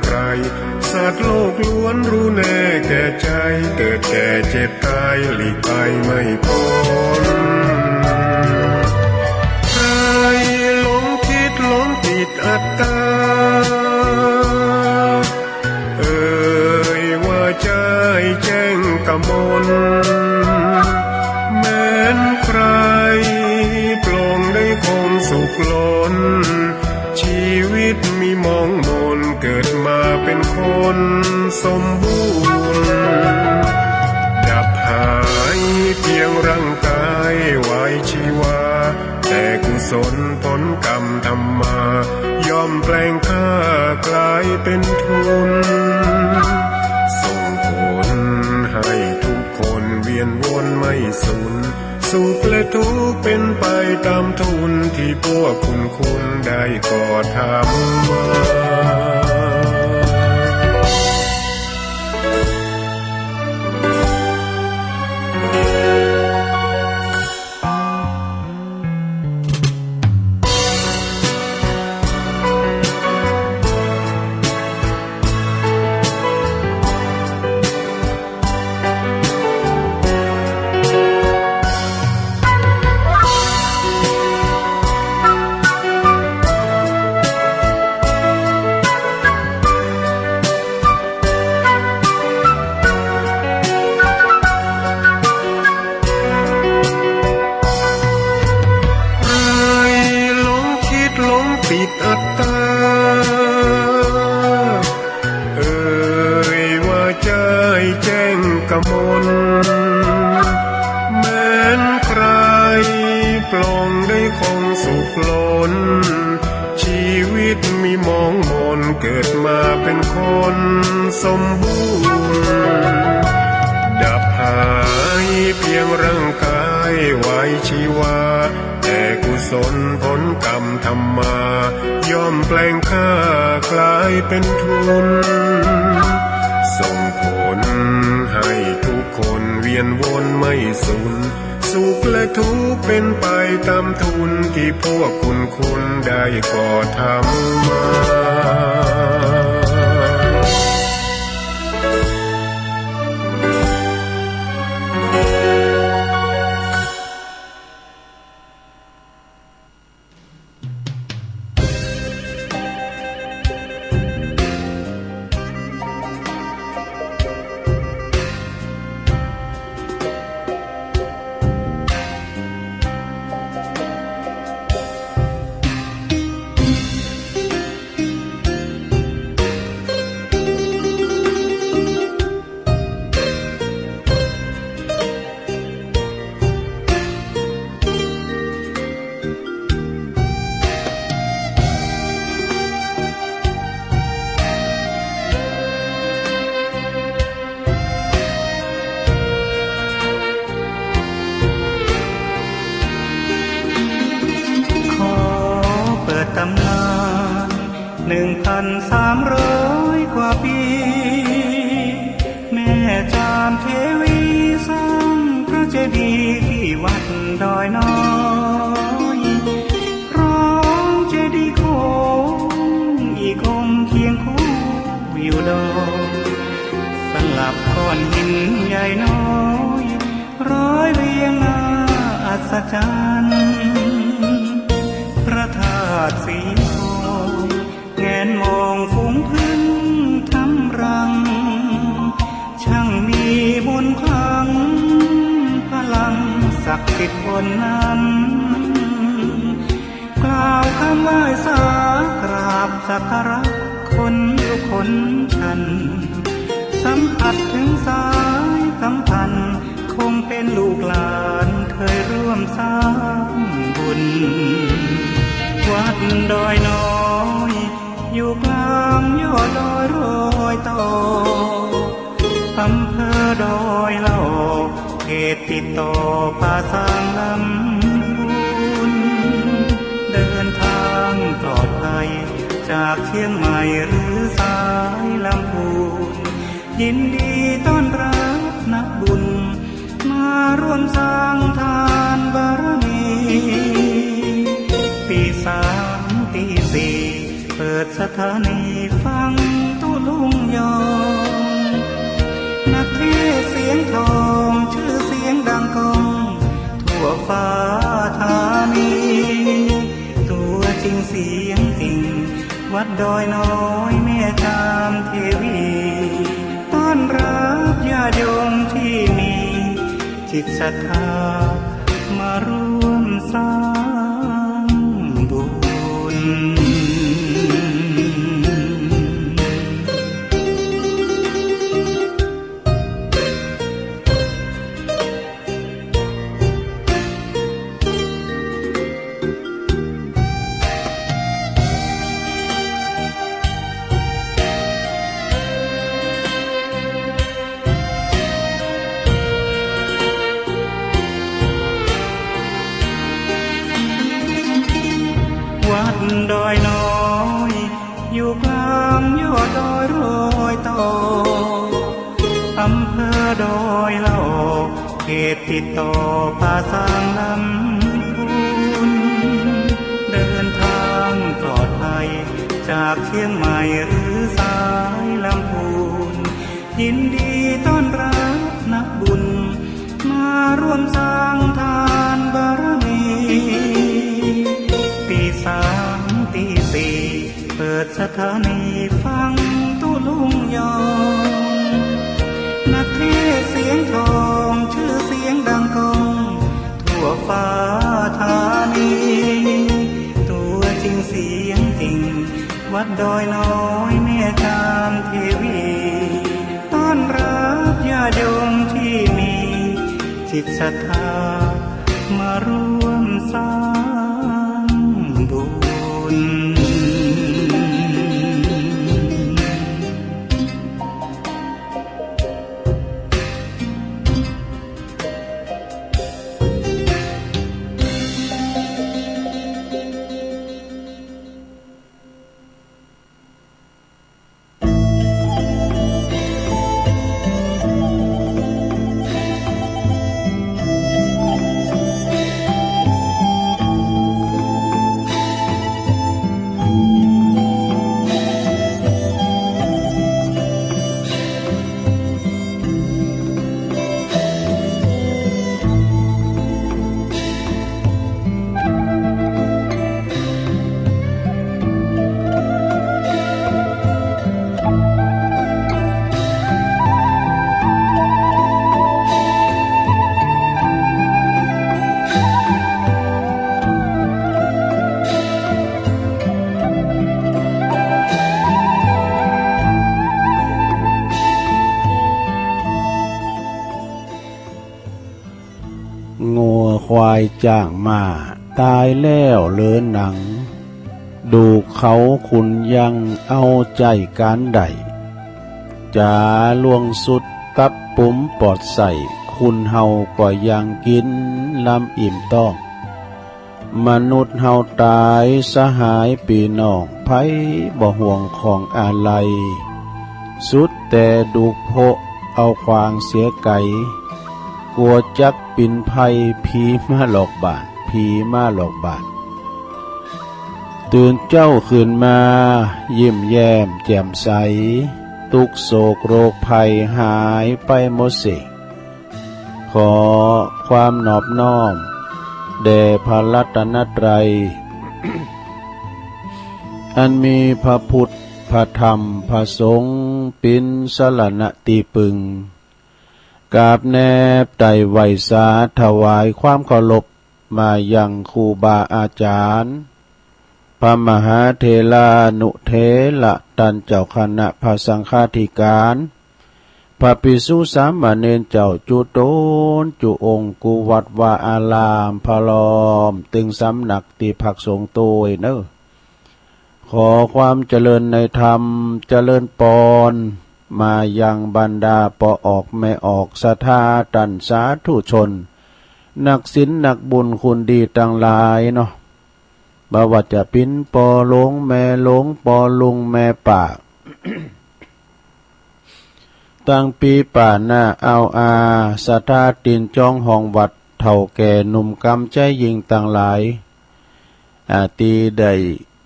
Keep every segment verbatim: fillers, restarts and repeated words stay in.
ไกล สัตว์โลกล้วนรู้แน่แก่ใจ เกิดแก่เจ็บตายหลีกไปไม่พ้น ใครหลงคิดหลงติดอัตตา เอ่ยว่าใจ้แจ้งกมล แม้นใครปลงได้คงสุขล้น ชีวิตมีหมองหมน เกิดมาเป็นคนสมบูรณ์ ดับหายเพียงร่างกายวายชีวา แต่กุศลผลกรรมทำมา ย่อมแปลงค่ากลายเป็นทุน ส่งผลให้ทุกคนเวียนวนไม่สูญ สุขและทุกข์เป็นไปตามทุน ตี้พวกคุณคุณได้ก่อทำมา ใครหลงคิดหลงติดอัตตา เอ่ยว่าใจ้แจ้งกมล แม้นใครปลงได้คงสุขล้น ชีวิตมีหมองหมน เกิดมาเป็นคนสมบูรณ์ ดับหายเพียงร่างกายวายชีวา แต่กุศลผลกรรมทำมา ย่อมแปลงค่ากลายเป็นทุน ส่งผลให้ทุกคนเวียนวนไม่สูญ สุขและทุกข์เป็นไปตามทุน ตี้พวกคุณคุณได้ก่อทำมาขอเปิดตำนาน หนึ่งพันสามร้อยกว่าปี แม่จามเทวีสร้างพระเจดีย์ที่วัดดอยน้อย พร้อมเจดีย์โค้งอีกองค์เคียงคู่อยู่ดอย สลับก้อนหินใหญ่น้อย ร้อยเรียงน่าอัศจรรย์ พระธาตุสีทอง แงนมองฝูงผึ้งทำรัง ช่างมีมนต์ขลัง พลังศักดิ์สิทธิ์ล้นนั้น กล่าวคำไหว้สากราบสักการะคนยุคคนทัน สัมผัสถึงสายสัมพันธ์ คงเป็นลูกหลานเคยร่วมสร้างบุญ วัดดอยน้อย อยู่กลางยอดดอยรอยต่อ อำเภอดอยหล่อ เขตติดต่อป่าซางลำพูน เดินทางปลอดภัย จากเชียงใหม่หรือสายลำพูน ยินดีต้อนรับนักบุญ มาร่วมสร้างทานบารมี ตีสามตีสี่ เปิดสถานีฟัง ทอง ชื่อเสียงดังก้องทั่วฟ้าธานี ตัวจริงเสียงจริง วัดดอยน้อยแม่จามเทวี ต้อนรับญาติโยมที่มีจิตศรัทธา มาร่วมสร้างบุญ วัดดอยน้อย อยู่กลางยอดดอยรอยต่อ อำเภอดอยหล่อ เขตติดต่อป่าซางลำพูน เดินทางปลอดภัย จากเชียงใหม่หรือสายลำพูน ยินดีต้อนรับนักบุญ มาร่วมสร้างทานบารมี ตีสามตีสี่ เปิดสถานีฟังตุ๊ลุงยอง นักเทศน์เสียงทอง ชื่อเสียงดังก้องทั่วฟ้าธานี ตัวจริงเสียงจริง วัดดอยน้อยแม่จามเทวี ต้อนรับญาติโยมที่มีจิตศรัทธา มาร่วมสร้างบุญงัวควายจ๊างม้า ต๋ายแล้วเหลือหนัง ดูกเขาขุนยัง เอาใจ๋ก๋านได้ จ๋าล่วงสุด ตับปุ๋มปอดใส้ คนเฮาก็ยังกิ๋นลำอิ่มต๊อง มนุษย์เฮาต๋าย สหายปี้น้อง ใผบ่ห่วงของอะไหล่ สุดแต่ดูกโพะ เอาขวางเสียไก๋ กั๋วจักปิ๋นภัย ผีมาหลอกบ้าน ผีมาหลอกบ้าน ตื่นเจ๊าขึ้นมา ยิ้มแย้มแจ่มใส ตุ๊กข์โศกโรคภัย หายไปหมดสิ้น ขอความนอบน้อม แด่พระรัตนตรัย อันมีพระพุทธ พระธรรม พระสงฆ์ เป๋นสรณะตี้ปึง กราบแนบไต่ไหว้สา ถวายความเคารพ มายังครูบาอาจ๋ารย์ พระมหาเถรานุเถระ ต้านเจ้าคณะพระสังฆาธิการ พระภิกษุสามเณรเจ้า จุ๊ต๋นจุ๊องค์ กู้วัดวาอาราม พร้อมตึงสำนักตี้พักสงฆ์ตวยเน่อ ขอความเจริญในธรรม เจริญปอน มายังบรรดาป้อออกแม่ออก ศรัทธาต้านสาธุชน นักศีลนักบุญคุณดีตังหลายเนาะ บ่ว่าจะเป๋นป้อหลวงแม่หลวง ป้อลุงแม่ป้า ตังปี้ป้าน้าอ้าวอา ศรัทธาตินจองห้องวัด เฒ่าแก่หนุ่มกำใจ๊ยิ่งตังหลาย อา ตี้ได้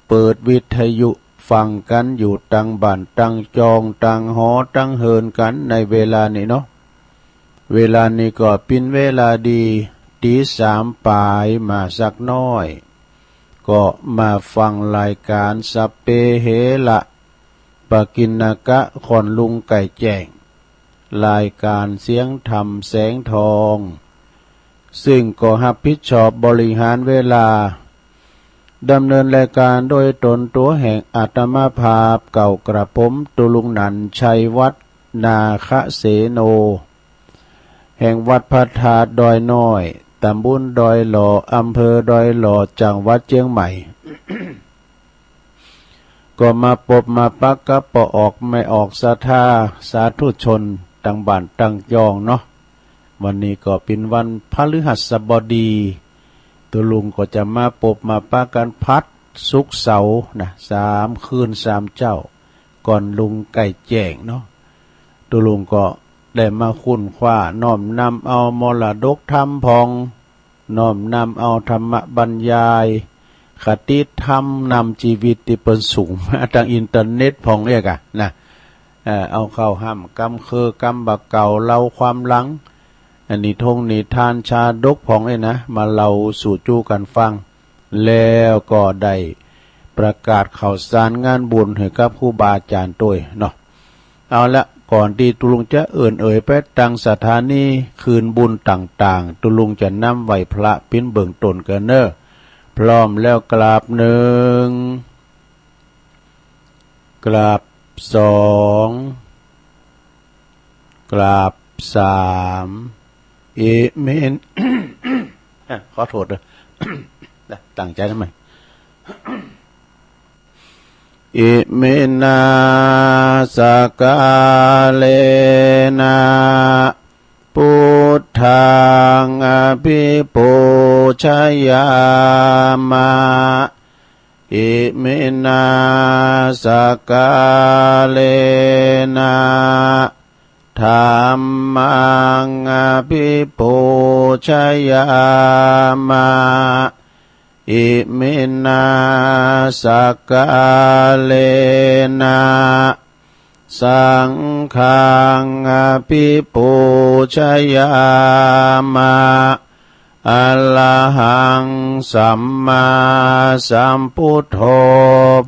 เปิดวิทยุฟังกั๋นอยู่ตังบ้านตังจอง ตังหอตังเหินกั๋นในเวลานี้เนาะ เวลานี้ก็เป๋นเวลาดี ตี๋สามป๋ายมาสักน้อย ก็มาฟังรายก๋านสัพเพเหระ ปกิณณกะ ของลุงไก่แจ้ง รายก๋านเสียงธรรมแสงทอง ซึ่งก็ฮับผิดชอบบริหารเวลา ดำเนินรายก๋านโดยตนตั๋วแห่งอาตมาภาพเก่ากระผม ตุลุงหนันชัยวัฒน์ นาคเสโน แห่งวัดพระธาตุดอยน้อย ตำบลดอยหล่อ อำเภอดอยหล่อ จังหวัดเจียงใหม่ ก็มาปบมาปะกับป้อออกแม่ออกศรัทธาสาธุชนตังบ้านตังจองเนาะ วันนี้ก็เป๋นวันพฤหัสบดี ตุลุงก็จะมาปบมาปะกั๋นผัดศุกร์เสาร์นะ สามคืนสามเจ๊า ก่อนลุงไก่แจ้งเนาะ ตุลุงก็ได้มาค้นคว้าน้อมนำเอามรดกธรรมพ่อง น้อมนำเอาธรรมบรรยาย คติธรรมนำจีวิตตี้เปิ้นสูงมาตางอินเทอร์เน็ตพ่องเอี้ยก่ะนะ เอ่อ เอาเข้าฮ่ำกำเคิงกำบ่าเก่าเล่าความหลัง อันนิทงนิทานชาดกพ่องเอี้ยนะ มาเล่าสู่จู้กั๋นฟัง แล้วก็ได้ประกาศข่าวสารงานบุญหื้อกับครูบาอาจ๋ารย์ตวยเนาะ เอาละ ก่อนตี้ตุลุงจะเอิ้นเอ่ยไปตางสถานีคืนบุญต่างๆ ตุลุงจะนำไหว้พระเป๋นเบื้องต้นก่อนเน่อ พร้อมแล้วกราบหนึ่ง กราบสอง กราบสาม อิมิน อ่ะ ขอโทษเด้อ ตั้งใจ๋หน่อย อิมินา สกาเลนะ ปุทธัง อภิปูชยามะ อิมินา สกาเลนะ ธัมมัง อภิปูชยามะ อิมินา สกาเลนะ สังฆัง อภิปูชยามะ อะระหัง สัมมาสัมพุทโธ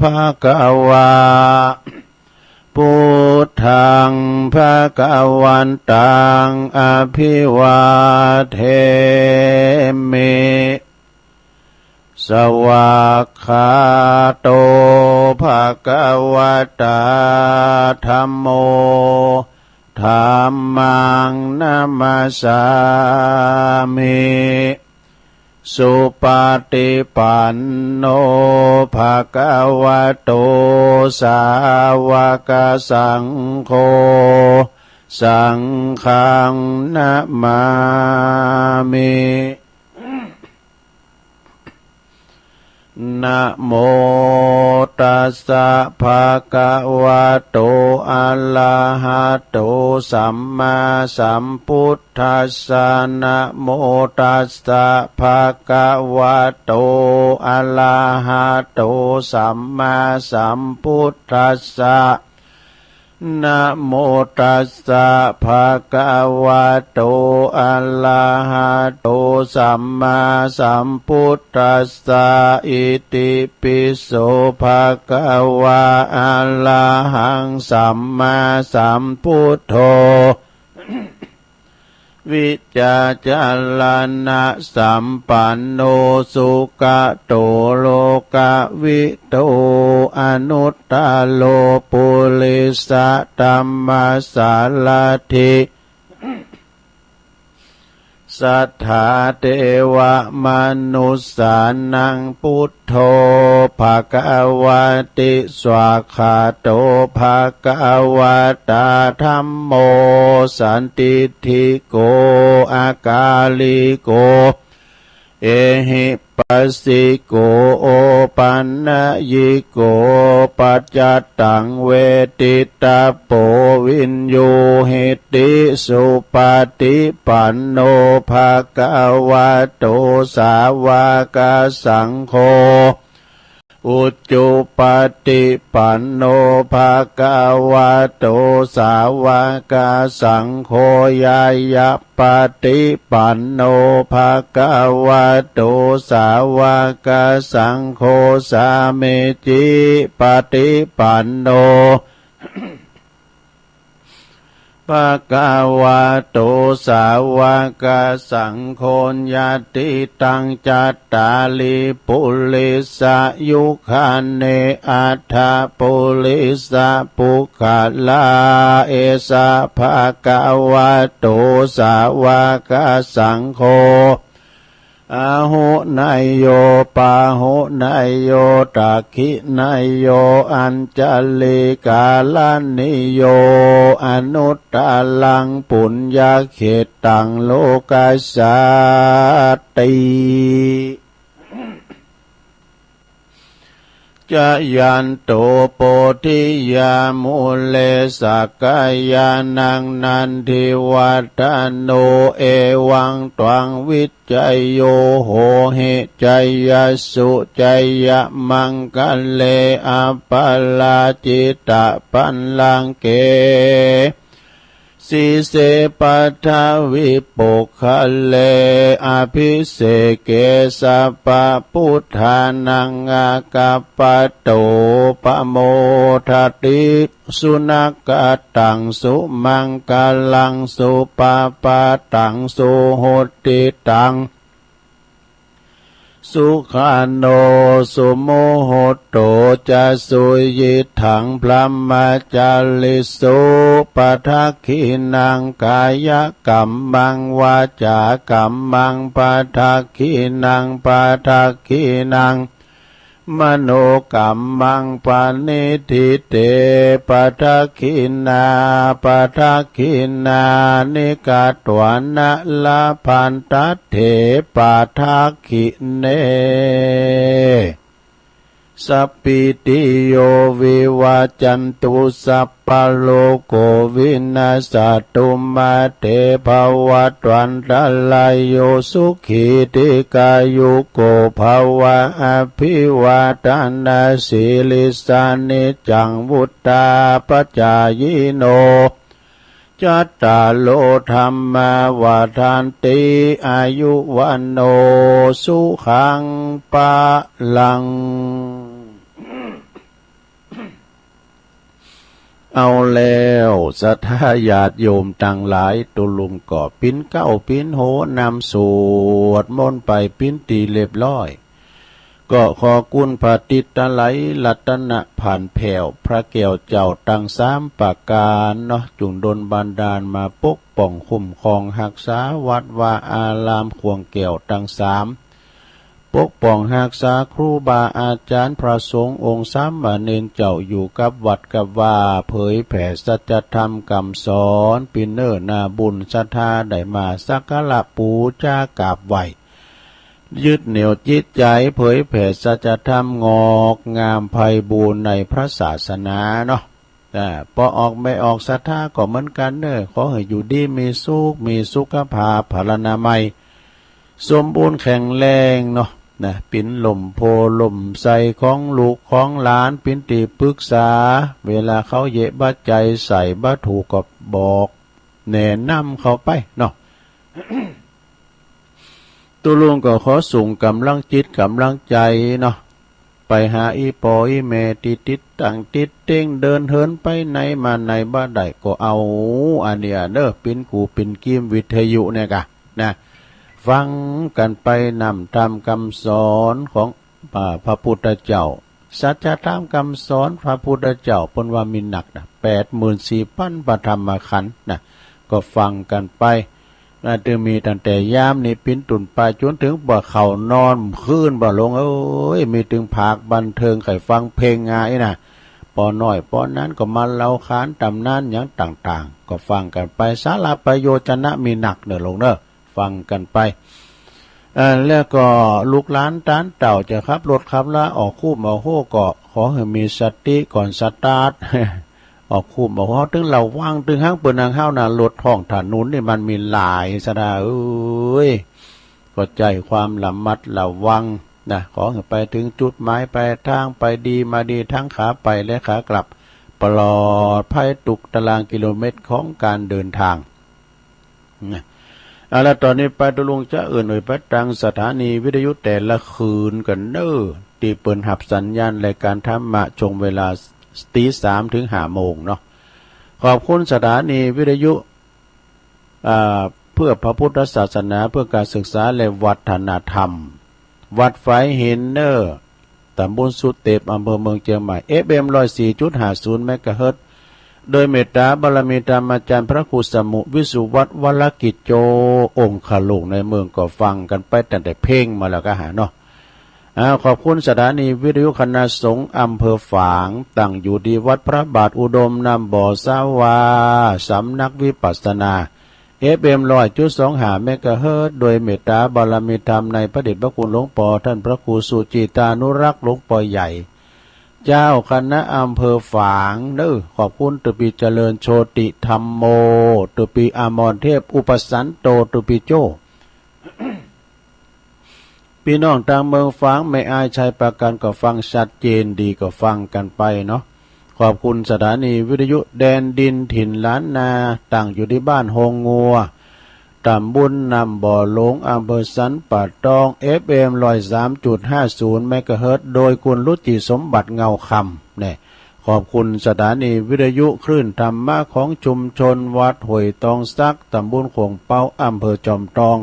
ภะคะวา พุทธัง ภะคะวันตัง อภิวาเทมิ สวากขาโต ภะคะวะตา ธัมโม ธัมมัง นะมัสสามิ สุปะฏิปันโน ภะคะวะโต สาวะกะสังโฆ สังฆัง นะมามิ นะโมตัสสะ ภะคะวะโต อะระหะโต สัมมาสัมพุทธัสสะ นะโมตัสสะ ภะคะวะโต อะระหะโต สัมมาสัมพุทธัสสะ นะโมตัสสะ ภะคะวะโต อะระหะโต สัมมาสัมพุทธัสสะ อิติปิโส ภะคะวา อะระหัง สัมมาสัมพุทโธ วิชชาจารณะสัมปันโน สุขะโต โลกะวิทู อนุตตะโร ปุริสะธัมมะสาระถิ สัทธาเทวะมนุสสานัง พุทโธ ภะคะวะติ สวากขาโต ภะคะวะตา ธัมโม สันทิฏฐิโก อะกาลิโก เอหิปัสสิโก โอปันนยิโก ปัจจตัง เวทิตะโป วิญญูหิติ สุปะฏิปันโน ภะคะวะโต สาวะกะสังโฆ อุจุปะติปันโน ภะคะวะโต สาวะกะสังโฆ ญาญะปะติปันโน ภะคะวะโต สาวะกะสังโฆ สามีจิปะติปันโน ภะคะวะโต สาวะกะสังโฆ ญาติตัง จัตตาริ ปุริสะยุคานิ อัฏฐะปุริสะปุคคละ เอสะ ภะคะวะโต สาวะกะสังโฆ อาหุเนยโย ปาหุเนยโย ทักขิเนยโย อัญชลีกะรณีโย อนุตตะรัง ปุญญะเขตตัง โลกัสสาติ จะยันโต โพธิยา มูเล สักกายานัง นันทิวัฏฏะโน เอวังตวัง วิจโย โหหิ จยสสุ จยมังคะเล อัปปะราจิตะปัลลังเก สีเส ปัทวิปุคคเล อภิเสเก สัพพะปุทธานัง อาคัปปะโต ปะโมทะติ สุนักขะตัง สุมังคะลัง สุปะปะตัง สุหุตติตัง สุขะโน สุมุหุตโต จะ สุยิตถัง พรหมจาริสุ ปะทักขิณัง กายะกัมมัง วาจากัมมัง ปะทักขิณัง ปะทักขิณัง มโนกัมมัง ปะนิฏฐิเต ปะทักขิณา ปะทักขิณานิ กัตวานะ ละพันทัตเถ ปะทักขิเณ สัพพีติโย วิวัจจันตุ สัพพะโรโค วินัสสะตุ มา เต ภะวัตวันตะราโย สุขี ทีฆายุโก ภะวะ อะภิวาทะนะสีลิสสะ นิจจัง วุฑฒาปะจายิโน จัตตาโร ธัมมา วัฑฒันติ อายุ วัณโณ สุขัง พะลัง เอาแล้ว ศรัทธาญาติโยมตังหลาย ตุ๊ลุงก็ปิ๊นเก๊าปิ๊นโหนำสวดมนต์ไปปิ๊นตี้เรียบร้อย ก็ขอคุณพระติตไตรรัตนะผ่านแผ้วพระแก้วเจ้าตังสามประก๋านเนาะ จุ่งดลบันดาลมาปกป้องคุ้มครองฮักษาวัดวาอารามข่วงแก้วตังสาม ปกป้องฮักษาครูบาอาจ๋ารย์พระสงฆ์องค์สามเณรเจ้าอยู่กับวัดกับวา เผยแผ่สัจธรรมกำสอน ปี้เน่อนาบุญศรัทธาได้มาสักการะปู๋จากราบไหว้ ยึดเหนี่ยวจิตใจ๋เผยแผ่สัจธรรมงอกงามไพบูลย์ในพระศาสนาเนาะ อ่า ปอออกบ่ออกศรัทธาก็เหมือนกั๋นเน่อ ขอหื้ออยู่ดีมีสุข มีสุขภาพพลานามัย สมบูรณ์แข็งแรงเนาะ นะ เป๋นล่มโพธิ์ล่มไทรของลูกของหลาน เป๋นตี้ปึกษา เวลาเขาเยียะบ่าใจ๋ใส่บ่ถูกก็บอกแนะนำเขาไปเนาะ ตุ๊ลุงก็ขอส่งก๋ำลังจิตก๋ำลังใจ๋เนาะ ไปหาอี่ป้ออี่แม่ตี้ติดตั้งติดเต๊ง เดินเหินไปไหนมาไหนบ่ได้ก็เอาอันนี้เน่อ เป๋นกูเป๋นกีมวิทยุเนี่ยก่ะนะ ฟังกั๋นไปน้ำธรรมกำสอนของ อ่า พระพุทธเจ้า สัจธรรมกำสอนพระพุทธเจ้าเปิ้นว่ามีนักนะ แปดหมื่นสี่พันพระธรรมขันธ์นะ ก็ฟังกั๋นไป น่าจะมีตั้งแต่ยามนี้เป๋นต้นไปจ๋นเถิงบ่าเข้านอนคืนบ่าลงเอ้ย มีตึงผากบันเทิงใค่ฟังเพลงงายนะ ปอน้อยปอนั้นก็มาเล่าขานต๋ำนานหยังต่างๆ ก็ฟังกั๋นไป สาระประโยชน์จะนะมีนักเน่อลงเน่อ ฟังกั๋นไป เอ่อ แล้วก็ลูกหลานต้านเต้าจะขับรถขับลาออกคุ้มออกโฮก็ขอหื้อมีสติก่อนสตาร์ท ออกคุ้มออกโฮ เฮาตึงระวัง ตึงหั้งเปิ้นหั้งเฮานะ รถท้องถนนนี่มันมีหลายสะดาเอ้ย ก็ใจ๊ความระมัดระวัง นะ ขอหื้อไปเถิงจุดหมายปลายตาง ไปดีมาดี ตึงขาไปและขากลับ ปลอดภัยทุกตารางกิโลเมตรของก๋านเดินตาง นะ เอาละ ต่อนี้ไปตุ๊ลุงจะเอิ้นเอ่ยไปตางสถานีวิทยุแต่ละคืนกั๋นเน่อ ตี้เปิ้นฮับสัญญาณรายก๋านธรรมะช่วงเวลาตีสามเถิงห้าโมงเนาะ ขอบคุณสถานีวิทยุ อ่า เพื่อพระพุทธศาสนา เพื่อการศึกษาและวัฒนธรรม วัดฝายหินเน่อ ต๋ำบลสุเตป อำเภอเมืองเจียงใหม่ เอฟเอ็ม ร้อยสี่จุดห้าศูนย์ เมกะเฮิรตซ์ โดยเมตต๋าบารมีธรรมอาจ๋ารย์พระครูสมุ วิสุวัฒน์ วรกิจโจ องคลุกในเมือง ก็ฟังกั๋นไปตั้งแต่เพลงมาแล้วก็หาเนาะ อ่า ขอบคุณสถานีวิทยุคณะสงฆ์อำเภอฝาง ตั้งอยู่ตี้วัดพระบาทอุดมน้ำบ่อสาวา สำนักวิปัสสนา เอฟเอ็ม ร้อยจุดสองห้า เมกะเฮิรตซ์ โดยเมตต๋าบารมีธรรมในพระเดชพระคุณหลวงป้อต้านพระครูสุจิตานุรักษ์ หลวงป้อใหญ่ เจ้าคณะอำเภอฝางเน่อ ขอบคุณตุ๊ปี้เจริญโชติธัมโม ตุ๊ปี้อมรเทพอุปสันโต ตุ๊ปี้โจ้ ปี้น้องตางเมืองฝาง แม่อาย ชัยปราการ ก็ฟังชัดเจนดี ก็ฟังกั๋นไปเนาะ ขอบคุณสถานีวิทยุแดนดินถิ่นล้านนา ตั้งอยู่ตี้บ้านโฮงงัว ต๋ำบลน้ำบ่อหลวง อำเภอสันป่าตอง เอฟเอ็ม ร้อยสามจุดห้าศูนย์ เมกะเฮิรตซ์ โดยคุณรุจิสมบัติเงาคำ แน่ ขอบคุณสถานีวิทยุคลื่นธรรมะของชุมชนวัดห้วยตองสัก ต๋ำบลโข่งเป๊า อำเภอจอมตอง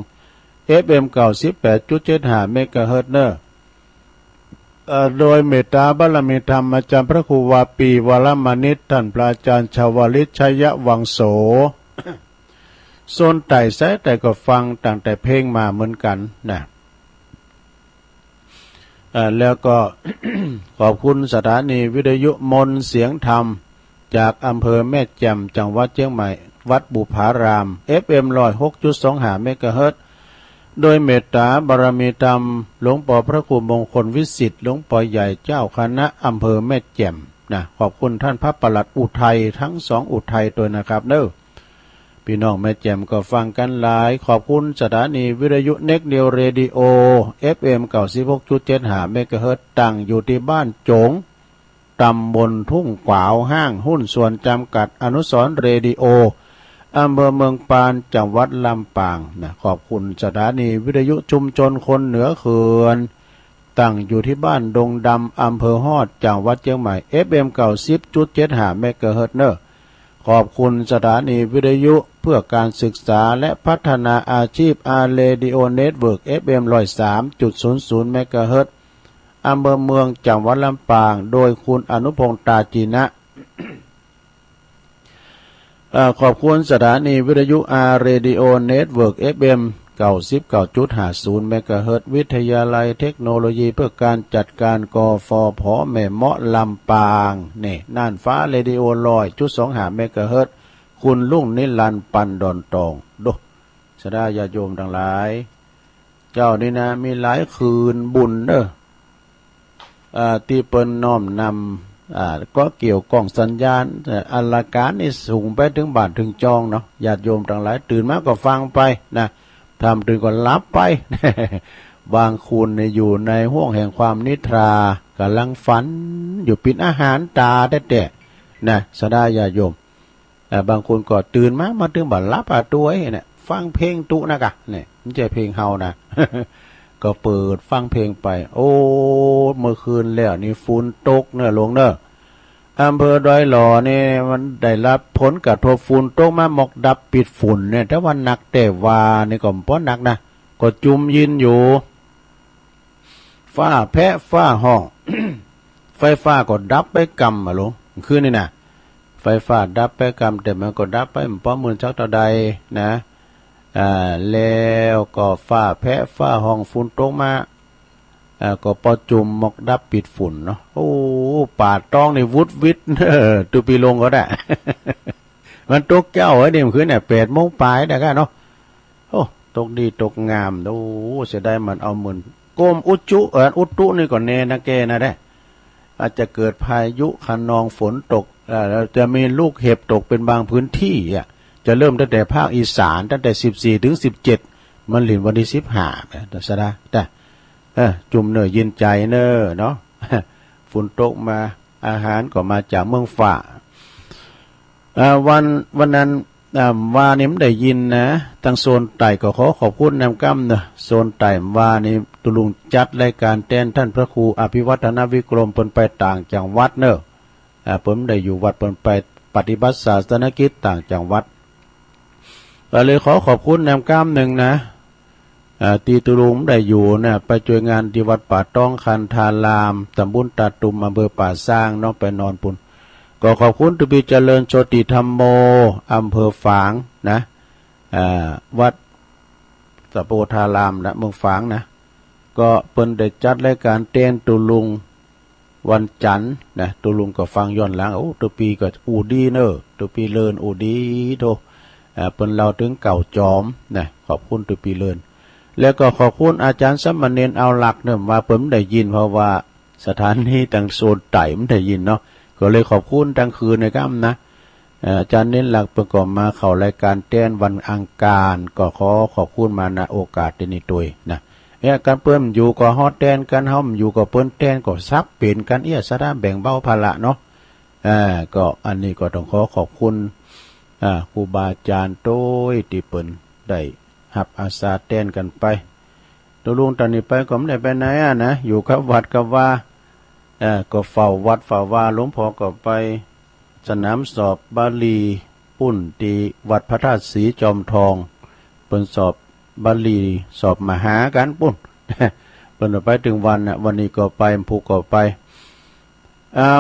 เอฟเอ็ม เก้าสิบแปดจุดเจ็ดห้า เมกะเฮิรตซ์ เน่อ เอ่อ โดยเมตต๋าบารมีธรรมอาจ๋ารย์พระครูวาปี วรมณิต ต้านพระอาจ๋ารย์ชวลิต ชัยวังโส โซนใต้สายใต้ก็ฟังตั้งแต่เพลงมาเหมือนกั๋นนะ เอ่อ แล้วก็ ขอบคุณสถานีวิทยุมนต์เสียงธรรม จากอำเภอแม่แจ่ม จังหวัดเจียงใหม่ วัดบุพาราม เอฟเอ็ม ร้อยหกจุดสองห้า เมกะเฮิรตซ์ โดยเมตต๋าบารมีธรรมหลวงป้อพระครูมงคลวิสิทธิ์ หลวงป้อใหญ่เจ้าคณะอำเภอแม่แจ่มนะ ขอบคุณต้านพระปลัดอุทัย ตึงสองอุทัยตวยนะครับเน่อ ปี้น้องแม่แจ่มก็ฟังกั๋นหลาย ขอบคุณสถานีวิทยุเน็กนิวเรดิโอ เอฟเอ็ม เก้าสิบหกจุดเจ็ดห้า เมกะเฮิรตซ์ ตั้งอยู่ตี้บ้านโจ๋ง ต๋ำบลทุ่งขวาว ห้างหุ้นส่วนจ๋ำกัดอนุสรณ์เรดิโอ อำเภอเมืองปาน จังหวัดลำปางนะ ขอบคุณสถานีวิทยุชุมชนคนเหนือเขื่อน ตั้งอยู่ตี้บ้านดงดำ อำเภอฮอด จังหวัดเจียงใหม่ เอฟเอ็ม เก้าสิบจุดเจ็ดห้า เมกะเฮิรตซ์ เน่อ ขอบคุณสถานีวิทยุเพื่อการศึกษาและพัฒนาอาชีพ อาร์ เรดิโอ เน็ตเวิร์ก เอฟเอ็ม ร้อยสามจุดศูนย์ศูนย์ เมกะเฮิรตซ์ อำเภอเมือง จังหวัดลำปาง โดยคุณอนุพงษ์ ตาจีนะ เอ่อ ขอบคุณสถานีวิทยุ อาร์ เรดิโอ เน็ตเวิร์ก เอฟเอ็ม เก้าสิบเก้าจุดห้าศูนย์ เมกะเฮิรตซ์ วิทยาลัยเทคโนโลยีเพื่อการจัดการ กฟผ แม่เมาะ ลำปาง นี่ น่านฟ้าเรดิโอ ร้อยจุดสองห้า เมกะเฮิรตซ์ คุณลุงนิรันดร์ ปันดอนตอง โด ศรัทธาญาติโยมตังหลาย เจ้านี่นะ มีหลายคืนบุญเน่อ อ่า ตี้เปิ้นน้อมนำ อ่า ก็เกี่ยวก้องสัญญาณ เอ่อ อลังก๋านนี่สูงไปเถิงบ้านเถิงจองเนาะ ญาติโยมตังหลายตื่นมาก็ฟังไปนะ ถ้าบ่ตื่นก็หลับไป บางคนเนี่ยอยู่ในห้วงแห่งความนิทรา ก่ำลังฝันอยู่ ปิดอาหารต๋าแต๊ๆ นะ ศรัทธาญาติโยม เอ่อ บางคนก็ตื่นมา มาเถิงบ่าหลับอะตวยเนี่ย ฟังเพลงตุ๊นะกะ เนี่ย บ่ใจ้เพลงเฮานะ ก็เปิดฟังเพลงไป โอ้ เมื่อคืนแล้วนี่ฝนตกเน่อหลวงเน่อ อำเภอดอยหล่อนี่มันได้รับผลกระทบฝนตกมาหมอกดับปิดฝุ่นเนี่ย แต่ว่าหนักแต๊ว่านี่ก็บ่หนักนะ ก็จุมยินอยู่ ฟ้าแผะฟ้าฮ้อง ไฟฟ้าก็ดับไปกำอะหลวง คืนนี่นะ ไฟฟ้าดับไปกำ แต่มันก็ดับไปบ่ปอมื่นสักเต้าใดนะ อ่า แล้วก็ฟ้าแผะฟ้าฮ้อง ฝนตกมา อ่า ก็ปอจุมหมอกดับปิดฝุ่นเนาะ โอ้ ป่าตองนี่วุดวิด ตุ๊ปี้ลงก็ได้ มันตกเจ๊าไอ้นี่ เมื่อคืนเนี่ย แปดโมงป๋ายได้กะเนาะ โอ้ ตกดีตกงาม โอ้ เสียดายมันเอามื่น กรมอุจุ เอ่อ อุตุนี่ก็แน่นะแกนะเด้ อาจจะเกิดพายุคะนองฝนตก เอ่อ จะมีลูกเห็บตกเป็นบางพื้นที่อะ จะเริ่มตั้งแต่ภาคอีสาน ตั้งแต่สิบสี่ถึงสิบเจ็ด มันหลิ้นวันตี้สิบห้านะ ศรัทธา แต่ เออ จุ่มเน่อเย็นใจ๋เน่อเนาะ ฝนตกมา อาหารก็มาจากเมืองฟ้า อ่า วัน วันนั้น อ่า ว่านี่บ่ได้ยินนะ ตางโซนใต้ก็ขอขอบคุณนำกำเน่อ โซนใต้ว่านี่ ตุ๊ลุงจัดรายการแตนต้านพระครูอภิวัฒนวิกรม เปิ้นไปต่างจังหวัดเน่อ อ่า เปิ้นบ่ได้อยู่วัด เปิ้นไปปฏิบัติศาสนกิจต่างจังหวัด ก็เลยขอขอบคุณนำกำนึ่งนะ อ่า ตี้ตุ๊ลุงได้อยู่นะ ไปจ้วยงานตี้วัดป่าต้องคันธาราม ตำบลตาตุ่ม อำเภอป่าซางเนาะ ไปนอนปู้น ก็ขอบคุณตุ๊ปี้เจริญโชติธัมโม อำเภอฝางนะ อ่า วัดตะโพธารามนะ เมืองฝางนะ ก็เปิ้นได้จัดรายการแตนตุ๊ลุงวันจันทร์นะ ตุ๊ลุงก็ฟังย้อนหลัง โอ้ ตุ๊ปี้ก็อู้ดีเน่อ ตุ๊ปี้เลินอู้ดีโธ่ อ่า เปิ้นเล่าเถิงเก่าจอมนะ ขอบคุณตุ๊ปี้เลิน แล้วก็ขอบคุณอาจ๋ารย์สามเณรเอาหลักเน่อ ว่าเปิ้นบ่ได้ยิน เพราะว่าสถานีตางโซนใต้บ่ได้ยินเนาะ ก็เลยขอบคุณตางคืนนำกำนะ เอ่อ อาจ๋ารย์เณรหลักเปิ้นก็มาเข้ารายการแตนวันอังคาร ก็ขอขอบคุณมา ณ โอกาสตี้นี้ตวยนะ เอ๊ะ กันเปิ้นอยู่ก็เฮาแตนกั๋น เฮาอยู่ก็เปิ้นแตน ก็สับเป๋นกั๋น เอี้ย สะดาแบ่งเบาภาระเนาะ อ่า ก็อันนี้ก็ต้องขอขอบคุณ อ่า ครูบาอาจ๋ารย์ตวยตี้เปิ้นได้ฮับอาสาแตนกั๋นไป ตุ๊ลุงต๋อนนี้ไปก็บ่ได้ไปไหนอะนะ อยู่กับวัดกับวา เอ่อ ก็เฝ้าวัดเฝ้าวา หลวงพ่อก็ไปสนามสอบบาลีปู้นตี้วัดพระธาตุศรีจอมทอง เปิ้นสอบบาลี สอบมหากั๋นปู้น เปิ้นไปเถิงวันน่ะ วันนี้ก็ไป วันพูกก็ไป เอา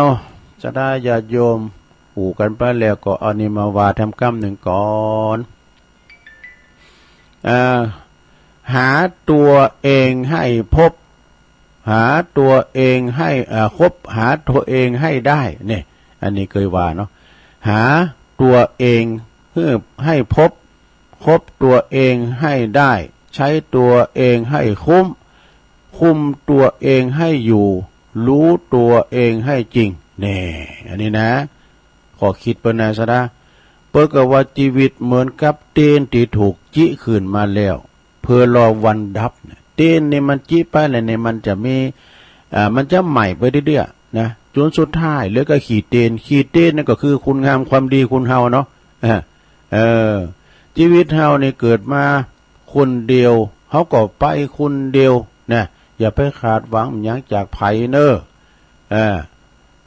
สะดาญาติโยม อู้กั๋นไปแล้วก็เอานี่มาว่าทำกำนึ่งก่อน อ่า หาตัวเองให้พบ หาตัวเองให้ อ่า คบ หาตัวเองให้ได้ เนี่ย อันนี้เกยว่าเนาะ หาตัวเองหื้อ ให้พบ คบตัวเองให้ได้ ใช้ตัวเองให้คุ้ม คุมตัวเองให้อยู่ รู้ตัวเองให้จริง แน่ อันนี้นะ ข้อคิดเปิ้นนะสะดา เปิ้นก็ว่าจีวิตเหมือนกับเตียนตี้ถูกจิขึ้นมาแล้ว เปื้อรอวันดับเนี่ย เตียนนี่มันจิไปแล้วเนี่ย มันจะมี อ่า มันจะใหม่ไปเรื่อยๆ นะ จ๋นสุดท้ายเหลือก็ขี้เตียน ขี้เตียนนั่นก็คือคุณงามความดีคนเฮาเนาะ อ่า เออ จีวิตเฮานี่เกิดมาคนเดียว เฮาก็ไปคนเดียวนะ อย่าไปคาดหวังหยังจากใผเน่อ เออ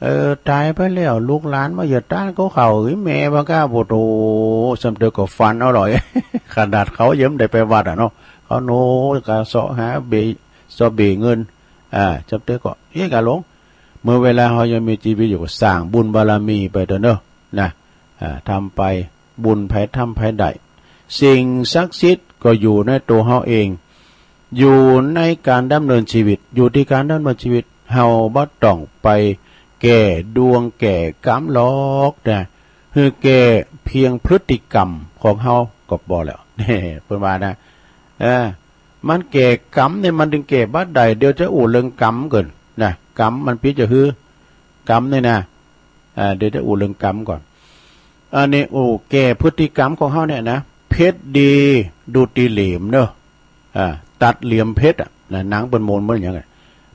เออ ต๋ายไปแล้ว ลูกหลานมาเยียะต้านก็เขา เอ้ย แม่บ่กล้า โอ้โธ่ ซ้ำเตื้อก็ฟันเอาหลอย ขนาดเขายังบ่ได้ไปวัดอะเนาะ เขาโนก็เซาะหาเบ้ เซาะเบ้เงิน อ่า ซ้ำเตื้อก็ เอ๊ะ กะหลง เมื่อเวลาเฮายังมีจีวิตอยู่ก็สร้างบุญบารมีไปเถาะเนาะ นะ อ่า ทำไป บุญใผทำใผได้ สิ่งศักดิ์สิทธิ์ก็อยู่ในตั๋วเฮาเอง อยู่ในก๋านดำเนินจีวิต อยู่ตี้ก๋านดำเนินจีวิต เฮาบ่ต้องไปแก้ดวงแก้กรรมหรอกนะ หื้อแก้เพียงพฤติกรรมของเฮาก็ปอแล้ว แน่ เปิ้นว่านะ เออ มันแก้กรรมเนี่ย มันตึงแก้บ่ได้ เดี๋ยวจะอู้เรื่องกรรมก่อนนะ กรรมมันปิดจะหื้อ กรรมเนี่ยนะ อ่า เดี๋ยวจะอู้เรื่องกรรมก่อน อันนี้อู้แก้พฤติกรรมของเฮาเนี่ยนะ เพชรดีดูตี้เหลี่ยมเนาะ อ่า ตัดเหลี่ยมเพชรอะนะ หนังเปิ้นโมนเปิ้นหยังอะ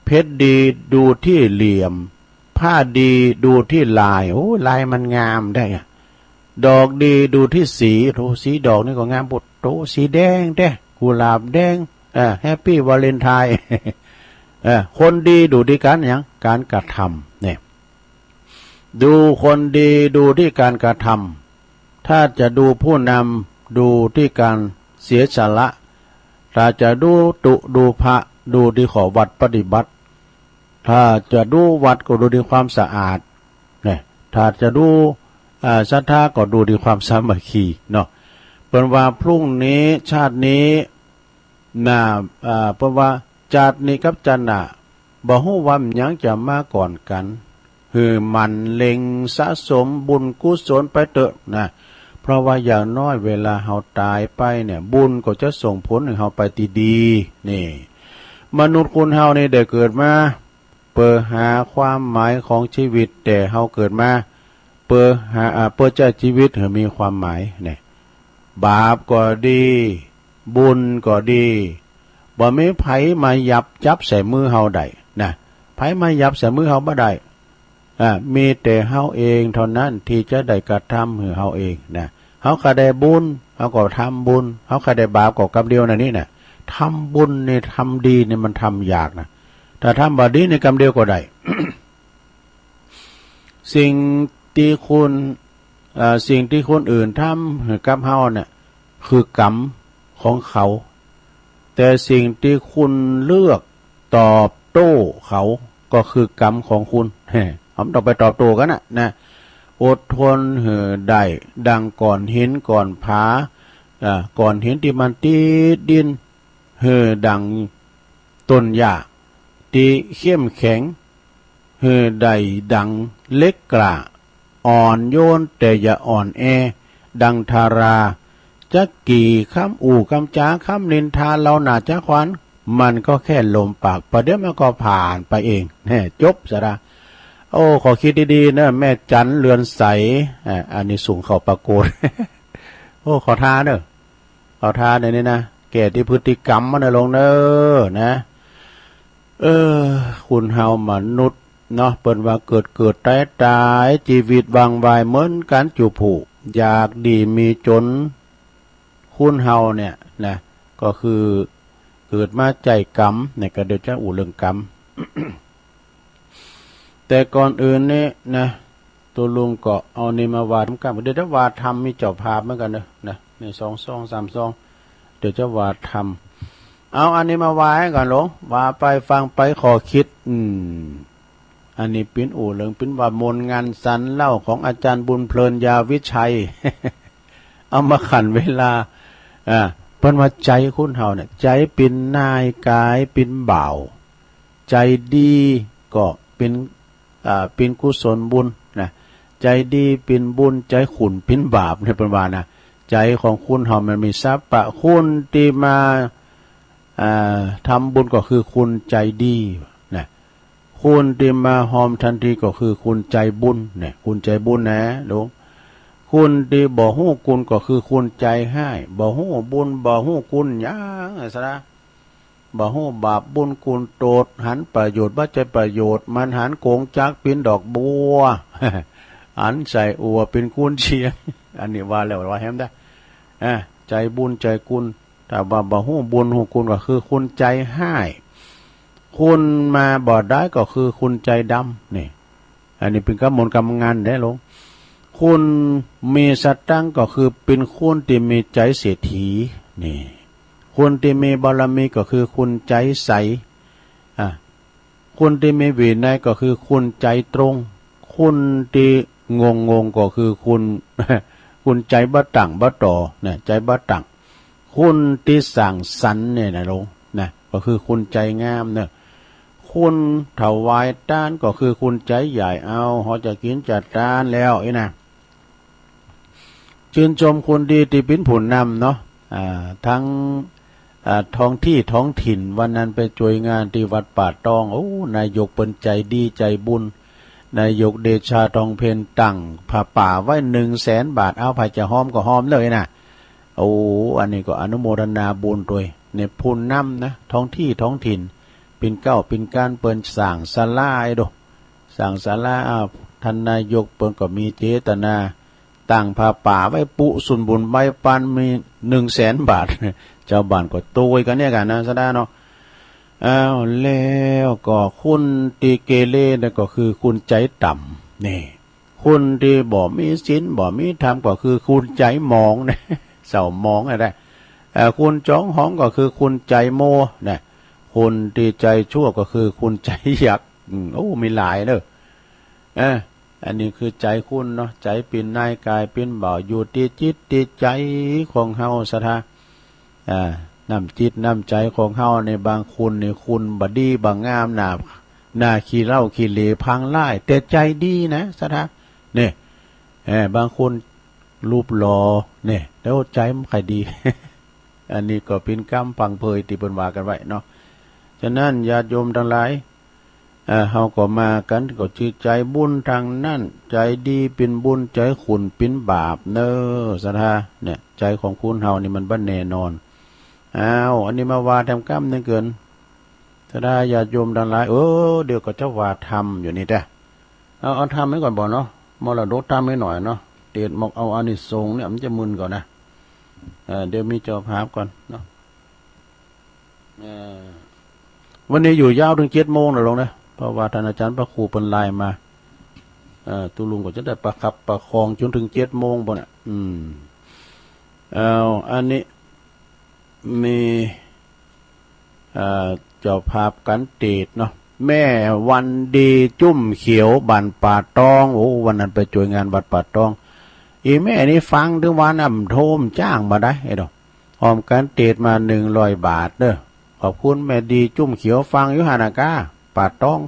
เพชรดีดูตี้เหลี่ยม ผ้าดีดูตี้ลาย โอ้ ลายมันงามได้อะ ดอกดีดูตี้สี โธ่ สีดอกนี่ก็งามโพด โธ่ สีแดงแต๊ กุหลาบแดง อ่า แฮปปี้วาเลนไทน์ เออ คนดีดูตี้ก๋านหยัง ก๋านกระทำเนี่ย ดูคนดีดูตี้ก๋านกระทำ ถ้าจะดูผู้นำดูตี้ก๋านเสียสละ ถ้าจะดูตุ๊ดูพระดูตี้ข้อวัดปฏิบัติ ถ้าจะดูวัดก็ดูตี้ความสะอาด เนี่ย ถ้าจะดู อ่า ศรัทธาก็ดูตี้ความสามัคคีเนาะ เปิ้นว่าพรุ่งนี้ ชาตินี้ นะ อ่า เปิ้นว่าจาตินี้กับจาติหน้า บ่ฮู้ว่ามันหยังจะมาก่อนกั๋น หื้อหมั่นเล็งสะสมบุญกุศลไปเต๊อะนะ เพราะว่าอย่างน้อยเวลาเฮาต๋ายไปเนี่ย บุญก็จะส่งผลหื้อเฮาไปตี้ดี นี่ มนุษย์คนเฮานี่ได้เกิดมา เปื้อหาความหมายของจีวิต แต่เฮาเกิดมา เปื้อหา อ่า เปื้อใจ๊จีวิตหื้อมีความหมายเนี่ย บาปก็ดี บุญก็ดี บ่มีใผมาหยับจับใส่มือเฮาได้นะ ใผมาหยับใส่มือเฮาบ่ได้ อ่า มีแต่เฮาเองเท่านั้นตี้จะได้กระทำหื้อเฮาเองนะ เฮาใค่ได้บุญ เฮาก็ทำบุญ เฮาใค่ได้บาปก็กำเดียวนั่นนี่นะ ทำบุญนี่ทำดีนี่มันทำยากนะ ถ้าทำบ่ดีนี่กำเดียวก็ได้ สิ่งตี้คน เอ่อ สิ่งตี้คนอื่นทำหื้อกับเฮาเนี่ย คือกรรมของเขา แต่สิ่งตี้คุณเลือกตอบโต้เขาก็คือกรรมของคุณ เฮาบ่ต้องไปตอบโต้กั๋นนะ นะ อดทนหื้อได้ดังก้อนหินก้อนผา อ่า ก้อนหินตี้มันติดดิน หื้อดังต้นหญ้าตี้เข้มแข็ง หื้อได้ดังเหล็กกล้า อ่อนโยนแต่อย่าอ่อนแอ ดังทารา จักกี่กำอู้กำจากำนินทาเฮาหน้าจะขวัญ มันก็แค่ลมปาก ประเดี๋ยวมันก็ผ่านไปเอง แน่ จบซะละ โอ้ ขอคิดดีๆ เน่อ แม่จันเรือนใส อ่า อันนี้ส่งเข้าประกวด โอ้ ขอทานเน่อ ขอทานอันนี้นะ แก้ตี้พฤติกรรมมันนะลุงเน่อ นะ เออ คนเฮามนุษย์เนาะ เปิ้นว่าเกิดเกิดต๋ายต๋าย จีวิตวั่นวายเหมือนกั๋นจุผู้ อยากดีมีจ๋น คนเฮาเนี่ยนะ ก็คือเกิดมาใจ๊กรรมเนี่ย ก็เดี๋ยวจะอู้เรื่องกรรม แต่ก่อนอื่นนี้นะ ตุ๊ลุงก็เอานี่มาว่าธรรมกั๋น เดี๋ยวจะว่าธรรม มีเจ้าภาพเหมือนกั๋นเน่อ นะ นี่สองซองสามซอง เดี๋ยวจะว่าธรรม เอาอันนี้มาว่ากั๋นลุง ว่าไปฟังไปขอคิด อืม อันนี้เปิ้นอู้เรื่องเปิ้นว่ามนต์งานสันเหล้าของอาจ๋ารย์บุญเพลิน ยาวิชัย เอามาขันเวลา อ่า เปิ้นว่าใจ๋คนเฮาเนี่ย ใจ๋เป๋นนายกายเป๋นบ่าว ใจ๋ดีก็เป๋น อ่า เป๋นกุศลบุญนะ ใจ๋ดีเป๋นบุญ ใจ๋ขุ่นเป๋นบาปเนี่ย เปิ้นว่านะ ใจ๋ของคนเฮามันมีสรรพคุณ ตี้มา อ่า ทำบุญก็คือคนใจ๋ดีนะ คนตี้มาฮอมทันทีก็คือคนใจ๋บุญเนี่ย คนใจ๋บุญนะลุง คนตี้บ่ฮู้คุณก็คือคนใจ๋ฮ้าย บ่ฮู้บุญ บ่ฮู้คุณหยังซะนะ บ่ฮู้บาปบุญคุณโทษ หันประโยชน์บ่ใจ้ประโยชน์ มันหันก๋งจั๊กเป๋นดอกบัว หันใส่อั่วเป๋นกุนเชียง อันนี้ว่าแล้วว่าแหมได้ อ่า ใจ๋บุญใจ๋คุณ ถ้าว่าบ่ฮู้บุญฮู้คุณก็คือคนใจ๋ฮ้าย คนมาบ่ได้ก็คือคนใจ๋ดำ นี่ อันนี้เป๋นกำมนต์กำงานเด้อลุง คนมีสตางค์ก็คือเป๋นคนตี้มีใจ๋เศรษฐี นี่ คนตี้มีบารมีก็คือคนใจ๋ใส อ่ะ คนตี้มีวินัยก็คือคนใจ๋ตรง คนตี้งงๆ ก็คือคน คนใจ๋บ่ตั้งบ่ต่อนะ ใจ๋บ่ตั้ง คนตี้สร้างสรรค์เนี่ยนะลุงนะ ก็คือคนใจ๋งามเนาะ คนถวายตานก็คือคนใจ๋ใหญ่ เอา เฮาจะกิ๋นจะตานแล้วอี้นะ จื้นจมคนดีตี้เป๋นผู้นำเนาะ อ่า ตึง อ่า ท้องตี้ท้องถิ่น วันนั้นไปจ้วยงานตี้วัดป่าตอง โอ้ นายกเปิ้นใจ๋ดีใจ๋บุญ นายกเดชาทองเพ็ญตั้งผ้าป่าไว้หนึ่งแสนบาท เอา ใผจะฮอมก็ฮอมเลยนะ โอ้ อันนี้ก็อนุโมทนาบุญตวย เนี่ย ผู้นำนะ ท้องตี้ท้องถิ่น เป๋นเก๊าเป๋นกาน เปิ้นสร้างศาลาไอ้โด สร้างศาลา อ้าว ท่านนายกเปิ้นก็มีเจตนา ตั้งผ้าป่าไว้ปุ๊สุนบุญไว้ปานมีหนึ่งแสนบาท จาวบ้านก็โตยกั๋นเนี่ยกั๋นนะ สะดาเนาะ อ้าว แล้วก็คนตี้เกเรเนี่ยก็คือคนใจ๋ต่ำ นี่ คนตี้บ่มีศีลบ่มีธรรมก็คือคนใจ๋หมองนะ เศร้าหมองอะนะ เอ่อ คนจ๋องหองก็คือคนใจ๋โมนะ คนตี้ใจ๋ชั่วก็คือคนใจ๋ยักษ์ อืม โอ้ มีหลายเนาะ เออ อันนี้คือใจ๋คนเนาะ ใจ๋เป๋นนายกายเป๋นบ่าว อยู่ตี้จิตตี้ใจ๋ของเฮาศรัทธา อ่า น้ำจิตน้ำใจ๋ของเฮาเนี่ย บางคนเนี่ย คนบ่ดีบ่งาม หน้า หน้าขี้เหล้าขี้เหร่พังร้าย แต่ใจ๋ดีนะศรัทธา เนี่ย เออ บางคนรูปหล่อ เนี่ย แต่ใจ๋บ่ใค่ดี อันนี้ก็เป๋นกำพังเพยตี้เปิ้นว่ากั๋นไว้เนาะ ฉะนั้นญาติโยมตังหลาย เอ่อ เฮาก็มากั๋นก็จื้อใจ๋บุญตังนั้น ใจ๋ดีเป๋นบุญ ใจ๋ขุ่นเป๋นบาปเนาะศรัทธา เนี่ย ใจ๋ของคนเฮานี่มันบ่แน่นอน อ้าว อันนี้มาว่าแถมกำนึ่งเกิน ศรัทธาญาติโยมตังหลาย เออ เดี๋ยวก็จะว่าธรรมอยู่นี่แต๊ เอา เอาธรรมไว้ก่อนบ่เนาะ มรดกธรรมไว้หน่อยเนาะ เตศน์บอกเอาอานิสงส์เนี่ย มันจะมึนก่อนนะ เออ เดี๋ยวมีเจ้าภาพก่อนเนาะ เอ่อ วันนี้อยู่ยาวถึงเจ็ดโมงนะโยมนะ เพราะว่าท่านอาจารย์พระครูเปิ้นไลน์มา เอ่อ ตุ๊ลุงก็จะได้ประคับประคองจนถึงเจ็ดโมงบ่เนี่ย อืม เอา อันนี้มี เอ่อ เจ้าภาพกัณฑ์เตศน์เนาะ แม่วันดีจุ้มเขียว บ้านป่าตอง โอ้ วันนั้นไปจวยงานวัดป่าตอง อีแม่นี่ฟังตึงวันน่ะ โทรมจ้างมาได้ ไอ้ดอก ฮอมกัณฑ์เตศน์มาหนึ่งร้อยบาทเด้อ ขอบคุณแม่ดีจุ้มเขียว ฟังอยู่หั้นนะก้า ป่าตอง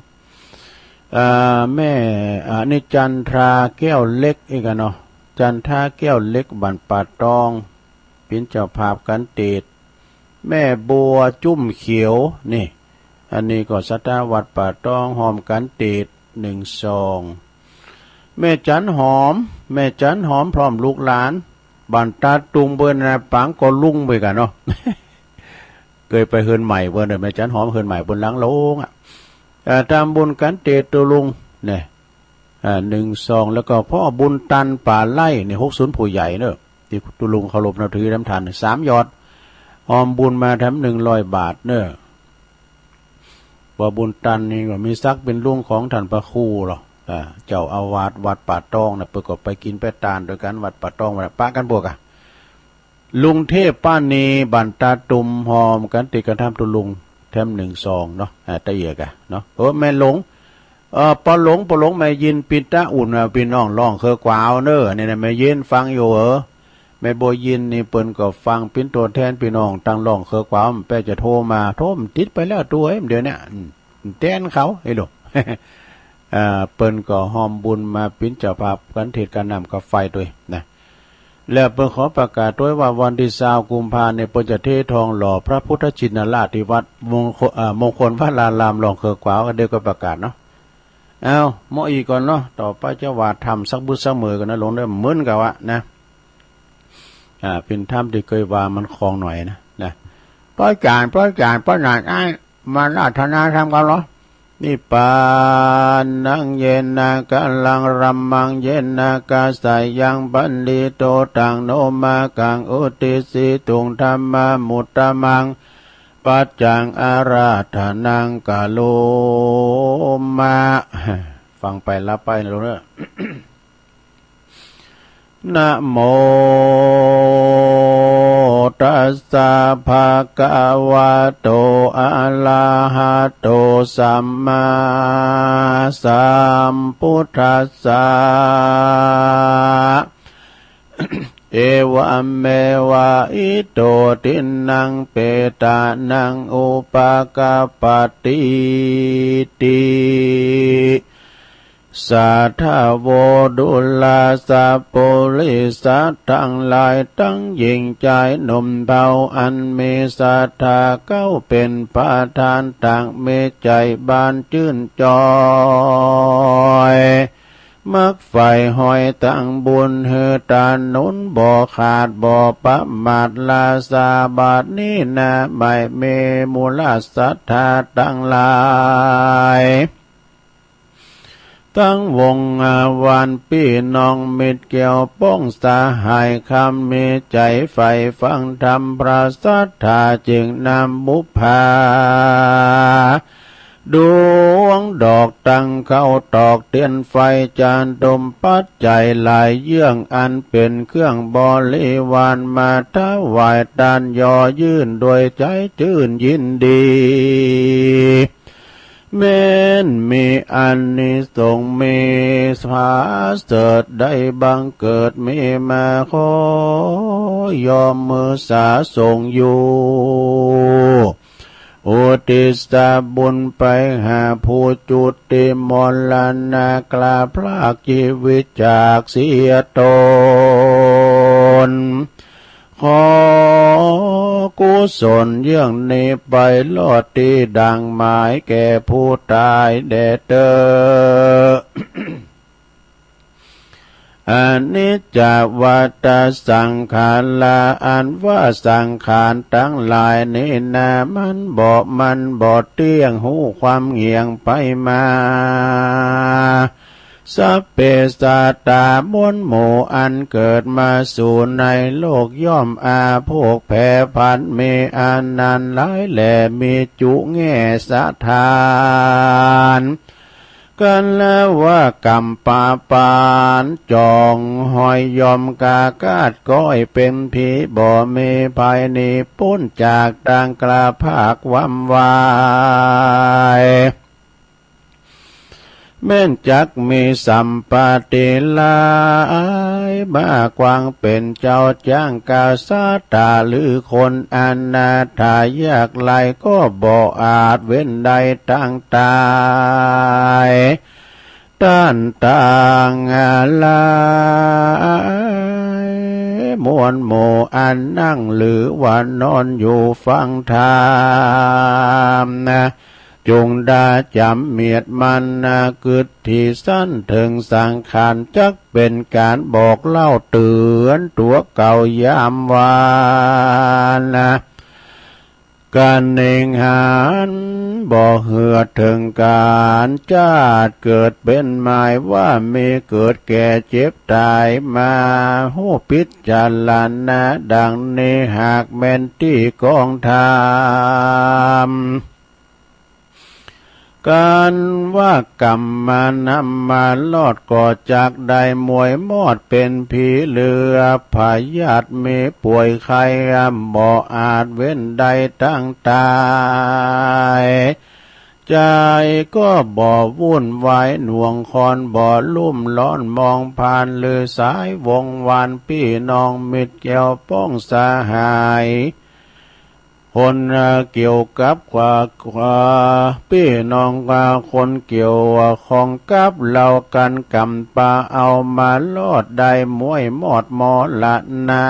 เอ่อ แม่ อันนี้จันทราแก้วเล็กอีกอะเนาะ จันทราแก้วเล็ก บ้านป่าตอง เป๋นเจ้าภาพกัณฑ์เตศน์ แม่บัวจุ้มเขียว นี่ อันนี้ก็ศรัทธาวัดป่าตอง ฮอมกัณฑ์เตศน์ หนึ่งซอง แม่จันหอม แม่จันหอมพร้อมลูกหลาน บ้านตาตุ่มเปิ้นนะ ปางก็ลุงไปกั๋นเนาะ เกยไปเฮือนใหม่เปิ้นเด้อ แม่จันหอมเฮือนใหม่เปิ้นหลังโล่งอะ เอ่อ ทำบุญกัณฑ์เตศน์ตุ๊ลุงเนี่ย อ่า หนึ่งซอง แล้วก็พ่อบุญตันป่าไร่นี่ หกศูนย์ ผู้ใหญ่เนอะ ตี้ตุ๊ลุงเคารพนับถือน้ำทาน สามหยอด ฮอมบุญมาแถมหนึ่งร้อยบาทเนอะ พ่อบุญตันนี่ก็มีศักดิ์เป๋นลุงของท่านพระครูหรอ อ่า เจ้าอาวาสวัดป่าตองนะ เปิ้นก็ไปกิ๋นไปตานตวยกั๋น วัดป่าตอง วัดปะกั๋นบวกอะ ลุงเทพป้านี บ้านตาตุ่ม ฮอมกัณฑ์เตศน์กระทำตุ๊ลุง แถมหนึ่งซองเนาะ อ่า ตะเอียกอะเนาะ เออ แม่หลง เออ ป้อหลง ป้อหลง แม่ยิน ปินตะอุ่น อ่ะ ปี้น้องล่องเคือกวาวเนอะ นี่นะ แม่ยินฟังอยู่เออ แม่บัวยินนี่เปิ้นก็ฟังเป๋นตั๋วแทนปี้น้องตางล่องเคือกวาว แปะจะโทรมา โทรมันติดไปแล้วตั๋วเอ้ย เดี๋ยวเนี้ย อืม แตนเขา ไอ้ลูก อ่า เปิ้นก็ฮอมบุญมาเป๋นเจ้าภาพกัณฑ์เตศน์กัณฑ์น้ำกัณฑ์ไฟตวยนะ แล้วเปิ้นขอประกาศตวยว่าวันตี้ซาวกุมภาเนี่ย เปิ้นจะเททองหล่อพระพุทธชินราชตี้วัดมงคล เอ่อ มงคลวรารามล่องเคือกวาว เดี๋ยวก็ประกาศเนาะ เอา เมาะอี้ก่อนเนาะ ต่อไปจะว่าธรรมสักบึดสักเมอก่อนนะ ลงได้มึนกะวะนะ อ่า เป๋นธรรมตี้เกยว่ามันคลองหน่อยนะ นะ พระอาจารย์ พระอาจารย์ พระอาจารย์ อ้าย มาราธนาธรรมกั๋นเหรอ นิพพานัง เยนะ กะลัง รัมมัง เยนะ กะสายัง ปะลิโต ตัง โน มากัง อุตติสสิตุง ธัมมามุตตะมัง ปัจจัง อาราธนัง กะโรมะ ฟังไปหลับไปนะลูกเอ้อ นะโมตัสสะ ภะคะวะโต อะระหะโต สัมมาสัมพุทธัสสะ เอวะเมวะ อิโต ทินนัง เปตานัง อุปะกัปปะติติ สาธะโว ดูราสะปุริสะตังหลาย ตังญิงจายหนุ่มเฒ่า อันมีศรัทธาเข้าเป๋นประธาน ตังมีใจ๋บานจื้นจอย มักใฝ่ฮอยตังบุญ หื้อตาหนุนบ่ขาดบ่ประมาท ลาสาบัดนี้นา แม่หมู่ศรัทธาตังหลาย ตังวงอาวันปี้น้องมิตรเกี่ยวป้องสหาย คำมีใจ๋ใฝ่ฟังธรรมพระศรัทธา จึงนำบุปผาดวงดอก ตั้งข้าวตอกเตียนไฟ จาตุมปัจจัยหลายเยื่อง อันเป๋นเครื่องบริวาร มาถวายตานย่อยื่น ด้วยใจ๋จื้นยินดี แม้นมีอานิสงส์ มีผาเสริฐได้บังเกิดมีมา ขอยอมมือสาสงอยู่ อุทิศบุญไปหาผู้จุติมรณะ กล้าพรากจีวิตจากเสียตน ขอกุศลเยื่องนี้ไปรอดตี้ดั่งหมายแก่ผู้ตายแด่เตอ อนิจจาวัตตาสังขารา อันว่าสังขารตังหลายนี้นา มันบ่ มันบ่เตี้ยง ฮู้ความเหยียงไปมา สัพเพสัตตา มวลหมู่อันเกิดมาสู่ในโลก ย่อมอาโภคแผ่พัน มีอันนันหลายแล มีจุแง่สถาน กัลวกรรมปะปาน จ่องหอยย่อมกากาดก้อย เป๋นผีบ่มีภัย หนีป๊นจากตังกล้าภาควำวาย แม้นจักมีสัมปติหลาย มากวางเป๋นเจ้าจ้างกษัตริย์หรือคนอนาถายากไร้ ก็บ่อาจเว้นได้ตังต๋าย ต้านตังหลาย มวลหมู่อันนั่งหรือว่านอนอยู่ฟังธรรมนา จุ่งดาจ๋ำเมียดมันนา กึ๊ดตี้สั้นเถิงสังขาร จักเป๋นก๋านบอกเล่าเตื๋อนตั๋วเก่ายามวานนา ก๋านเน่งหันบ่เหือดเถิงก๋านจาติเกิดเป๋นหมาย ว่ามีเกิดแก่เจ็บต๋ายมา ฮู้พิจารณาดังนี้ หากแม่นตี้กองธรรม ก๋านว่ากรรมมานำมารอด ก็จักได้มวยมอดเป๋นผี หรือพยาธิมีป่วยไข้ บ่อาจเว้นได้ตังต๋าย ใจ๋ก็บ่วุ่นวายหน่วง คอนบ่ลุ่มร้อนมองผ่าน หรือสายวงวานปี้น้องมิตรแก้วป้องสหาย คนเกี่ยวกับ เอ่อ ปี้น้อง เอ่อ คนเกี่ยวข้องกับเฮา ก๋านกรรมปาเอามารอด ได้มวยมอดมรณา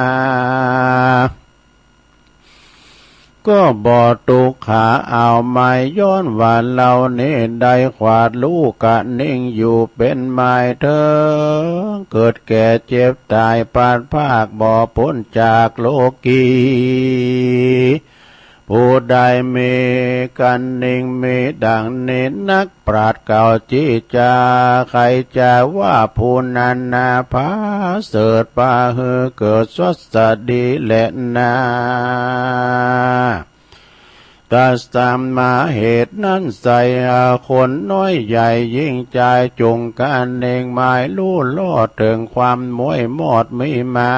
ก็บ่ตุ๊กขาเอาไม้ ย้อนว่าเฮานี้ได้ขวาดลู่กะนิ่งอยู่เป๋นหมายเถิง เกิดแก่เจ็บต๋ายพลัดพราก บ่ป๊นจากโลกี ผู้ใดมีกะนิ่งมีดังนี้ นักปราชญ์เก่าจี้จ๋า ใค่จ๋าว่าผู้นั้นนา ผาเสริฐปาหื้อเกิดสวัสดีแลนา ตัสมา เหตุนั้นไส้ คนน้อยใหญ่หญิงจาย จุ่งกะนิ่งหมายลู่ลอดเถิงความมวยมอดมีมา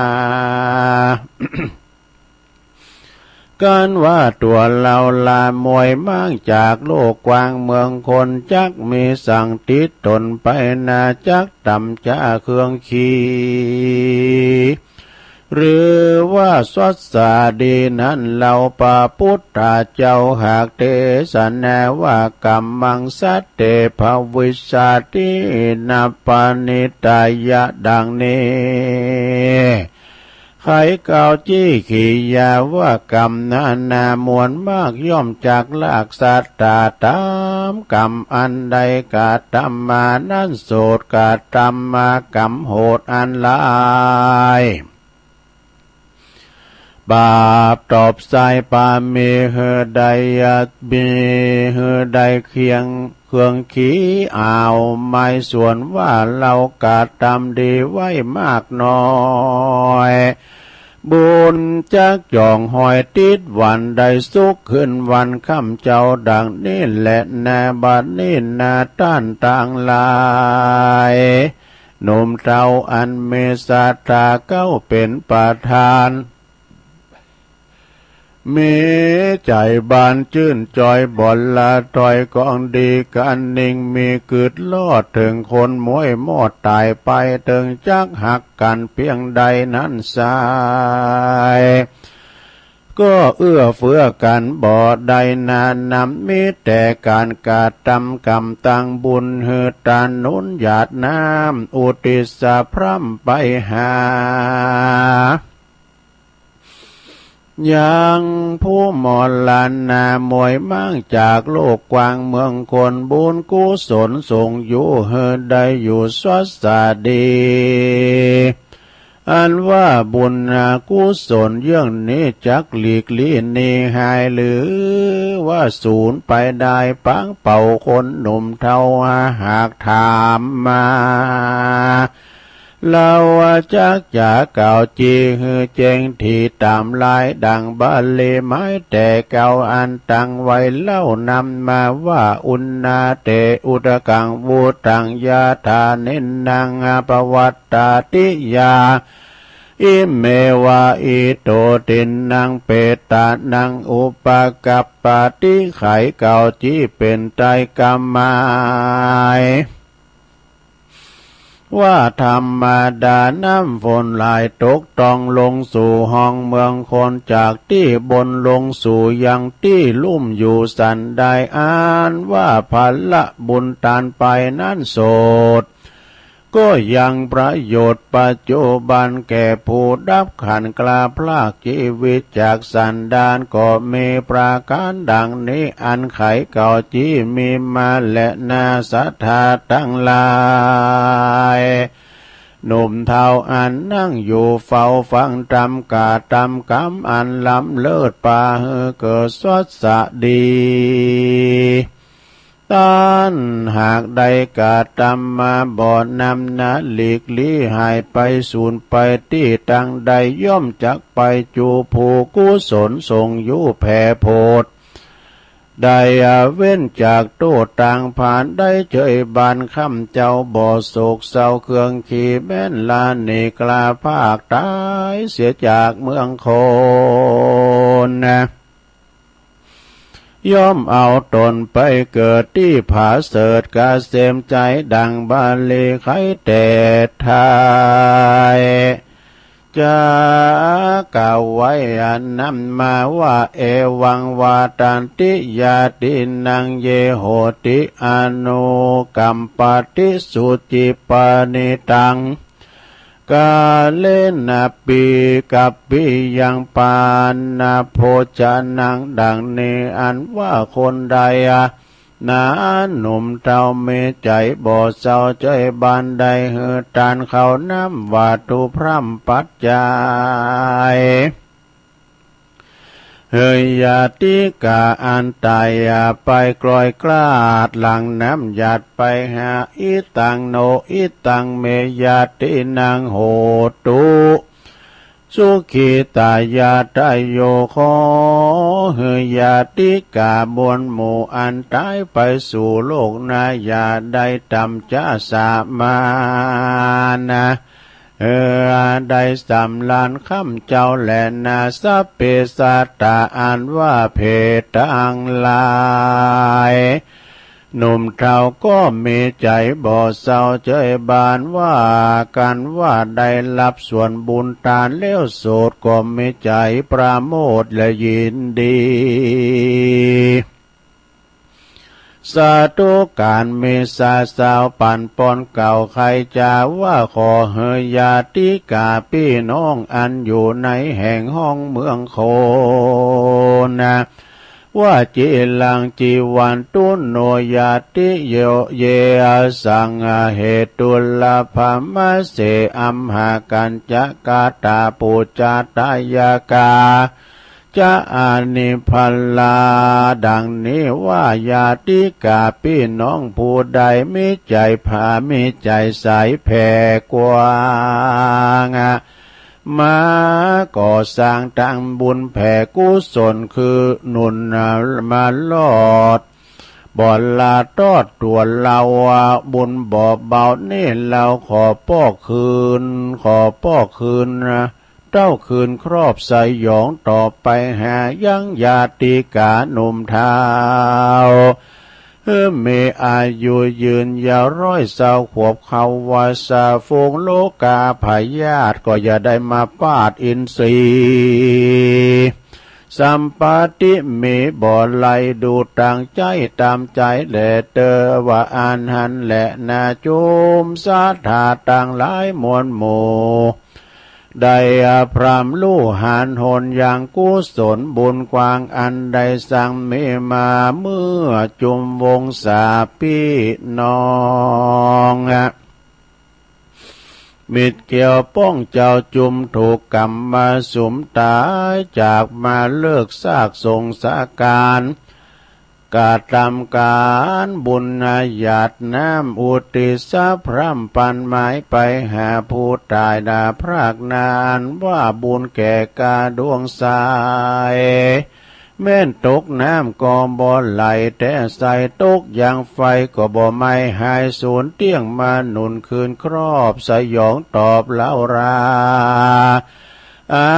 ก๋านว่าตั๋วเฮาลามวยม้างจากโลกกว้างเมืองคน จักมีสังติดต๋นไปนา จักต๋ำจ๋าเครื่องขี่ หรือว่าสวัสดีนั้น เฮาพระปุทธเจ้าหากเตสนาว่า กัมมัง สัตเต ภวิชชาติ นัปปะณิตายะ ดังนี้ ใค่กล่าวจี้ขียาว่ากรรมนานามวลมาก ย่อมจักลากสัตตาต๋ามกรรมอันได้กระตำมานั้น โสตกระตำมากรรมโหดอันร้าย บาปตอบไส้ปามีหื้อได้ มีหื้อได้เคียง เครื่องขี่เอาไม้ส่วนว่าเฮากระตำดีไว้มากน้อย บุญจักจ่องหอยติดวันได้สุข คืนวันค่ำเจ้าดังนี้แลนา บัดนี้นาต้านตังหลาย หนุ่มเฒ่าอันมีศรัทธาเก๊าเป๋นประธาน มีใจ๋บานจื้นจอยบ่ละถ้อยของดี กะนิ่งมีกึ๊ดลอดเถิงคนมวยมอดต๋ายไป เถิงจักหักกั๋นเปียงใดนั้นไส้ ก็เอื้อเฟื้อกั๋นบ่ได้นานำ มีแต่ก๋านกระตำกรรมตังบุญ หื้อตาหนุนหยาดน้ำอุทิศสะพร่ำไปหา ยังผู้มรณะมวยม้างจากโลกกว้างเมืองคน บุญกุศลส่งอยู่หื้อได้อยู่สวัสดี อันว่าบุญกุศลเยื่องนี้จักหลีกลี้หนีหายหรือว่าสูญไปได้ ปางเป่าคนหนุ่มเฒ่าหากถามมา ลาวจักจะกล่าวจี้หื้อแจ้งถี่ต๋ามลายดังบาลีไม้แต่เก่าอันตั้งไว้เล่านำมาว่า อุณณาเต อุทกัง วุตัง ยะถา นินนัง อปวัตตาติยา อิเมวะ อิโต ทินนัง เปตานัง อุปกัปปะติ ไขกล่าวจี้เป๋นไตรกำหมาย ว่าธรรมดาน้ำฝนหลายตกต้องลงสู่ห้องเมืองคน จากตี้บนลงสู่ยังตี้ลุ่มอยู่สันใด อันว่าผละบุญตานไปนั้นโสด ก็ยังประโยชน์ปัจจุบันแก่ผู้ดับขันธ์กล้าพรากจีวิตจากสันดาน ก็มีประก๋านดังนี้ อันไขกล่าวจี้มีมาแลนาศรัทธาตังหลาย หนุ่มเฒ่าอันนั่งอยู่เฝ้าฟังธรรม กระตำกรรมอันล้ำเลิศ ปาหื้อเกิดสวัสดี ต้านหากได้กระตำมาบ่นำนา หลีกลี้หายไปสูญไปตี้ตังใด ย่อมจักไปจูผู้กุศลส่งอยู่แผ่โผด ได้เว้นจากโต้ษต่างผาน ได้เจยบานคำเจ้าบ่โศกเศร้า เครื่องขีแม้นลาหนีกล้าพรากต๋ายเสียจากเมืองคน ย่อมเอาต๋นไปเกิดตี้ผาเสริฐเกษมไจร ดังบาลีไขแต่ท้าย จักกล่าวไว้อันนั้นมาว่า เอวัง วาทันติ ญาตินัง เย โหติ อนุกัมปะติ สุจิปะณิตัง กาเลนะ ปี กัปปิยัง ปานะโภชะนัง ดังนี้ อันว่าคนใดนา หนุ่มเฒ่ามีใจ๋บ่เศร้าเจยบาน ได้หื้อตานข้าวน้ำวัตถุพร่ำปัจจัย หื้อญาติก๋าอันต๋ายไปกลอยกลาดหลังน้ำหยาดไปหา อิตัง โน อิตัง เม ญาตินัง โหตุ สุขีตายาตโย ขอหื้อญาติก๋ามวลหมู่อันต๋ายไปสู่โลกหน้า อย่าได้ต่ำจ๊าสามานะ หื้อได้สำราญคำเจ้าแลนา สัพเพสัตตา อันว่าเพศตังหลาย หนุ่มเฒ่าก็มีใจ๋บ่เศร้าเจยบานว่ากั๋นว่าได้ฮับส่วนบุญตานแล้วโสด ก็มีใจ๋ประโมทย์และยินดี สาธุก๋านมีสาสาวปั๋นปอนเกล่าวไขจ๋าว่า ขอหื้อญาติก๋าปี้น้องอันอยู่ในแห่งห้องเมืองคนนะ ว่า จิรัง จีวันตุ โน ญาติโย เย สัง เหตุ ตุลภมะเส อัมหากัญจะกะตะ ปูชาตะยะกา จะอานิพพาลา ดังนี้ว่า ญาติก๋าปี้น้องผู้ใดมีใจ๋ผา มีใจ๋ใสแผ่กว้าง มาก่อสร้างตังบุญแผ่กุศลคือหนุนมาลอด บ่ลาตอดตั๋วเฮา บุญบ่เบานี้เฮาขอปอกคืน ขอปอกคืน เต้าคืนครอบสยองต่อไปหายังญาติก๋าหนุ่มเฒ่า หื้อมีอายุยืนยาวร้อยเศร้าขวบ เข้าวัสสะฝูง โรคาพยาธิก็อย่าได้มาปาดอินทรีย์ สัมปติมีบ่ไหล ดูตางใจ๊ต๋ามใจ๋ แลเตอว่าอันหั้นแลนา จุมศรัทธาตังหลายมวลหมู่ ได้พร่ำฮู้หันหนยังกุศลบุญกว้างอันได้สั่งมีมาเมื่อจุมวงศาปี้น้อง มิตรเกี่ยวป้องเจ้าจุมถูกกรรมมาสุมต๋ายจากมาเลิกซากสงสาร กระตำก๋านบุญหยาดน้ำอุทิศพร่ำปรารถนาไปหาผู้ต๋ายนาพรากนาอันว่าบุญแก่กาดวงสาย แม้นตกน้ำก็บ่ไหล แต่ใส่ตกยังไฟก็บ่ไหม้ หายสูญเตี้ยงมาหนุนคืนครอบสยองตอบเล่ารา อา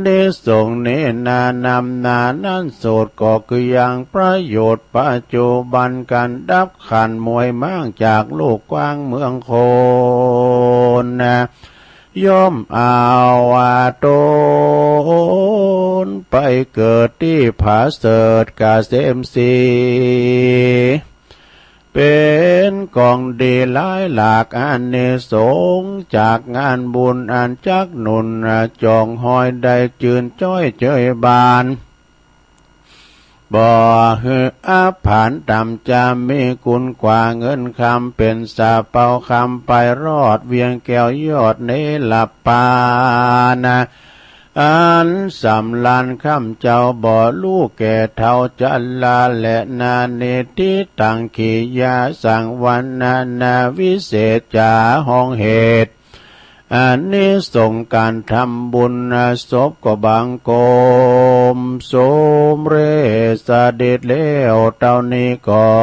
นิสงส์นี้นานำนานั้นสุดก็คือยังประโยชน์ปัจจุบันกันดับขันมวยม้างจากลูกกว้างเมืองคนนะ ย่อมเอาอาตนไปเกิดตี้ผาเสริฐเกษมศรี เป๋นของดีหลายหลากอานิสงส์จากงานบุญอันจักหนุนจองฮอยได้จืนจ้อยเจยบาน บ่หื้ออับผานต่ำจะมีกุณกว่าเงินคำ เป๋นสาเปาคำไปรอดเวียงแก้วยอดเนรปานนะ อันสำราญค่ำเจ้าบ่ฮู้แก่เฒ่าจะลาและนานิทิตังขียาสังวรรณนาวิเศษจาห้องเหตุ อานิสงส์ก๋านทำบุญศพก็บังคมสมเร็จเสด็จแล้วเต้านี้ก่อ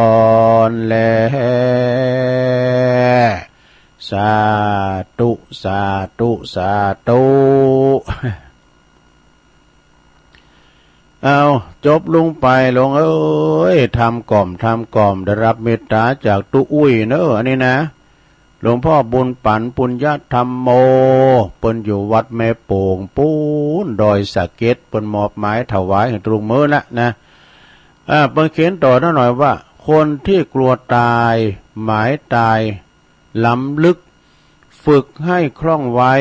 นแล สาธุ สาธุ สาธุ เอา จบลงไป หลวงเอ๋ย ทำก่อม ทำก่อม ได้รับเมตต๋าจากตุ๊อุ้ยเนอะ อันนี้นะ หลวงพ่อบุญปั๋น ปุญญธรรมโม เปิ้นอยู่วัดแม่โป่งปู๊น ดอยสะเก็ด เปิ้นมอบหมายถวายหื้อตุ๊ลุงเมินละนะ อ่า เปิ้นเขียนต่อหน้าหน่อยว่า คนที่กลัวตาย หมายตาย ล้ำลึก ฝึกให้คล่องไว้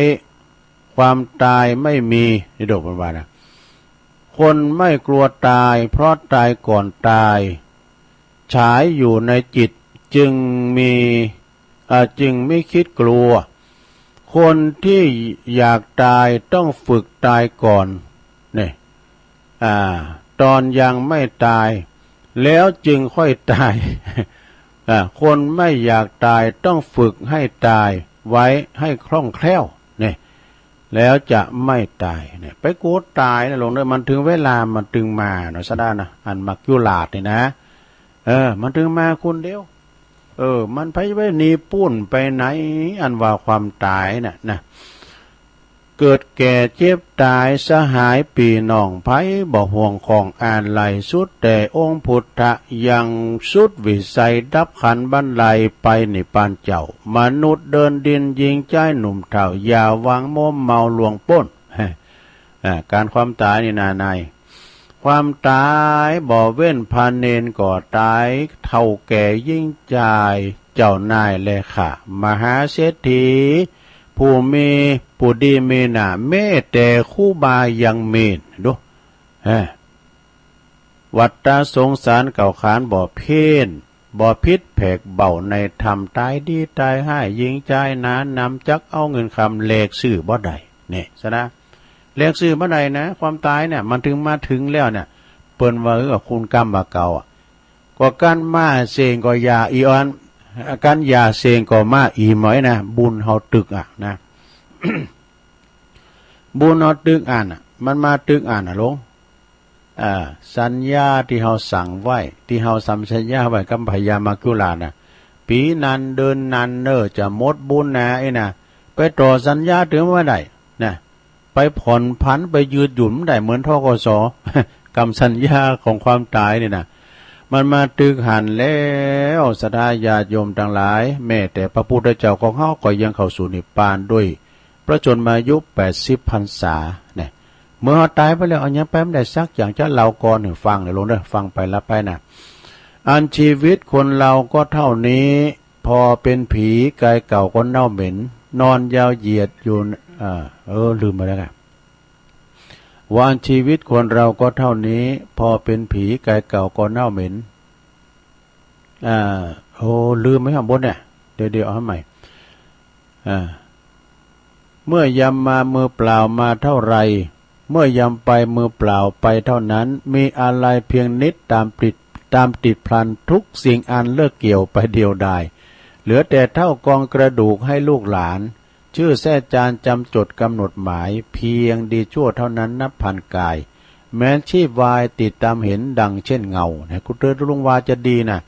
ความตายไม่มี นี่โดดเปิ้นว่านะ คนไม่กลัวตาย เพราะตายก่อนตาย ฉายอยู่ในจิต จึงมี อ่า จึงไม่คิดกลัว คนที่อยากตายต้องฝึกตายก่อน นี่ อ่า ตอนยังไม่ตาย แล้วจึงค่อยตาย อ่า คนไม่อยากตายต้องฝึกให้ตายไว้ให้คล่องแคล่ว นี่ แล้วจะไม่ตาย นี่ ไปกลัวต๋ายนะหลวงเด้อ มันถึงเวลามันตึงมาเนาะ สะด้านะ อันหมากจุราษฎ์นี่นะ เออ มันตึงมาคนเดียว เออ มันไปไว้หนีปู้นไปไหน อันว่าความต๋ายน่ะนะ เกิดแก่เจ็บต๋ายสหายปี้น้องไผบ่ห่วงของอาลัย สุดแต่องค์พุทธะยังสุดวิสัยดับขันบรรลัยไปนิพพานเจ้า มนุษย์เดินดินหญิงจายหนุ่มเฒ่า อย่าหวังมัวเมาล่วงป๊น อ่า ก๋านความต๋ายนี่นาใน ความต๋ายบ่เว้นพระเณรก็ต๋าย เฒ่าแก่หญิงจาย เจ้านายและข้า มหาเศรษฐี ผู้มี ผู้ดีมีหน้า แม้แต่ครูบายังมี ดู ฮะ วัฏฏะสงสารเก่าขานบ่เพี้ยน บ่ผิดแผกเบาในธรรม ต๋ายดีต๋ายฮ้าย หญิงจายหนานำ จักเอาเงินคำแลกซื้อบ่ได้ นี่ สะด้า แลกซื้อบ่ได้นะ ความต๋ายเนี่ย มันตึงมาถึงแล้วเนี่ย เปิ้นว่า เออ คุณกรรมว่าเก่าอะ ก็กั๋นมาเส้งก็อย่าอีอ่อน กั๋นอย่าเส้งก็มาอีหมอยนะ บุญเฮาตึกอะนะ บุญเฮาตึกอั้นอะ มันมาตึกอั้นอะหลวง อ่า สัญญาตี้เฮาสังไว้ ตี้เฮาทำสัญญาไว้กับพญามัจจุราชน่ะ ปี๋นั้นเดือนนั้นเน่อจะหมดบุญนะ ไอ้น่ะ ไปต่อสัญญาตึงบ่ได้นะ ไปผ่อนผัน ไปยืดหยุ่นบ่ได้เหมือน ธ.ก.ส. กำสัญญาของความต๋ายนี่นะ มันมาตึกหั้นแล้ว ศรัทธาญาติโยมตังหลาย แม้แต่พระพุทธเจ้าของเฮาก็ยังเข้าสู่นิพพานด้วยพระชนมายุแปดสิบพรรษาเนี่ย เมื่อเฮาต๋ายไปแล้ว เอาหยังไปบ่ได้สักอย่าง จะเล่าก่อนหื้อฟังเน่อหลวงเน่อ ฟังไปละไปนะ อันชีวิตคนเฮาก็เต้านี้ ผ่อเป๋นผี ก๋ายเก่าก็เน่าเหม็น นอนยาวเหยียดอยู่ อ่า เออ ลืมไปแล้วไง ว่าอันชีวิตคนเราก็เท่านี้ พอเป็นผีกายเก่าก็เน่าเหม็น อ่า โอ้ ลืมไว้ข้างบนเนี่ย เดี๋ยว เดี๋ยวเอาให้ใหม่ อ่า เมื่อยามมามือเปล่ามาเท่าไร เมื่อยามไปมือเปล่าไปเท่านั้น มีอาลัยเพียงนิดตามติด ตามติดพลันทุกสิ่งอันเลิกเกี่ยวไปเดียวดาย เหลือแต่เถ้ากองกระดูกให้ลูกหลาน ชื่อแทร่จานจำจดกำหนดหมาย เพียงดีชั่วเท่านั้นนับพันกาย แม้นชีพวายติดตามเห็นดังเช่นเงา นะ กูเตือนลุงวาจะดีนะ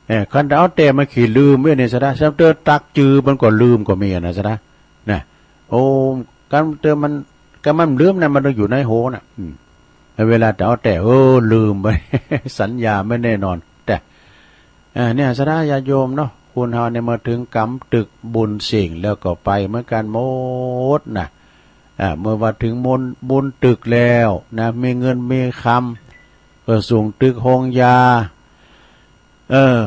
เออ คันเอาแต่มาขี้ลืมไว้เนี่ยสะดะ ซ้ำเติมตักจือมันก็ลืมก็มีอะนะสะดะ นะ โอ้ กันเติมมัน กันมันลืมนะ มันต้องอยู่ในโหนะ อืม เวลาจะเอาแต่ เออ ลืมไป สัญญาไม่แน่นอน แต่ อ่า เนี่ย สะดะญาติโยมเนาะ คนเฮาเนี่ยมาถึงก๋ำตึกบุญเสงแล้วก็ไปเหมือนกันหมดนะ อ่า เมื่อว่าถึงบุญ บุญตึกแล้วนะ มีเงินมีคำ ก็ส่งตึกโฮงยา เออ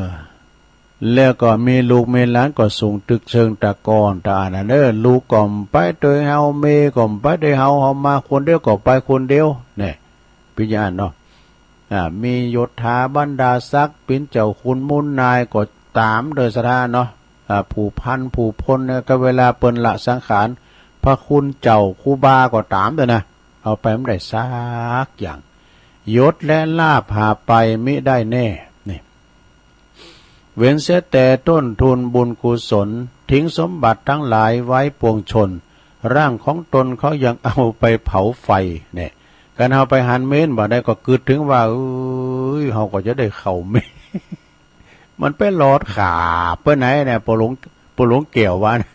แล้วก็มีลูกมีหลานก็ส่งตึกเชิงตะกอนตะอันนั้น เออ ลูกก็ไปโดยเฮา เมียก็ไปโดยเฮา เฮามาคนเดียวก็ไปคนเดียว เนี่ย ปิญญาเนาะ อ่า มียศถาบรรดาศักดิ์ เป๋นเจ้าคุณมูลนายก็ต๋ามโดยสะดะเนาะ อ่า ผู้พันผู้พลเนี่ย ก็เวลาเปิ้นละสังขาร พระคุณเจ้าครูบาก็ต๋ามโดยนะ เอาไปบ่ได้สักอย่าง ยศและลาภหาไปมิได้แน่ นี่ เว้นเสียแต่ต้นทุนบุญกุศล ทิ้งสมบัติทั้งหลายไว้ปวงชน ร่างของตนเขายังเอาไปเผาไฟ เนี่ย กันเฮาไปหันเมรุบ่ได้ก็กึ๊ดเถิงว่า เอ้ย เฮาก็จะได้เข้าเมรุ มันไปหลอดขาบไปไหนเนี่ย ปอหลวง ปอหลวงแก้วว่านะ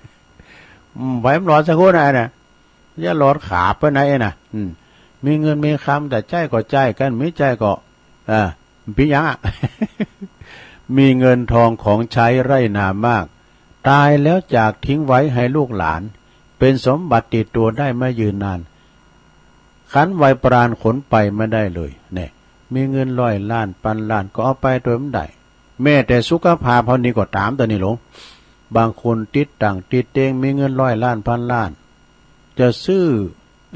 อืม ไปมันหลอดสักคนนะ อย่าหลอดขาบไปไหนนะ อืม มีเงินมีคำแต่ใจ๊ก็ใจ๊ กันบ่ใจ๊ก็ อ่า เป๋นหยังอะ มีเงินทองของใช้ไร่นามาก ต๋ายแล้วจากทิ้งไว้ให้ลูกหลาน เป๋นสมบัติติดตั๋วได้ไม่ยืนนาน คันไวปราณขนไปไม่ได้เลย เนี่ย มีเงินร้อยล้านพันล้านก็เอาไปโดยบ่ได้ แม้แต่สุขภาพเฮานี่ก็ต๋ามต๋อนนี้หลวง บางคนติดตั๋งติดเตียง มีเงินร้อยล้านพันล้าน จะซื้อ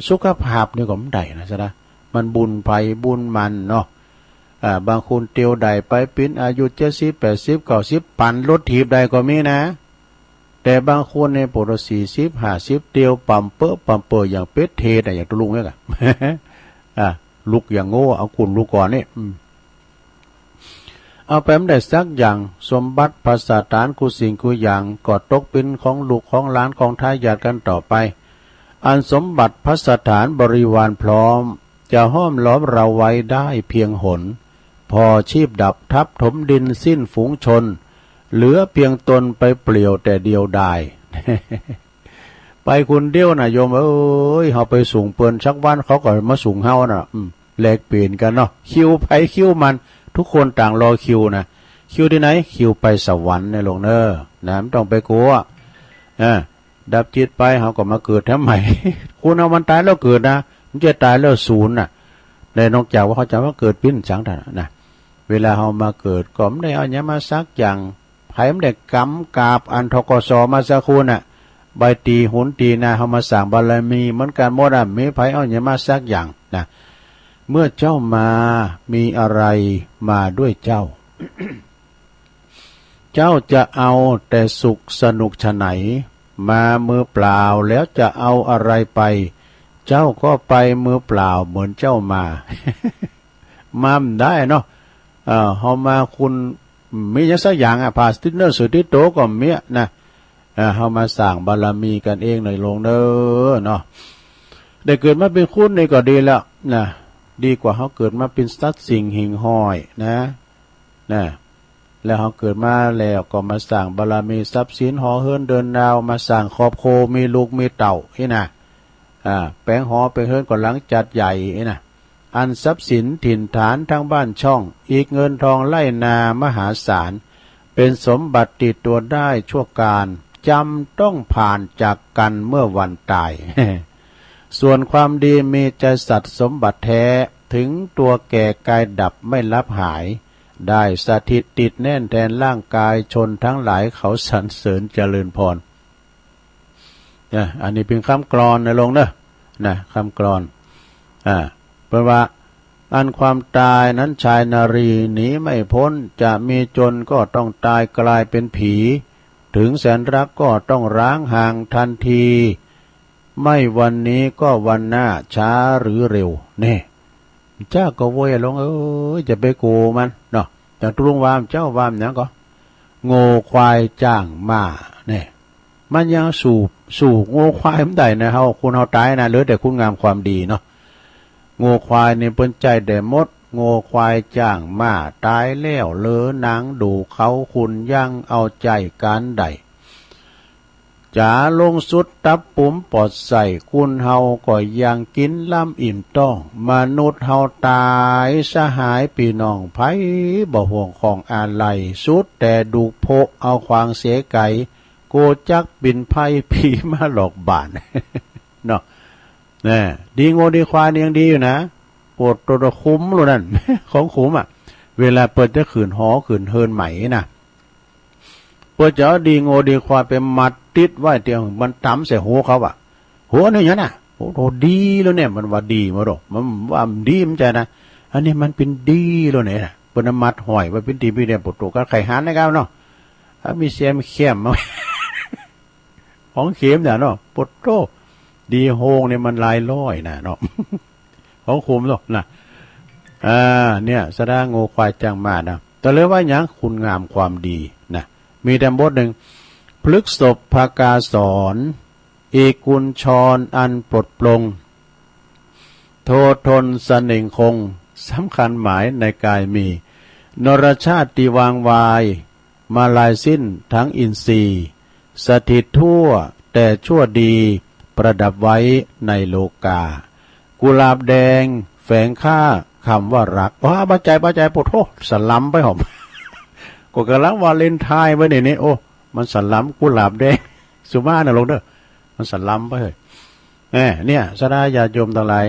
สุขภาพนี่ก็บ่ได้นะสะดะ มันบุญใผบุญมันเนาะ อ่า บางคนเตียวได้ไปเป๋นอายุเจ็ดสิบ แปดสิบ เก้าสิบ ปั่นรถถีบได้ก็มีนะ แต่บางคนเนี่ย ปอสี่สิบ ห้าสิบ เตียวป่ำเป๊อะป่ำเป๋ออย่างเป๋นเทศน์อะ อย่างตุ๊ลุงเนี่ยอะ อ่า ลุกอย่างโง่ เอากุ่นลุกก่อนนี่ อืม เอาไปบ่ได้สักอย่าง สมบัติพัสถานกู้สิ่งกู้อย่างก็ตกเป๋นของลูกของหลานของทายาทกันต่อไป อันสมบัติพัสถานบริวารพร้อม จะห้อมล้อมเราไว้ได้เพียงหน พอชีพดับทับถมดินสิ้นฝูงชน เหลือเพียงตนไปเปลี่ยวแต่เดียวดาย ไปคนเดียวนะโยมเอ้ย เฮาไปสูงเปิ้นสักวัน เขาก็มาสูงเฮานะ อืม แลกเปลี่ยนกันเนาะ คิวใผคิวมัน ทุกคนต่างรอคิวนะ คิวตี้ไหน คิวไปสวรรค์เนี่ยหลวงเน้อ นะ บ่ต้องไปกั๋ว อ่า ดับจิตไป เฮาก็มาเกิดแถมใหม่ คนเฮามันต๋ายแล้วเกิดนะ บ่ใจ้ต๋ายแล้วสูญน่ะ แต่นอกจากว่าเขาจะมาเกิดเป๋นจังซั่นนะ เวลาเฮามาเกิดก็บ่ได้เอาหยังมาสักอย่าง ใผบ่ได้กำกราบอัน ธ.ก.ส. มาสักคนน่ะ ใบตีหุนตีนา เฮามาสร้างบารมีเหมือนกันหมดอะ บ่มีใผเอาหยังมาสักอย่างนะ เมื่อเจ้ามา มีอะไรมาด้วยเจ้า เจ้าจะเอาแต่สุขสนุกฉะไหน มามือเปล่าแล้วจะเอาอะไรไป เจ้าก็ไปมือเปล่าเหมือนเจ้ามา มาบ่ได้เนาะ เอ่อ เฮามาคนบ่มีหยังสักอย่างอะ ผ้าติดเนื้อเสื้อติดตั๋วก็บ่มีอะนะ เอ่อ เฮามาสร้างบารมีกันเองหน่อยหลวงเน้อเนาะ ได้เกิดมาเป๋นคนนี่ก็ดีแล้วนะ ดีกว่าเฮาเกิดมาเป๋นสัตว์สิ่งหิ่งห้อยนะ นะ แล้วเฮาเกิดมาแล้วก็มาสร้างบารมีทรัพย์สิน หอเฮือนเดินดาว มาสร้างครอบครัว มีลูกมีเต้าอี้นะ อ่า แป๋งหอแป๋งเฮือนก็หลังจัดใหญ่อี้นะ อันทรัพย์สินถิ่นฐานทั้งบ้านช่อง อีกเงินทองไร่นามหาศาล เป๋นสมบัติติดตั๋วได้ชั่วกาล จำต้องผ่านจากกันเมื่อวันต๋าย ส่วนความดีมีใจสัตย์สมบัติแท้ ถึงตัวแก่กายดับไม่ลับหาย ได้สถิตติดแน่นแทนร่างกาย ชนทั้งหลายเขาสรรเสริญเจริญพร นะ อันนี้เป๋นกำกลอนนะโลงเนาะ นะ กำกลอน อ่า เปิ้นว่า อันความต๋ายนั้นชายนารีหนีไม่พ้น จะมีจนก็ต้องต๋ายกลายเป๋นผี ถึงแสนรักก็ต้องร้างห่างทันที ไม่วันนี้ก็วันหน้าช้าหรือเร็ว แน่ เจ้าก็โวยอะโลงเอ๋ย จะไปกั๋วมันเนาะ แต่ตุ๊ลุงว่า เจ้าว่าหยังก่อ งัวควายจ้างม้า แน่ มันยังสู้ สู้งัวควายบ่ได้นะ เฮา คนเฮาต๋ายนะ เหลือแต่คุณงามความดีเนาะ งัวควายนี่เปิ้นใจ๊ได้หมด งัวควายจ้างม้าต๋ายแล้ว เหลือหนังดูเขา คุณยังเอาใจ๊ก๋านใด จ๋าลงสุดตับปุ๋มปอดไส้ คนเฮาก็ยังกิ๋นล้ำอิ่มต๊อง มนุษย์เฮาต๋ายสหายปี้น้อง ใผบ่ห่วงของอาลัย สุดแต่ดูกโพะเอาขวางเสียไก๋ กั๋วจักเป๋นไพผีมาหลอกบ้าน เนาะ แน่ ดีงัวดีควายนี่ยังดีอยู่นะ โปดโตตะคุ้มโลนั้น ของคุ้มอะ เวลาเปิ้นจะขึ้นหอขึ้นเฮือนใหม่นะ เปิ้นจะเอาดีงัวดีควายไปมัดติดไว้เตียว มันต๋ำใส่หัวเขาอะ หัวนี่หยังน่ะ โอ้โห ดีแล้วเนี่ย มันว่าดีมาดอก มันว่ามันดีมันใจ้นะ อันนี้มันเป๋นดีแล้วเนี่ย เปิ้นเอามัดห้อยไว้เป๋นดีเป๋นดี โปดโต กั๋นไข่หานนะครับเนาะ อ่ะ มีแซมแคมมา ของเข็มเนี่ยเนาะ โปดโต ดีโฮงเนี่ยมันหลายร้อยนะเนาะ ของคุ้มเนาะนะ อ่า เนี่ย สะดางัวควายจ้างม้านะ แต่เหลือว่าหยัง คุณงามความดีนะ มีแต่บทหนึ่ง พฤกษภกาสอน อีกกุญชรอันปลดปลง โททนเสน่งคง สำคัญหมายในกายมี นรชาติวางวาย มาลายสิ้นทั้งอินทรีย์ สถิตทั่วแต่ชั่วดี ประดับไว้ในโลกา กุหลาบแดงแฝงค่าคำว่ารัก ว้า บาดใจ๋ บาดใจ๋ โปดโต สะหลำไปหอม ก็ก่ำลังวาเลนไทน์ไว้นี่นี่ โอ้ มันสะหลำ กุหลาบแดง สุมานะโลงเนาะ มันสะหลำไปเฮ้ย แหม เนี่ย สะดาญาติโยมตังหลาย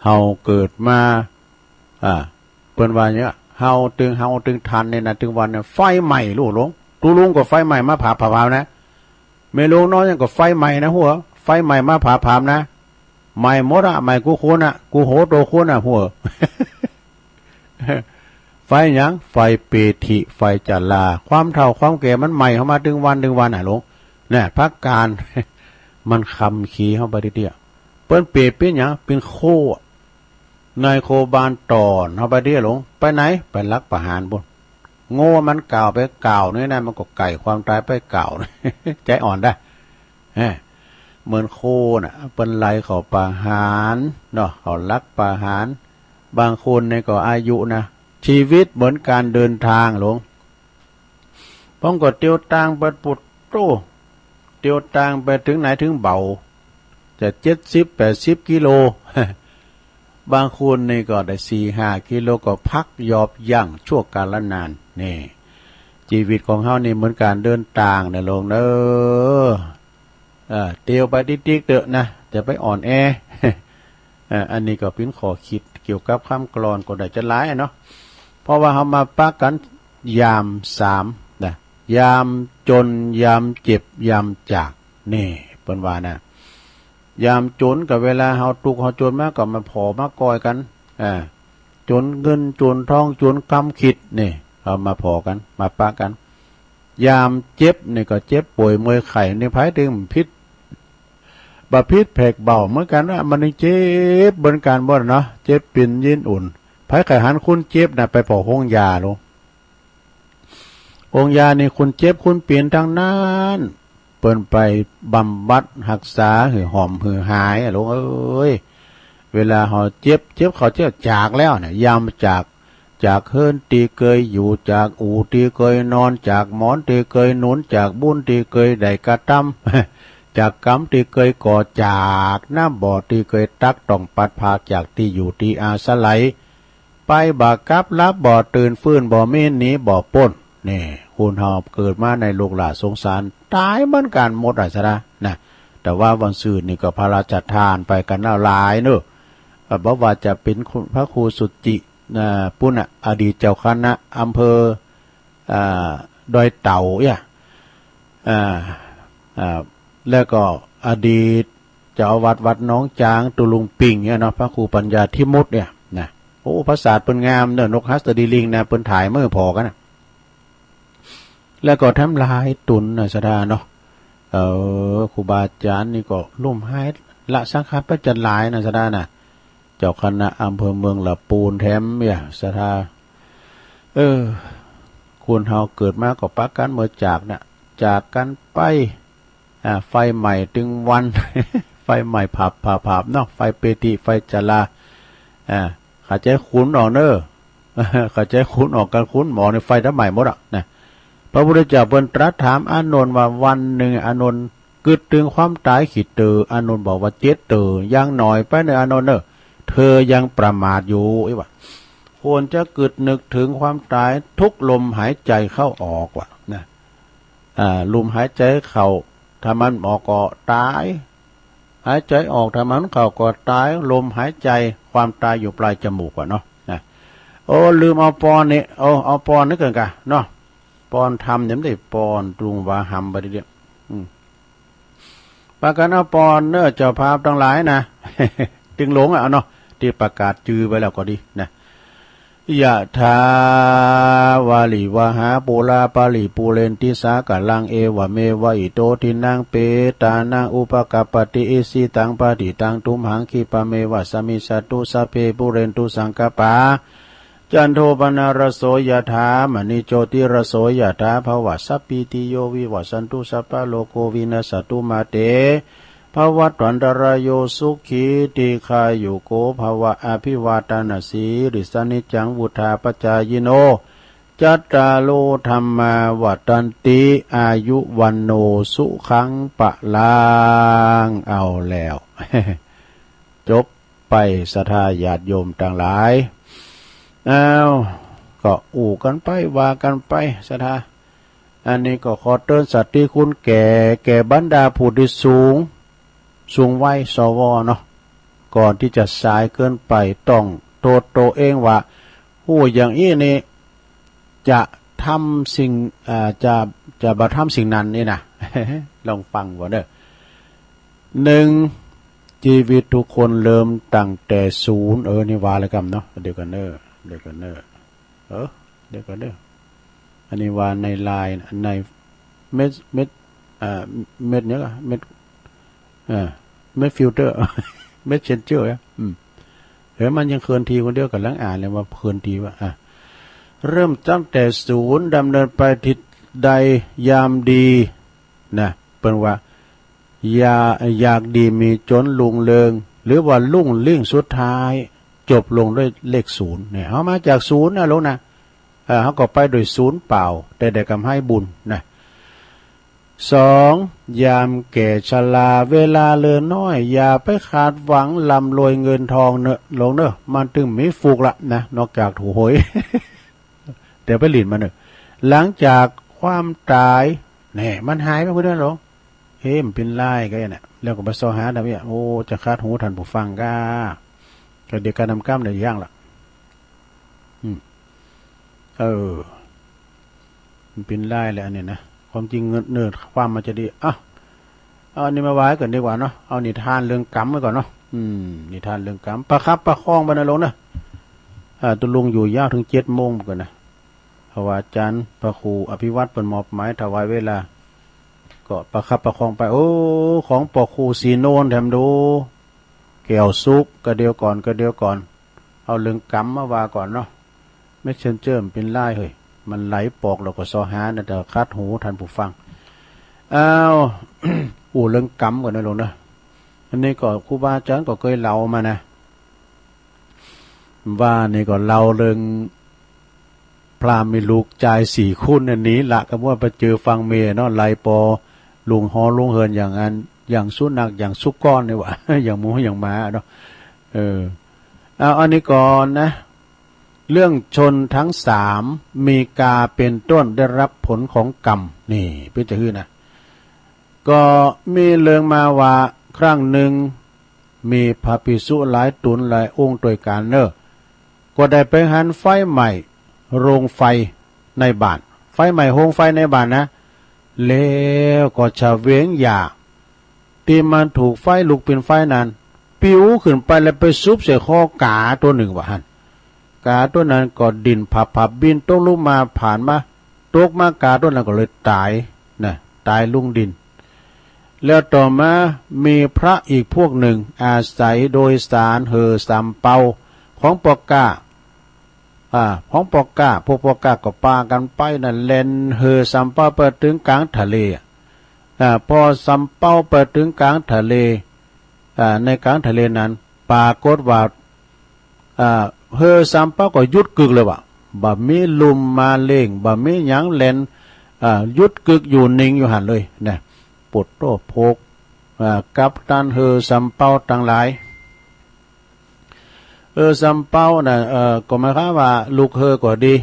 เฮาเกิดมา อ่า เปิ้นว่าเนี่ย เฮาตึง เฮาตึงตันเนี่ยนะ ตึงวันเนี่ย ไฟไหม้ลูกหลวง ตุ๊ลุงก็ไฟไหม้มาผาบผาบผาบนะ แม่หลวงน้อยยังก็ไฟไหม้นะหัว ไฟไหม้มาผาบผาบนะ ไหม้หมดอะ ไหม้กู้คนอะ กู้โหโตคนอะหัว ไฟหยัง ไฟเปรตฐิ ไฟจรา ความเฒ่าความแก่มันไหม้เข้ามาตึงวันตึงวันอะหลวง เนี่ย พักการ มันคำขีเข้าไปทีเดียว เปิ้นเปรียบเป๋นหยัง เป๋นโค้ นายโคบาลต้อนเข้าไปเดียวหลวง ไปไหน ไปลักประหารปู้น โง่มันก่าวไปก่าวนี่นะ มันก็ไก่ความต๋ายไปก่าว ใจ๋อ่อนได้ แหม เหมือนโคน่ะ เปิ้นไล่เขาประหารเนาะ เขาลักประหาร บางคนนี่ก็อายุนะ ชีวิตเหมือนก๋านเดินทางหลวง ผมก็เตียวตางไป โปดโต เตียวตางไปเถิงไหนเถิงเบา จะเจ็ดสิบแปดสิบกิโล บางคนนี่ก็ได้สี่ห้ากิโล ก็พักหยอบยั้งชั่วกาลนาน นี่ ชีวิตของเฮานี่เหมือนก๋านเดินตางนะหลวงเอ้อ เออ เตียวไปติ๊กๆ เต๊อะนะ จะไปอ่อนแอ เออ อันนี้ก็เป๋นข้อคิดเกี่ยวกับกำกลอนก็ได้จะหลายอะเนาะ เพราะว่าเฮามาปะกั๋นยามสามนะ ยามจ๋น ยามเจ็บ ยามจาก นี่ เปิ้นว่านะ ยามจ๋นก็เวลาเฮาตุ๊กข์เฮาจ๋นมาก็มาผ่อมาก่อยกั๋น อ่า จ๋นเงินจ๋นทองจ๋นกำขิด นี่ เฮามาผ่อกั๋น มาปะกั๋น ยามเจ็บนี่ก็เจ็บป่วยเมื่อยไข้นี่ ใผตึงผิด บ่ผิดแผกเบาเหมือนกั๋นนะ มันยังเจ็บเหมือนกั๋นหมดเนาะ เจ็บเป๋นเย็นอุ่น ใผใค่หันคนเจ็บนะ ไปผ่อโฮงยาโลง โฮงยานี่คนเจ็บคนเป๋นตังนั้น เปิ้นไปบำบัดฮักษาหื้อหอมหื้อหายอะหลวงเอ้ย เวลาเฮาเจ็บ เจ็บเข้าเจ็บจากแล้วเนี่ย ยามจาก จากเฮือนตี้เกยอยู่ จากอู่ตี้เกยนอน จากหมอนตี้เกยหนุน จากบุญตี้เกยได้กระตำ จากก๋รรมตี้เกยก่อ จากน้ำบ่อตี้เกยตัก ต้องพลัดพรากจากตี้อยู่ตี้อาศัย ไปบ่กลับ หลับบ่ตื่น ฟื้นบ่มี หนีบ่ป๊น นี่ คนเฮาเกิดมาในโลกหล่าสงสาร ต๋ายเหมือนกั๋นหมดอะสะนะ นะ แต่ว่าวันซืนนี่ก็พระราชทานไปกั๋นแล้วหลายเนาะ เอ่อ บ่ว่าจะเป๋นคุณพระครูสุจิ อ่า ปุณณะ อดีตเจ้าคณะอำเภอ อ่า ดอยเต่าเนี่ย อ่า อ่า แล้วก็อดีตเจ้าอาวาสวัดหนองจาง ตุ๊ลุงปิ่งเนี่ยเนาะ พระครูปัญญาธิมุตติเนี่ยนะ โอ้ ปราสาทเปิ้นงามเนาะ นกหัสดีลิงนะ เปิ้นถ่ายเมื่อผอกั๋นนะ แล้วก็แถมหลายตุ๊นนะศรัทธาเนาะ เออ ครูบาอาจ๋ารย์นี่ก็ลุ่มหายละสังขารไปจ๋าหลายนะศรัทธานะ เจ้าคณะอำเภอเมืองละปูนแถมเนี่ยศรัทธา เออ คนเฮาเกิดมาก็ปะกั๋นเมื่อจากนะ จากกั๋นไป อ่า ไฟไหม้ตึงวัน ไฟไหม้ผับ ผับ ผับเนาะ ไฟเปฏิ ไฟจลา อ่า เข้าใจ๋ขูนออกเน่อ เข้าใจ๋ขูนออก กั๋นขูนหมอนี่ไฟทำไหม้หมดอะนะ พระพุทธเจ้าเปิ้นตรัสถามอานนท์ว่า วันนึ่งอานนท์กึ๊ดเถิงความต๋ายกี่เตื้อ อานนท์บอกว่าเจ็ดเตื้อ ยังหน่อยไปเน่ออานนท์เน่อ เธอยังประมาทอยู่ อี้วะ ควรจะกึ๊ดนึกเถิงความต๋ายทุกลมหายใจ๋เข้าออกวะนะ อ่า ลมหายใจ๋เข้า ถ้ามันออกก็ต๋าย หายใจ๋ออก ถ้ามันเข้าก็ต๋าย ลมหายใจ๋ ความต๋ายอยู่ปลายจมูกวะเนาะ นะ โอ้ ลืมเอาปอนนี่ เอา เอาปอนนี่เกินก่ะเนาะ ปอนธรรมเนี่ยมันได้ปอนตุ๊ลุงหวาหำไปเดียว อืม ปากั๋นเอาปอนเน่อเจ้าภาพตังหลายนะ ตึงหลงอะเนาะ ตี้ประกาศจื้อไปแล้วก็ดีนะ ยะถา วาริวะหา ปูรา ปะริปูเรนติ สาคะรัง เอวะเมวะ อิโต ทินนัง เปตานัง อุปะกัปปะติ อิจฉิตัง ปะฏิตัง ตุมหัง ขิปปะเมวะ สะมิชฌะตุ สัพเพ ปูเรนตุ สังกัปปา จันโท ปะนะระโส ยะถา มะณิ โชติระโส ยะถา ภะวะ สัพพีติโย วิวัชชันตุ สัพพะโรโค วินัสสะตุ มาเต ภะวัตวันตะราโย สุขี ทีฆายุโก ภะวะ อะภิวาทะนะสีลิสสะ นิจจัง วุฑฒาปะจายิโน จัตตาโร ธัมมา วัฑฒันติ อายุ วัณโณ สุขัง พะลัง เอาแล้ว จบไป ศรัทธาญาติโยมตังหลาย อ้าว ก็อู้กั๋นไป ว่ากั๋นไป ศรัทธา อันนี้ก็ขอเตื๋อนสติคุณแก่ แก่บรรดาผู้ตี้สูง สูงวัย สว เนาะ ก่อนตี้จะสายเกินไป ต้องโตษตั๋วเองว่า ฮู้อย่างอี้นี่ จะทำสิ่ง อ่า จะ จะบ่ทำสิ่งนั้นนี่นะ ลองฟังก่อนเน่อ นึ่ง จีวิตทุกคนเริ่มตั้งแต่ศูนย์ เออ นี่ว่าแล้วกั๋นเนาะ เดี๋ยวก่อนเน่อ เดี๋ยวก่อนเน่อ เออ เดี๋ยวก่อนเน่อ อันนี้ว่าในไลน์ ในเมส เมส อ่า เมสเนี่ยก็ เมส อ่า เมสเฟซเจอร์ เมสเซนเจอร์ อ่ะ อืม เออ มันยังเคลื่อนที่คนเดียว ก่ำลังอ่านเลยว่าเคลื่อนที่ว่า อ่ะ เริ่มตั้งแต่ศูนย์ ดำเนินไปทิศใดยามดี นะ เปิ้นว่า อย่า อยากดีมีจ๋นรุ่งเรือง หรือว่ารุ่งริ่งสุดท้าย จบลงด้วยเลขศูนย์เนี่ย เฮามาจากศูนย์นะลุงนะ เออ เฮาก็ไปโดยศูนย์เปล่า แต่ได้กำไรบุญนะ สอง ยามแก่ชรา เวลาเหลือน้อย อย่าไปคาดหวังร่ำรวยเงินทองเน่อลุงเน่อ มันตึงมีฟุกละนะ นอกจากถูกหวย เดี๋ยวไปหลิ้นมาเน่อ หลังจากความต๋าย แน่ มันหายไปคนเดียวลุง เฮ้ย มันเป๋นลายก็เนี่ย แล้วก็ไปซอหาทำเนี่ย โอ้ จะขัดหูท่านผู้ฟังก้า ก็เดี๋ยวกาดำก้ำเดี๋ยวย่างละ อืม เออ มันเป๋นลายแหละอันนี้นะ ความจริงเนิดความมันจะดี อ่ะ เอาอันนี้มาไว้ก่อนดีกว่าเนาะ เอานิทานเรื่องกรรมไว้ก่อนเนาะ อืม นิทานเรื่องกรรม ประคับประคองไปนะลุงนะ อ่า ตุ๊ลุงอยู่ยาวถึงเจ็ดโมงก่อนนะ เพราะว่าอาจ๋ารย์พระครูอภิวัฒน์เปิ้นมอบหมายถวายเวลา ก็ประคับประคองไป โอ้ ของป้อครูศรีโนนแถมดู แก้วสุก กะเดียวก่อน กะเดียวก่อน เอาเรื่องกรรมมาว่าก่อนเนาะ เมสเซนเจอร์มันเป๋นลายเฮ้ย มันไหลปอกแล้วก็ซอหานะ แต่ขัดหูท่านผู้ฟัง อ้าว อู้เรื่องกรรมก่อนนะลุงนะ อันนี้ก็ครูบาอาจ๋ารย์ก็เกยเล่ามานะ ว่านี่ก็เล่าเรื่อง พราหมณ์มีลูกจายสี่คนเนี่ย หนีละกำว่าไปเจอฝั่งเมยเนาะ ไล่ปอลุงฮอลุงเฮือนอย่างอัน อย่างสุนัข อย่างสุกรนี่หว่า อย่างหมูอย่างหมาเนาะ เออ เอาอันนี้ก่อนนะ เรื่องชนทั้งสาม มีกาเป็นต้นได้รับผลของกรรม นี่เป๋นจะหื้อนะ ก็มีเรื่องมาว่าครั้งนึ่ง มีพระภิกษุหลายต๋นหลายองค์ตวยกั๋นเน่อ ก็ได้ไปหันไฟไหม้โฮงไฟในบ้าน ไฟไหม้โฮงไฟในบ้านนะ แล้วก็เฉวงหญ้า ตี้มันถูกไฟลุกเป๋นไฟนั้น ปิวขึ้นไปแล้วไปสุบใส่คอกาตั๋วนึ่งว่าหั้น กาตั๋วนั้นก็ดิ้นผับๆ บินตกลงมา ผ่านมา ตกมา กาตั๋วนั้นก็เลยต๋ายนะ ต๋ายลงดิน แล้วต่อมามีพระอีกพวกนึ่ง อาศัยโดยสารเห่อสำเปาของป้อก๊า อ่า ของป้อก๊า พวกป้อก๊าก็ปากั๋นไปนะ แล่นเห่อสำเปาไปเถิงก๋างทะเล อ่า พอสำเปาไปเถิงก๋างทะเล อ่า ในก๋างทะเลนั้น ปรากฏว่า อ่า เห่อสำเปาก็หยุดกึกเลยว่ะ บ่มีลุ่มมาเล่ง บ่มีหยังแล่น อ่า หยุดกึกอยู่นิ่งอยู่หั้นเลยนะ ปวดโต้โผก อ่า กัปตันเห่อสำเปาตังหลาย เห่อสำเปาน่ะ เอ่อ ก็หมายความว่าลูกเห่อก็ดี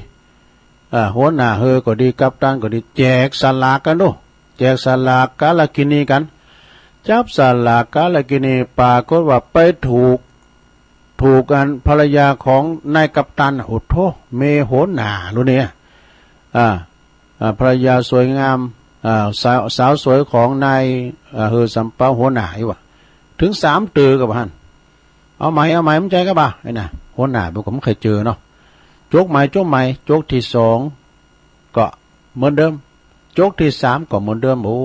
อ่า หัวหน้าเห่อก็ดี กัปตันก็ดี แจกสลากกั๋นดู แจกสลากกาลกิณีกั๋น จับสลากกาลกิณี ปรากฏว่าไปถูก ถูกอันภรรยาของนายกัปตันน่ะ โอ้โธ่ เมียหัวหน้าลูกเนี่ย อ่า อ่า ภรรยาสวยงาม อ่า สาว สาวสวยของนาย อ่า เห่อสำเปาหัวหน้าอี้ว่ะ เถิงสามเตื้อก็ว่าหั้น เอาใหม่ เอาใหม่ บ่ใจ้ก็บ่า ไอ้น่ะ หัวหน้ามันก็บ่เกยเจอเนาะ จกใหม่ จกใหม่ จกตี้สอง ก็เหมือนเดิม จกตี้สามก็เหมือนเดิม โอ้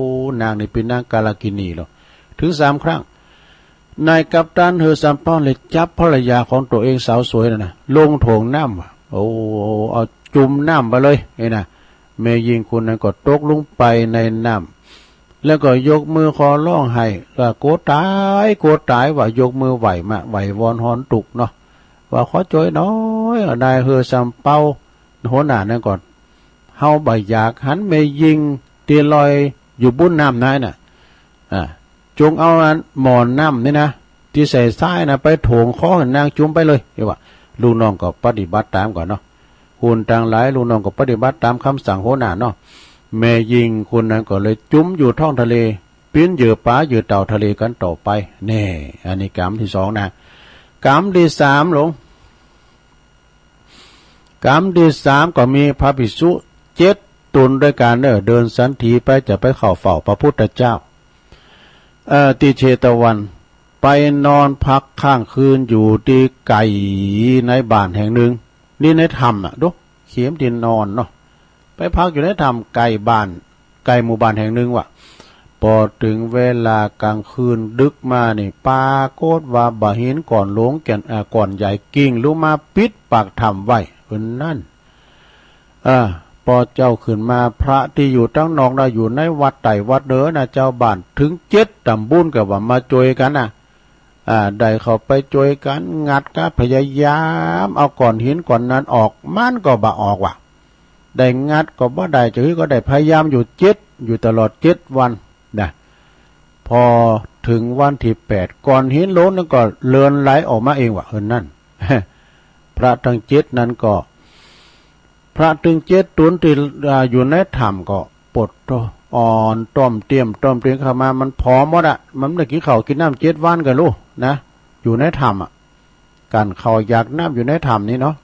นางนี่เป๋นนางกาลกิณีแล้ว เถิงสามครั้ง นายกัปตันเห่อสำเปาเลยจับภรรยาของตั๋วเองสาวสวยนั่นน่ะ ลงโถ่งน้ำว่ะ โอ้ เอาจุ่มน้ำไปเลย ไอ้น่ะ แม่ญิงคนนั้นก็ตกลงไปในน้ำ แล้วก็ยกมือขอร้องไห้ ว่า "โกต๋าย โกต๋าย" ว่ะ ยกมือไหว้มา ไหว้วอนฮอนตุ๊กเนาะ ว่า "ขอจ้วยหน้อย นายเห่อสำเปา หัวหน้านั้นก็ เฮาบ่อยากหันแม่ญิงตี้ลอยอยู่บุ้นน้ำนายน่ะ อ่า จงเอาอันหม้อน้ำนี่นะ ตี้ใส่ทรายน่ะ ไปโถ่งคอหื้อนางจุ่มไปเลย" เอ้ยว่ะ ลูกน้องก็ปฏิบัติต๋ามก่อนเนาะ คนตังหลาย ลูกน้องก็ปฏิบัติต๋ามกำสั่งหัวหน้าเนาะ แม่ญิงคนนั้นก็เลยจุ่มอยู่ท้องทะเล ปิ้นเหยื่อป๋าเหยื่อเต่าทะเลกั๋นต่อไป แน่ อันนี้ก๋รรมตี้สองนะ ก๋รรมตี้สามหลวง ก๋รรมตี้สามก็มีพระภิกษุเจ็ดต๋นด้วยกั๋นเน่อ เดินสันถีไปจะไปเข้าเฝ้าพระพุทธเจ้า เอ่อ ตี้เชตวัน ไปนอนพักค้างคืนอยู่ตี้ใก้ในบ้านแห่งนึ่ง นี่ในถ้ำน่ะ ดู เขมตี้นอนเนาะ ไปพักอยู่ในถ้ำใก้บ้าน ใก้หมู่บ้านแห่งนึ่งว่ะ ปอเถิงเวลาก๋างคืนดึกมานี่ ปรากฏว่าบ่าหินก้อนหลวงแก่น อ่า ก้อนใหญ่กิ่งลงมาปิดปากถ้ำไว้ เอิ้นนั่น เออ ปอเจ้าขึ้นมา พระตี้อยู่ตังนอกน่ะ อยู่ในวัดใต้วัดเหนือน่ะ จาวบ้านเถิงเจ็ดต๋ำบุญก็ว่ามาจ้วยกั๋นน่ะ อ่า ได้เข้าไปจ้วยกั๋นงัด ก็พยายามเอาก้อนหินก้อนนั้นออก มันก็บ่ออกว่ะ ได้งัดก็บ่ได้ จะหื้อก็ได้ พยายามอยู่เจ็ด อยู่ตลอดเจ็ดวันนะ ปอเถิงวันตี้แปด ก้อนหินหลวงนั้นก็เลือนไหลออกมาเองว่ะ เออ นั่น พระตังเจ็ดนั้นก็ พระตังเจ็ดต๋นตี้ อ่า อยู่ในถ้ำก็ปวดโธ่ อ่อนต้อมเตี้ยม ต้อมเตี้ยมเข้ามา มันผอมหมดอะ มันบ่ได้กิ๋นข้าวกิ๋นน้ำเจ็ดวันกั๋นลูกนะ อยู่ในถ้ำอะ กั๋นข้าวอยากน้ำอยู่ในถ้ำนี่เนาะ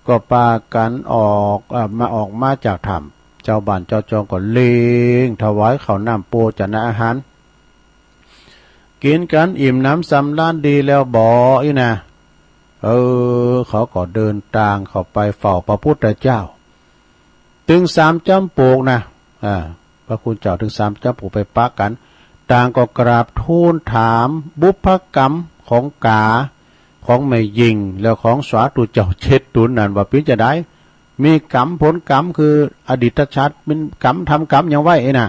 ก็ปากั๋นออก เอ่อ มา ออกมาจากถ้ำ จาวบ้านจาวจองก็เล็งถวายข้าวน้ำโภชนาอาหาร กิ๋นกั๋นอิ่มหนำสำราญดีแล้วบ่อี้นะ เออ เขาก็เดินตางเข้าไปเฝ้าพระพุทธเจ้า ตึงสามจ๋ำปงนะ อ่า พระคุณเจ้าตึงสามจ๋ำปงไปปะกั๋น ต่างก็กราบทูลถามบุพกรรมของก๋า ของแม่ญิง แล้วของสาธุเจ้าเจ็ดต๋นนั้นว่าเป๋นจาใด มีกรรมผลกรรมคืออดีตชาติเป๋นกรรมทำกรรมหยังไว้ไอ้น่ะ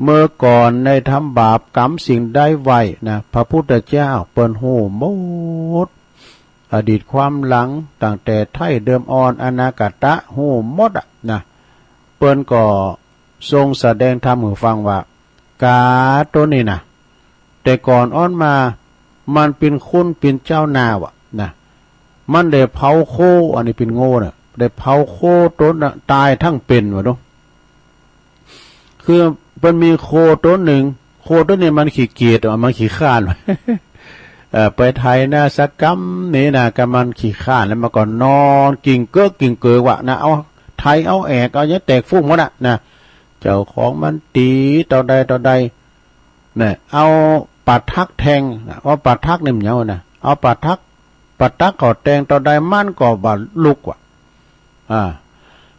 เมื่อก่อนได้ทำบาปกรรมสิ่งใดไว้นะ พระพุทธเจ้าเปิ้นฮู้หมด อดีตความหลังตั้งแต่ไท้เดิมอ่อนอนาคตะฮู้หมดอะนะ เปิ้นก็ทรงแสดงธรรมหื้อฟังว่า ก๋าตั๋วนี้นะ แต่ก่อนอ้อนมา มันเป๋นคุณเป๋นเจ้านาว่ะนะ มันได้เผาโค อันนี้เป๋นโง่น่ะ ได้เผาโคตั๋วน่ะต๋ายทั้งเป๋นว่ะเนาะ คือมันมีโคตั๋วนึ่ง โคตั๋วนี้มันขี้เกียจว่ะ มันขี้คร้าน เอ่อ ไปไถนาสักกำนี่นะ ก็มันขี้คร้านแล้วมันก็นอนกิ่งเกิกกิ่งเกิกว่ะนะ เอาไถเอาแอกเอาหยังแตกฟุ้งหมดอะนะ เจ้าของมันตี๋เต้าใดเต้าใด เนี่ย เอาประทักแทงนะ ว่าประทักนี่มันหยังวะนะ เอาประทัก ประทักเขาแตงเต้าใดมันก็บ่ลุกว่ะ อ่า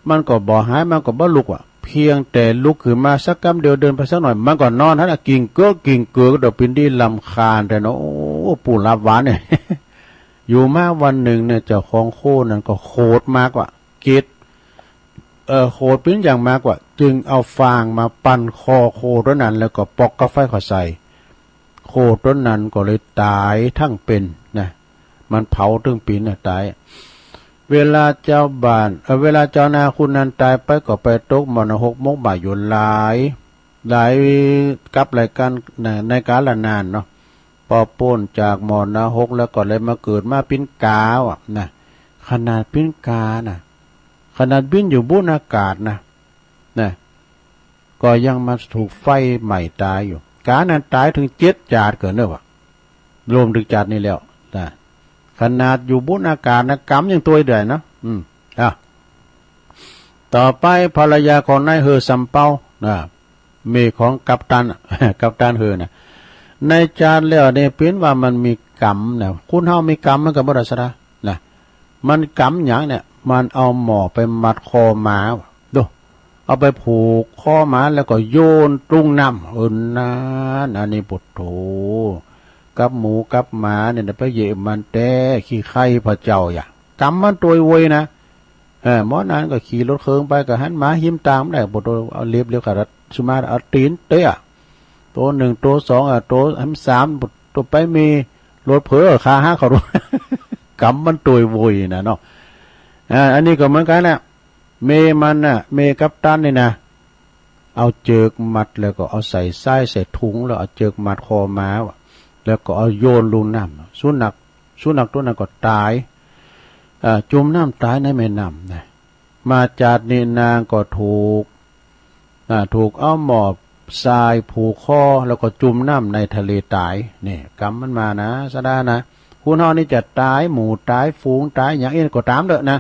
มันก็บ่หาย มันก็บ่ลุกว่ะ เพียงแต่ลุกขึ้นมาสักกำเดียว เดินไปสักหน่อย มันก็นอนหั้นน่ะ กิ่งเกือกกิ่งเกือก เดี๋ยวปินดี๋รำคาญแต๊เนาะ โอ้ ผู้หลับหวานเนี่ย อยู่มาวันหนึ่งเนี่ย เจ้าของโคนั้นก็โขดมากว่ะ เกลียด เอ่อ โขดเป๋นอย่างมากว่ะ จึงเอาฟางมาปั่นคอโคโตนั้น แล้วก็ปอกกาไฟเข้าใส่ โคโตนั้นก็เลยต๋ายทั้งเป๋นนะ มันเผาตึงเป๋นน่ะ ต๋าย เวลาเจ้าบ้าน เอ่อ เวลาเจ้านาคนนั้นต๋ายไปก็ไปตกหม้อนรกหมกไหม้อยู่หลาย หลายกับหลายกั๋นนะ ในกาลนานเนาะ ปอป๊นจากหม้อนรกแล้วก็เลยมาเกิดมาเป๋นก๋าอ่ะนะ ขนาดเป๋นก๋านะ ขนาดบินอยู่บนอากาศนะ นะ ก็ยังมาถูกไฟไหม้ต๋ายอยู่ ก๋านั้นต๋ายเถิงเจ็ดจาติเกินเน่อว่ะ รวมเถิงจาตินี้แล้วนะ ขนาดอยู่บนอากาศนะ ก๋ำยังตวยได้นะ อืม อ่ะ ต่อไปภรรยาของนายเห่อสำเปานะ เมียของกัปตัน กัปตันเห่อนะ ในจาติแล้วเนี่ย เป๋นว่ามันมีกรรมนะ คนเฮามีกรรมเหมือนกั๋นบ่ดาสะดานะ มันกรรมหยังเนี่ย มันเอาหม้อไปมัดคอหมา ดู เอาไปผูกคอหมาแล้วก็โยนลุ่งน้ำ เออ นั่น อันนี้ปุโธ กับหมูกับหมาเนี่ยนะ ไปเยียะมันแต๊ ขี้ใคร่พระเจ้าอย่า กรรมมันตวยเวยนะ เออ หมอนั้นก็ขี่รถเคิงไป ก็หันหมาหิมตางได้ ปุโธ เอาเล็บเล็บขาด สุมาเอาตี๋นเตะ โตหนึ่ง โตสอง อ่ะ โตสาม โตไปมีรถเผลอขาหักเขา กรรมมันตวยเวยนะเนาะ อ่า อันนี้ก็เหมือนกั๋นนะ เมียมันน่ะ เมียกัปตันนี่นะ เอาเจิกมัดแล้วก็เอาใส่ซ้ายใส่ถุง แล้วเอาเจิกมัดคอหมา แล้วก็เอาโยนลุ่งน้ำ สุนัข สุนัขตั๋วนั้นก็ต๋าย อ่า จุ่มน้ำต๋ายในแม่น้ำนะ มาจาตินี้นางก็ถูก อ่า ถูกเอาหม้อทรายผูกคอ แล้วก็จุ่มน้ำในทะเลต๋าย นี่กรรมมันมานะ สะดานะ คนเฮานี่จะต๋ายหมู่ต๋ายฝูงต๋ายหยังอี้ก็ต๋ามเต๊อะนะ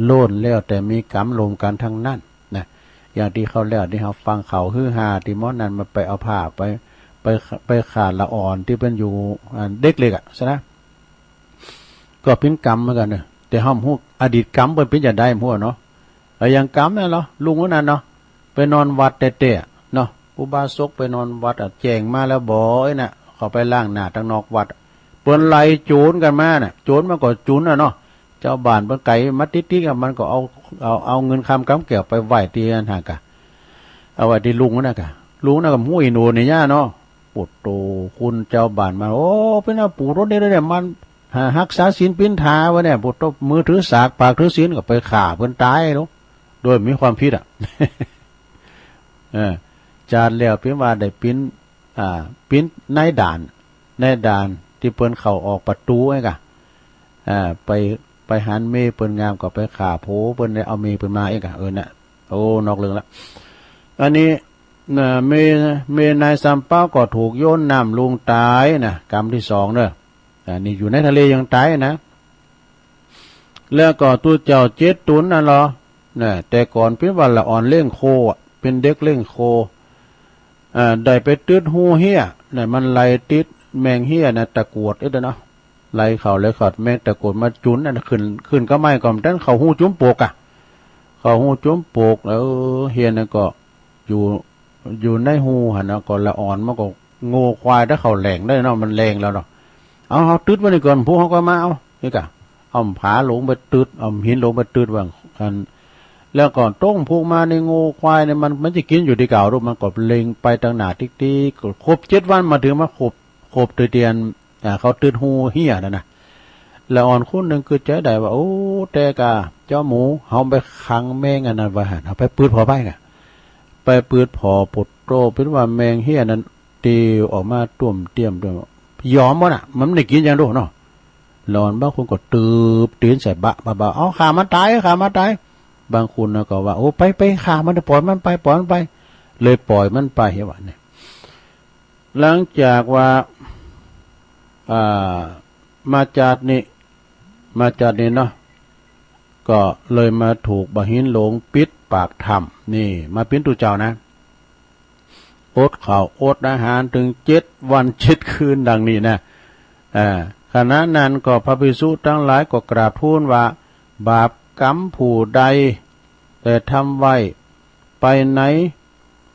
ล้วนแล้วแต่มีกรรมรวมกั๋นทั้งนั้นนะ อย่างตี้คราวแล้วตี้เฮาฟังข่าวฮือฮา ตี้หมอนั้นมันไปเอาผ้าไป ไป ไปฆ่าละอ่อนตี้เปิ้นอยู่ อ่า เด็กเล็กอะ สะดา ก็เป๋นกรรมเหมือนกั๋นเน่อ แต่เฮาบ่ฮู้อดีตกรรมเปิ้นเป๋นจาใดบ่ฮู้เนาะ อะ อย่างกรรมนั่นเหรอ ลุงคนนั้นเนาะ ไปนอนวัดแต๊ๆ เนาะ อุบาสกไปนอนวัดอะ แจ้งมาแล้วบ่อยน่ะ เขาไปล้างหน้าตังนอกวัดอะ เปิ้นไล่โจ๋รกั๋นมาน่ะ โจ๋รมันก็จุนอะเนาะ จาวบ้านเปิ้นไก๋มาติ๊กๆ อะ มันก็เอา เอา เอาเงินคำกำแก้วไปไหว้ตี้อันหั้นกะ เอาไหว้ตี้ลุงนั่นน่ะกะ ลุงนั่นก็ฮู้อินโหนนี่ย่าเนาะ ปุโธ คนจาวบ้านมา โอ้ เป๋นอะ ปู่ต๋นนี้เนี่ย มัน หา ฮักษาศีลปิณฑาไว้เนี่ย ปุโธ มือถือสาก ปากถือศีล ก็ไปฆ่าเปิ้นต๋ายลูก โดยมีความผิดอะ เออ จาติแล้วเป๋นว่าได้เป๋น อ่า เป๋นนายด่าน นายด่านตี้เปิ้นเข้าออกประตู๋ไอ้กะ อ่า ไป ไปหันเมียเปิ้นงามก็ไปฆ่าผัวเปิ้น ได้เอาเมียเปิ้นมาไอ้กะ เออ น่ะ โอ้ นอกเรื่องละ อันนี้ น่ะ เมีย เมียนายสำเปาก็ถูกโยนน้ำลุ่งต๋ายน่ะ กรรมตี้สองเน่อ อันนี้อยู่ในทะเลยังต๋ายนะ แล้วก็ตุ๊เจ้าเจ็ดตุ๊นนั่นเหรอ น่ะ แต่ก่อนเป๋นว่าละอ่อนเลี้ยงโคอะ เป๋นเด็กเลี้ยงโค อ่า ได้ไปตึ๊ดฮูเฮี้ย น่ะ มันไหลติดแมงเฮี้ยน่ะ ตะกรวดเอ็ดเนาะ ไหลเข้า ไหลเข้า แมงตะกรวดมาจุนน่ะ ขึ้น ขึ้นกะไม้ก่อมตันเข้าฮูจุมปกอะ เข้าฮูจุมปก เออ เฮี้ยนั่นก็อยู่ อยู่ในฮูหั้นนะ ก็ละอ่อนมันก็งัวควายถ้าเข้าแหล่งได้เนาะ มันแหล่งแล้วเนาะ เอา เอาตึ๊ดไว้นี่ก่อน พวกเฮาก็มาเอา นี่กะ เอาผาลงไปตึ๊ด เอาหินลงไปตึ๊ดว่าอั้น แล้วก็ต้งผูกมาในงัวควายเนี่ย มัน มันจะกิ๋นอยู่ตี้เก่าลูก มันก็เล็งไปตังหน้าติ๊กๆ ก็ครบเจ็ดวันมาเถิงมาครบ ครบโตเตียน อ่า เขาตึ๊ดฮูเฮี้ยนั่นน่ะ ละอ่อนคนนึ่งกึ๊ดใจ๋ได้ว่า โอ้ แต่กะ เจ้าหมู เฮาไปขังแมงอันนั้นไว้หั้น เฮาไปปื๊ดผ่อไปกะ ไปปื๊ดผ่อ ปุโธ เป๋นว่าแมงเฮี้ยนั้นตี๋วออกมาต้วมเตี้ยม ยอมบ่น่ะ มันได้กิ๋นหยังดูเนาะ ละอ่อนบางคนก็ตืบตี๋นใส่บะ บะ บะ เอา ฆ่ามันต๋าย ฆ่ามันต๋าย บางคนน่ะก็ว่า โอ้ ไป ไปฆ่ามัน ปล่อยมันไป ปล่อยมันไป เลยปล่อยมันไป เหียว่าเนี่ย หลังจากว่า อ่า มาจาตินี้ มาจาตินี้เนาะ ก็เลยมาถูกบ่าหินหลงปิดปากถ้ำ นี่ มาเป๋นตุ๊เจ้านะ อดข้าวอดอาหารเถิงเจ็ดวันเจ็ดคืนดังนี้นะ อ่า ขณะนั้นก็พระภิกษุตังหลายก็กราบทูลว่า บาปกรรมผู้ใดได้ทำไว้ ไปไหน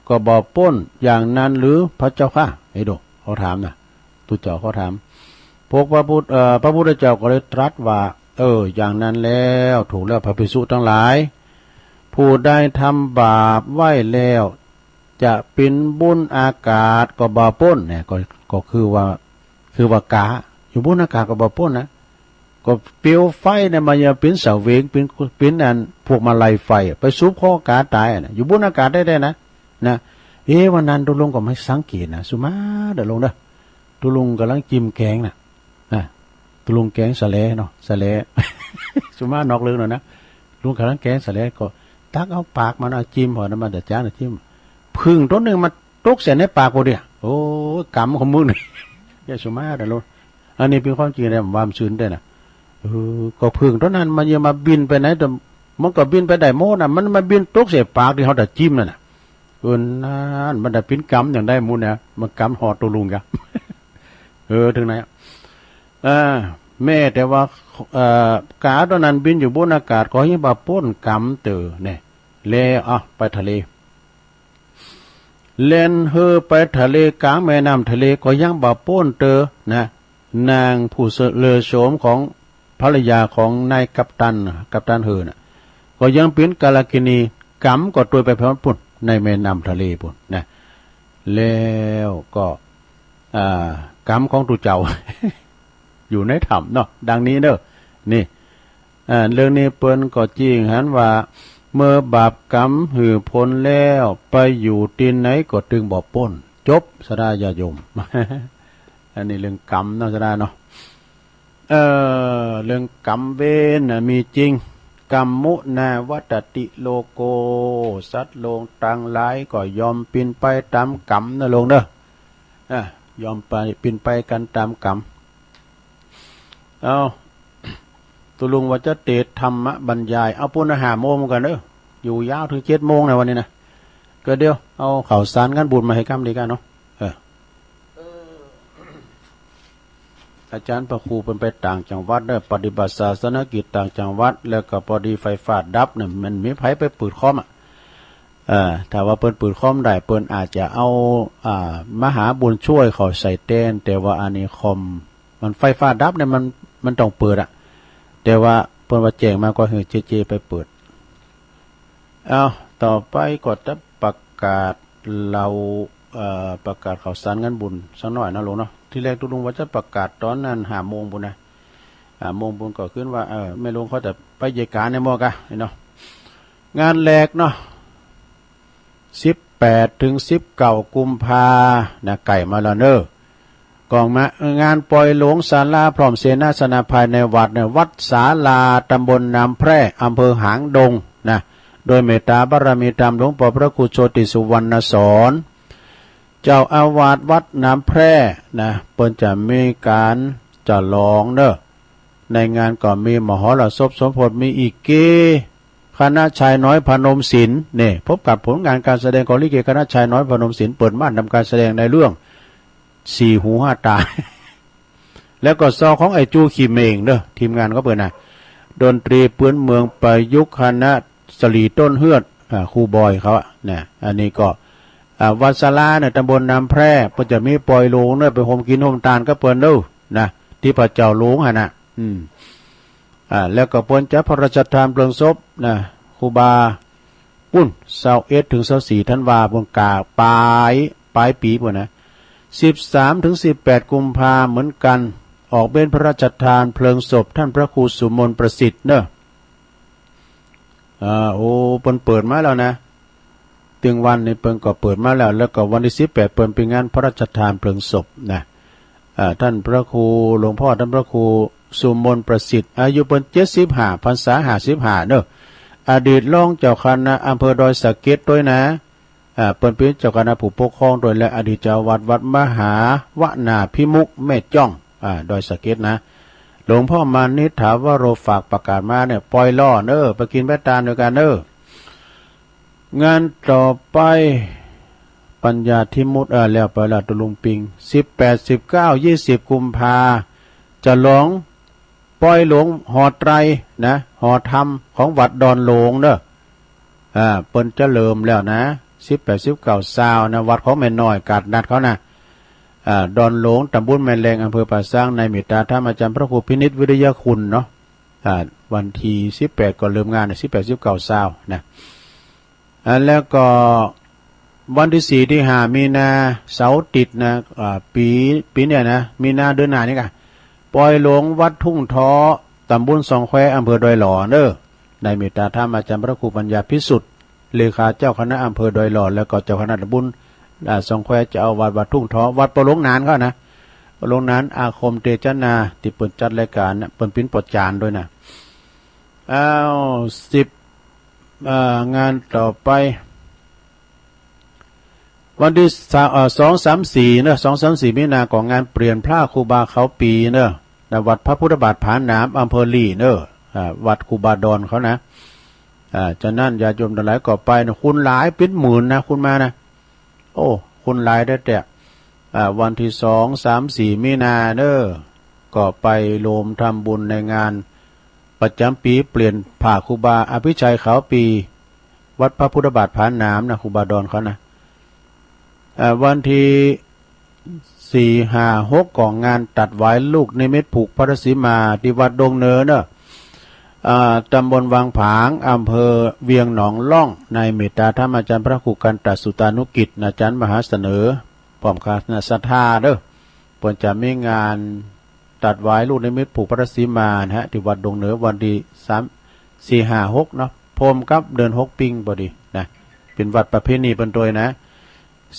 ก็บ่ป๊นอย่างนั้นหรือพระเจ้าข้า เฮ้ยดู เขาถามนะ ตุ๊เจ้าเขาถาม พวกพระพุทธ เอ่อ พระพุทธเจ้าก็เลยตรัสว่า เออ อย่างนั้นแล้ว ถูกแล้วพระภิกษุตังหลาย ผู้ใดทำบาปไว้แล้ว จะปิ้นบุ้นอากาศก็บ่ป๊นเนี่ย ก็ ก็คือว่า คือว่ากา อยู่บุ้นอากาศก็บ่ป๊นนะ ก็เปียวไฟเนี่ยมันยังปิ้นเสวง ปิ้น ปิ้นอันพวกมาลัยไฟ ไปสูบคอกาต๋ายนะ อยู่บุ้นอากาศได้ๆ นะ นะ เอ๊ะ วันนั้นตุ๊ลุงก็มาสังเกตนะ สุมาเด้อลุงเด้อ ตุ๊ลุงก่ำลังจิ้มแกงนะ นะ ตุ๊ลุงแกงสะแหลเนาะ สะแหล สุมานอกเรื่องหน่อยนะ ตุ๊ลุงก่ำลังแกงสะแหลก็ตักเอาปากมันเอาจิ้ม หอน้ำมันตะจ๊างน่ะจิ้ม ผึ้งตนนึ่งมาตกใส่ในปากพอดี โอ้ย กรรมของมึงนี่ เย้ย สุมาเด้อลุง อันนี้เป๋นความจริงนะ บ่ามันซื่นได้นะ เออ ก็ผึ้งตนนั้นมันยังมาบินไปไหน แต่มันก็บินไปได้หมดนะ มันมาบินตกใส่ปากตี้เฮาตะจิ้มนั่นน่ะ เออ นั่น มันได้เป๋นกรรมอย่างใดหมู่เนี่ย มันกรรมหอดตุ๊ลุงกะ เออ เถิงไหนอะ อ่า แม้แต่ว่า เอ่อ กาต๋นนั้นบินอยู่บุ้นอากาศก็ยังบ่ป๊นกรรมเต๋อเนี่ย แล้ว อ่ะ ไปทะเล แล่นเฮอไปทะเล ก๋างแม่น้ำทะเลก็ยังบ่ป๊นเต๋อนะ นางผู้เลอโฉมของภรรยาของนายกัปตัน กัปตันเฮอน่ะ ก็ยังเป๋นกาลกิณี กรรมก็ตวยไปพร้อมปุ้น ในแม่น้ำทะเลปุ้นนะ แล้วก็ อ่า กรรมของตุ๊เจ้า อยู่ในถ้ำเนาะ ดังนี้เน่อ นี่ อ่า เรื่องนี้เปิ้นก็จี้หันว่า เมื่อบาปกรรมหื้อผลแล้ว ไปอยู่ตี้ไหนก็ตึงบ่ป๊น จบ ศรัทธาญาติโยม อันนี้เรื่องกรรมเนาะ ศรัทธาเนาะ เอ่อ เรื่องกรรมเวรน่ะมีจริง กรรมุนาวัตติโลโก สัตว์โลกตังหลายก็ยอมเป๋นไปต๋ามกรรมนะลุงเน่อ อ่ะ ยอมไป เป๋นไปกั๋นต๋ามกรรม เอา ตุ๊ลุงว่าจะเตสน์ธรรมบรรยาย เอาปู้นห้าโมงกั๋นเน่อ อยู่ยาวเถิงเจ็ดโมงนะวันนี้นะ ก็เดี๋ยวเอาข่าวสารงานบุญมาหื้อก้ำดีกว่าเนาะ เออ อาจารย์พระครูเปิ้นไปต่างจังหวัดเน่อ ปฏิบัติศาสนกิจต่างจังหวัด แล้วก็ปอดีไฟฟ้าดับเนี่ย มันบ่มีใผไปเปิดคอมอะ เอ่อ ถ้าว่าเปิ้นเปิดคอมได้ เปิ้นอาจจะเอา อ่า มหาบุญช่วยเข้าใส่แตน แต่ว่าอันนี้คอมมันไฟฟ้าดับเนี่ย มัน มันต้องเปิดอะ แต่ว่าเปิ้นว่าแจ้งมาก็หื้อเจเจไปเปิด เอา ต่อไปก็จะประกาศเหล่า เอ่อ ประกาศข่าวสารงานบุญสักหน่อยนะลุงเนาะ ทีแรกตุ๊ลุงว่าจะประกาศต๋อนนั้นห้าโมงปู้นนะ ห้าโมงปู้นก็ขึ้นว่า เออ แม่ลุงเขาจะไปเยียะก๋านในหม้อกะเนาะ งานแรกเนาะ สิบแปดเถิงสิบเก้ากุมภานะ ใก้มาแล้วเน่อ ก็มา งานปอยโลงศาลาพร้อมเสนาสนะภายในวัดเนี่ย วัดศาลา ตำบลน้ำแพร่ อำเภอหางดงนะ โดยเมตตาบารมีธรรมหลวงป้อพระครูโชติสุวรรณสอน เจ้าอาวาสวัดน้ำแพร่นะ เปิ้นจะมีก๋านฉลองเน่อ ในงานก็มีมหรสพสมโพธิ มีอีเก คณะชายน้อยพนมสิน เนี่ย พบกับผลงานการแสดงของลิเกคณะชายน้อยพนมสิน เปิดม่านทำการแสดงในเรื่องสี่หูห้าตา แล้วก็ซอของไอ้จูขี้เม่งเน่อ ทีมงานเขาเปิ้นนะ ดนตรีพื้นเมืองประยุกต์คณะสลีต้นเฮือด อ่า ครูบอยเขาอะนะ อันนี้ก็ อ่า วัดศาลาเนี่ย ตำบลน้ำแพร่ เปิ้นจะมีปอยโลงเนี่ย ไปโฮมกิ๋นโฮมตานกับเปิ้นเน่อนะ ตี้พระเจ้าหลวงหั้นนะ อืม อ่า แล้วก็เปิ้นจะพระราชทานเพลิงศพนะ ครูบา ปุ้น ซาวเอ็ดเถิงซาวสี่ธันวา ปุ้น ก๋าปาย ปายปี๋ปุ้นนะ สิบสามเถิงสิบแปดกุมภาเหมือนกั๋น ออกเบญพระราชทานเพลิงศพท่านพระครูสุมนต์ประสิทธิ์เน่อ อ่า โอ้ เปิ้นเปิดมาแล้วนะ ตึงวันนี้เปิ้นก็เปิดมาแล้ว แล้วก็วันตี้สิบแปดเปิ้นมีงานพระราชทานเพลิงศพนะ อ่า ท่านพระครู หลวงพ่อท่านพระครูสุมนต์ประสิทธิ์ อายุเปิ้นเจ็ดสิบห้า พรรษาห้าสิบห้าเน่อ อดีตรองเจ้าคณะอำเภอดอยสะเก็ดตวยนะ อ่า เปิ้นเป๋นเจ้าคณะผู้ปกครองตวย และอดีตเจ้าอาวาสวัดมหาวนาภิมุขแม่จ้อง อ่า ดอยสะเก็ดนะ หลวงพ่อมานิษฐาวโรฝากประกาศมาเนี่ย ปอยล่อเน่อ ไปกิ๋นไปตานตวยกั๋นเน่อ งานต่อไป ไป ปัญญาธิมุตติ เออ แล้วไปแล้ว ตะลุงปิง สิบแปด สิบเก้า ยี่สิบ กุมภา จะหลวงปอยหลวงหอไตรนะ หอธรรมของวัดดอนหลวงเด้อ อ่า เปิ้นจะเริ่มแล้วนะ สิบแปด สิบเก้า ซาวนะ วัดของแม่น้อยกาดนัดเขานะ อ่า ดอนหลวง ตำบลแม่แลง อำเภอป่าซาง ในเมตตาธรรมอาจารย์พระครูพินิจวิริยคุณเนาะ อ่า วันตี้สิบแปดก็เริ่มงาน สิบแปด สิบเก้า ซาวนะ อ่า แล้วก็วันตี้สี่ ตี้ห้า มีนา เสาร์อาทิตย์นะ อ่า ปี๋ ปี๋เนี่ยนะ มีนาเดือนหน้านี่ก่ะ ปอยหลวงวัดทุ่งท้อ ตำบลสองแคว อำเภอดอยหล่อเด้อ ในเมตตาธรรมอาจารย์พระครูปัญญาภิสุทธิ์ เลขาเจ้าคณะอำเภอดอยหล่อ แล้วก็เจ้าคณะตำบล อ่า สองแคว เจ้าอาวาสวัดทุ่งท้อ วัดปอยหลวงนานเขานะ ปอยหลวงนาน อาคมเตจนา ตี้เปิ้นจัดรายก๋านนะ เปิ้นปิ้นปอจานด้วยนะ อ้าว สิบ อ่า งานต่อไป วันตี้สาม เอ่อ สอง สาม สี่ เนอะ สอง สาม สี่ มีนา ก็งานเปลี่ยนพระครูบาเขาปี๋เนอะ ณ วัดพระพุทธบาทผาหนาม อำเภอหลี้เนอะ อ่า วัดครูบาดอนเขานะ อ่า ฉะนั้นญาติโยมตังหลายก็ไปนะ คนหลายเป๋นหมื่นนะ คนมานะ โอ้ คนหลายแต๊ๆ อ่า วันตี้สอง สาม สี่ มีนาเนอะ ก็ไปโฮมทำบุญในงานประจ๋ำปี๋เปลี่ยนผ้าครูบาอภิชัยขาวปี๋ วัดพระพุทธบาทผาหนามนะ ครูบาดอนเขานะ อ่า วันตี้สี่ ห้า หก ก็งานตัดหวายลูกนิมิตผูกพระสีมาตี้วัดดงเหนือเนอะ อ่า ตำบลวังผาง อำเภอเวียงหนองล่อง ในเมตตาธรรมอาจารย์พระครูกันตสุตานุกิจ อาจารย์มหาเสนอ พร้อมคณะศรัทธาเด้อ เปิ้นจะมีงานตัดหวายลูกนิมิตผูกพระสีมานะฮะ ตี้วัดดงเหนือ วันตี้สาม สี่ ห้า หก เนาะ พร้อมกับเดือนหกปิงพอดีนะ เป๋นวัดประเพณีเปิ้นตวยนะ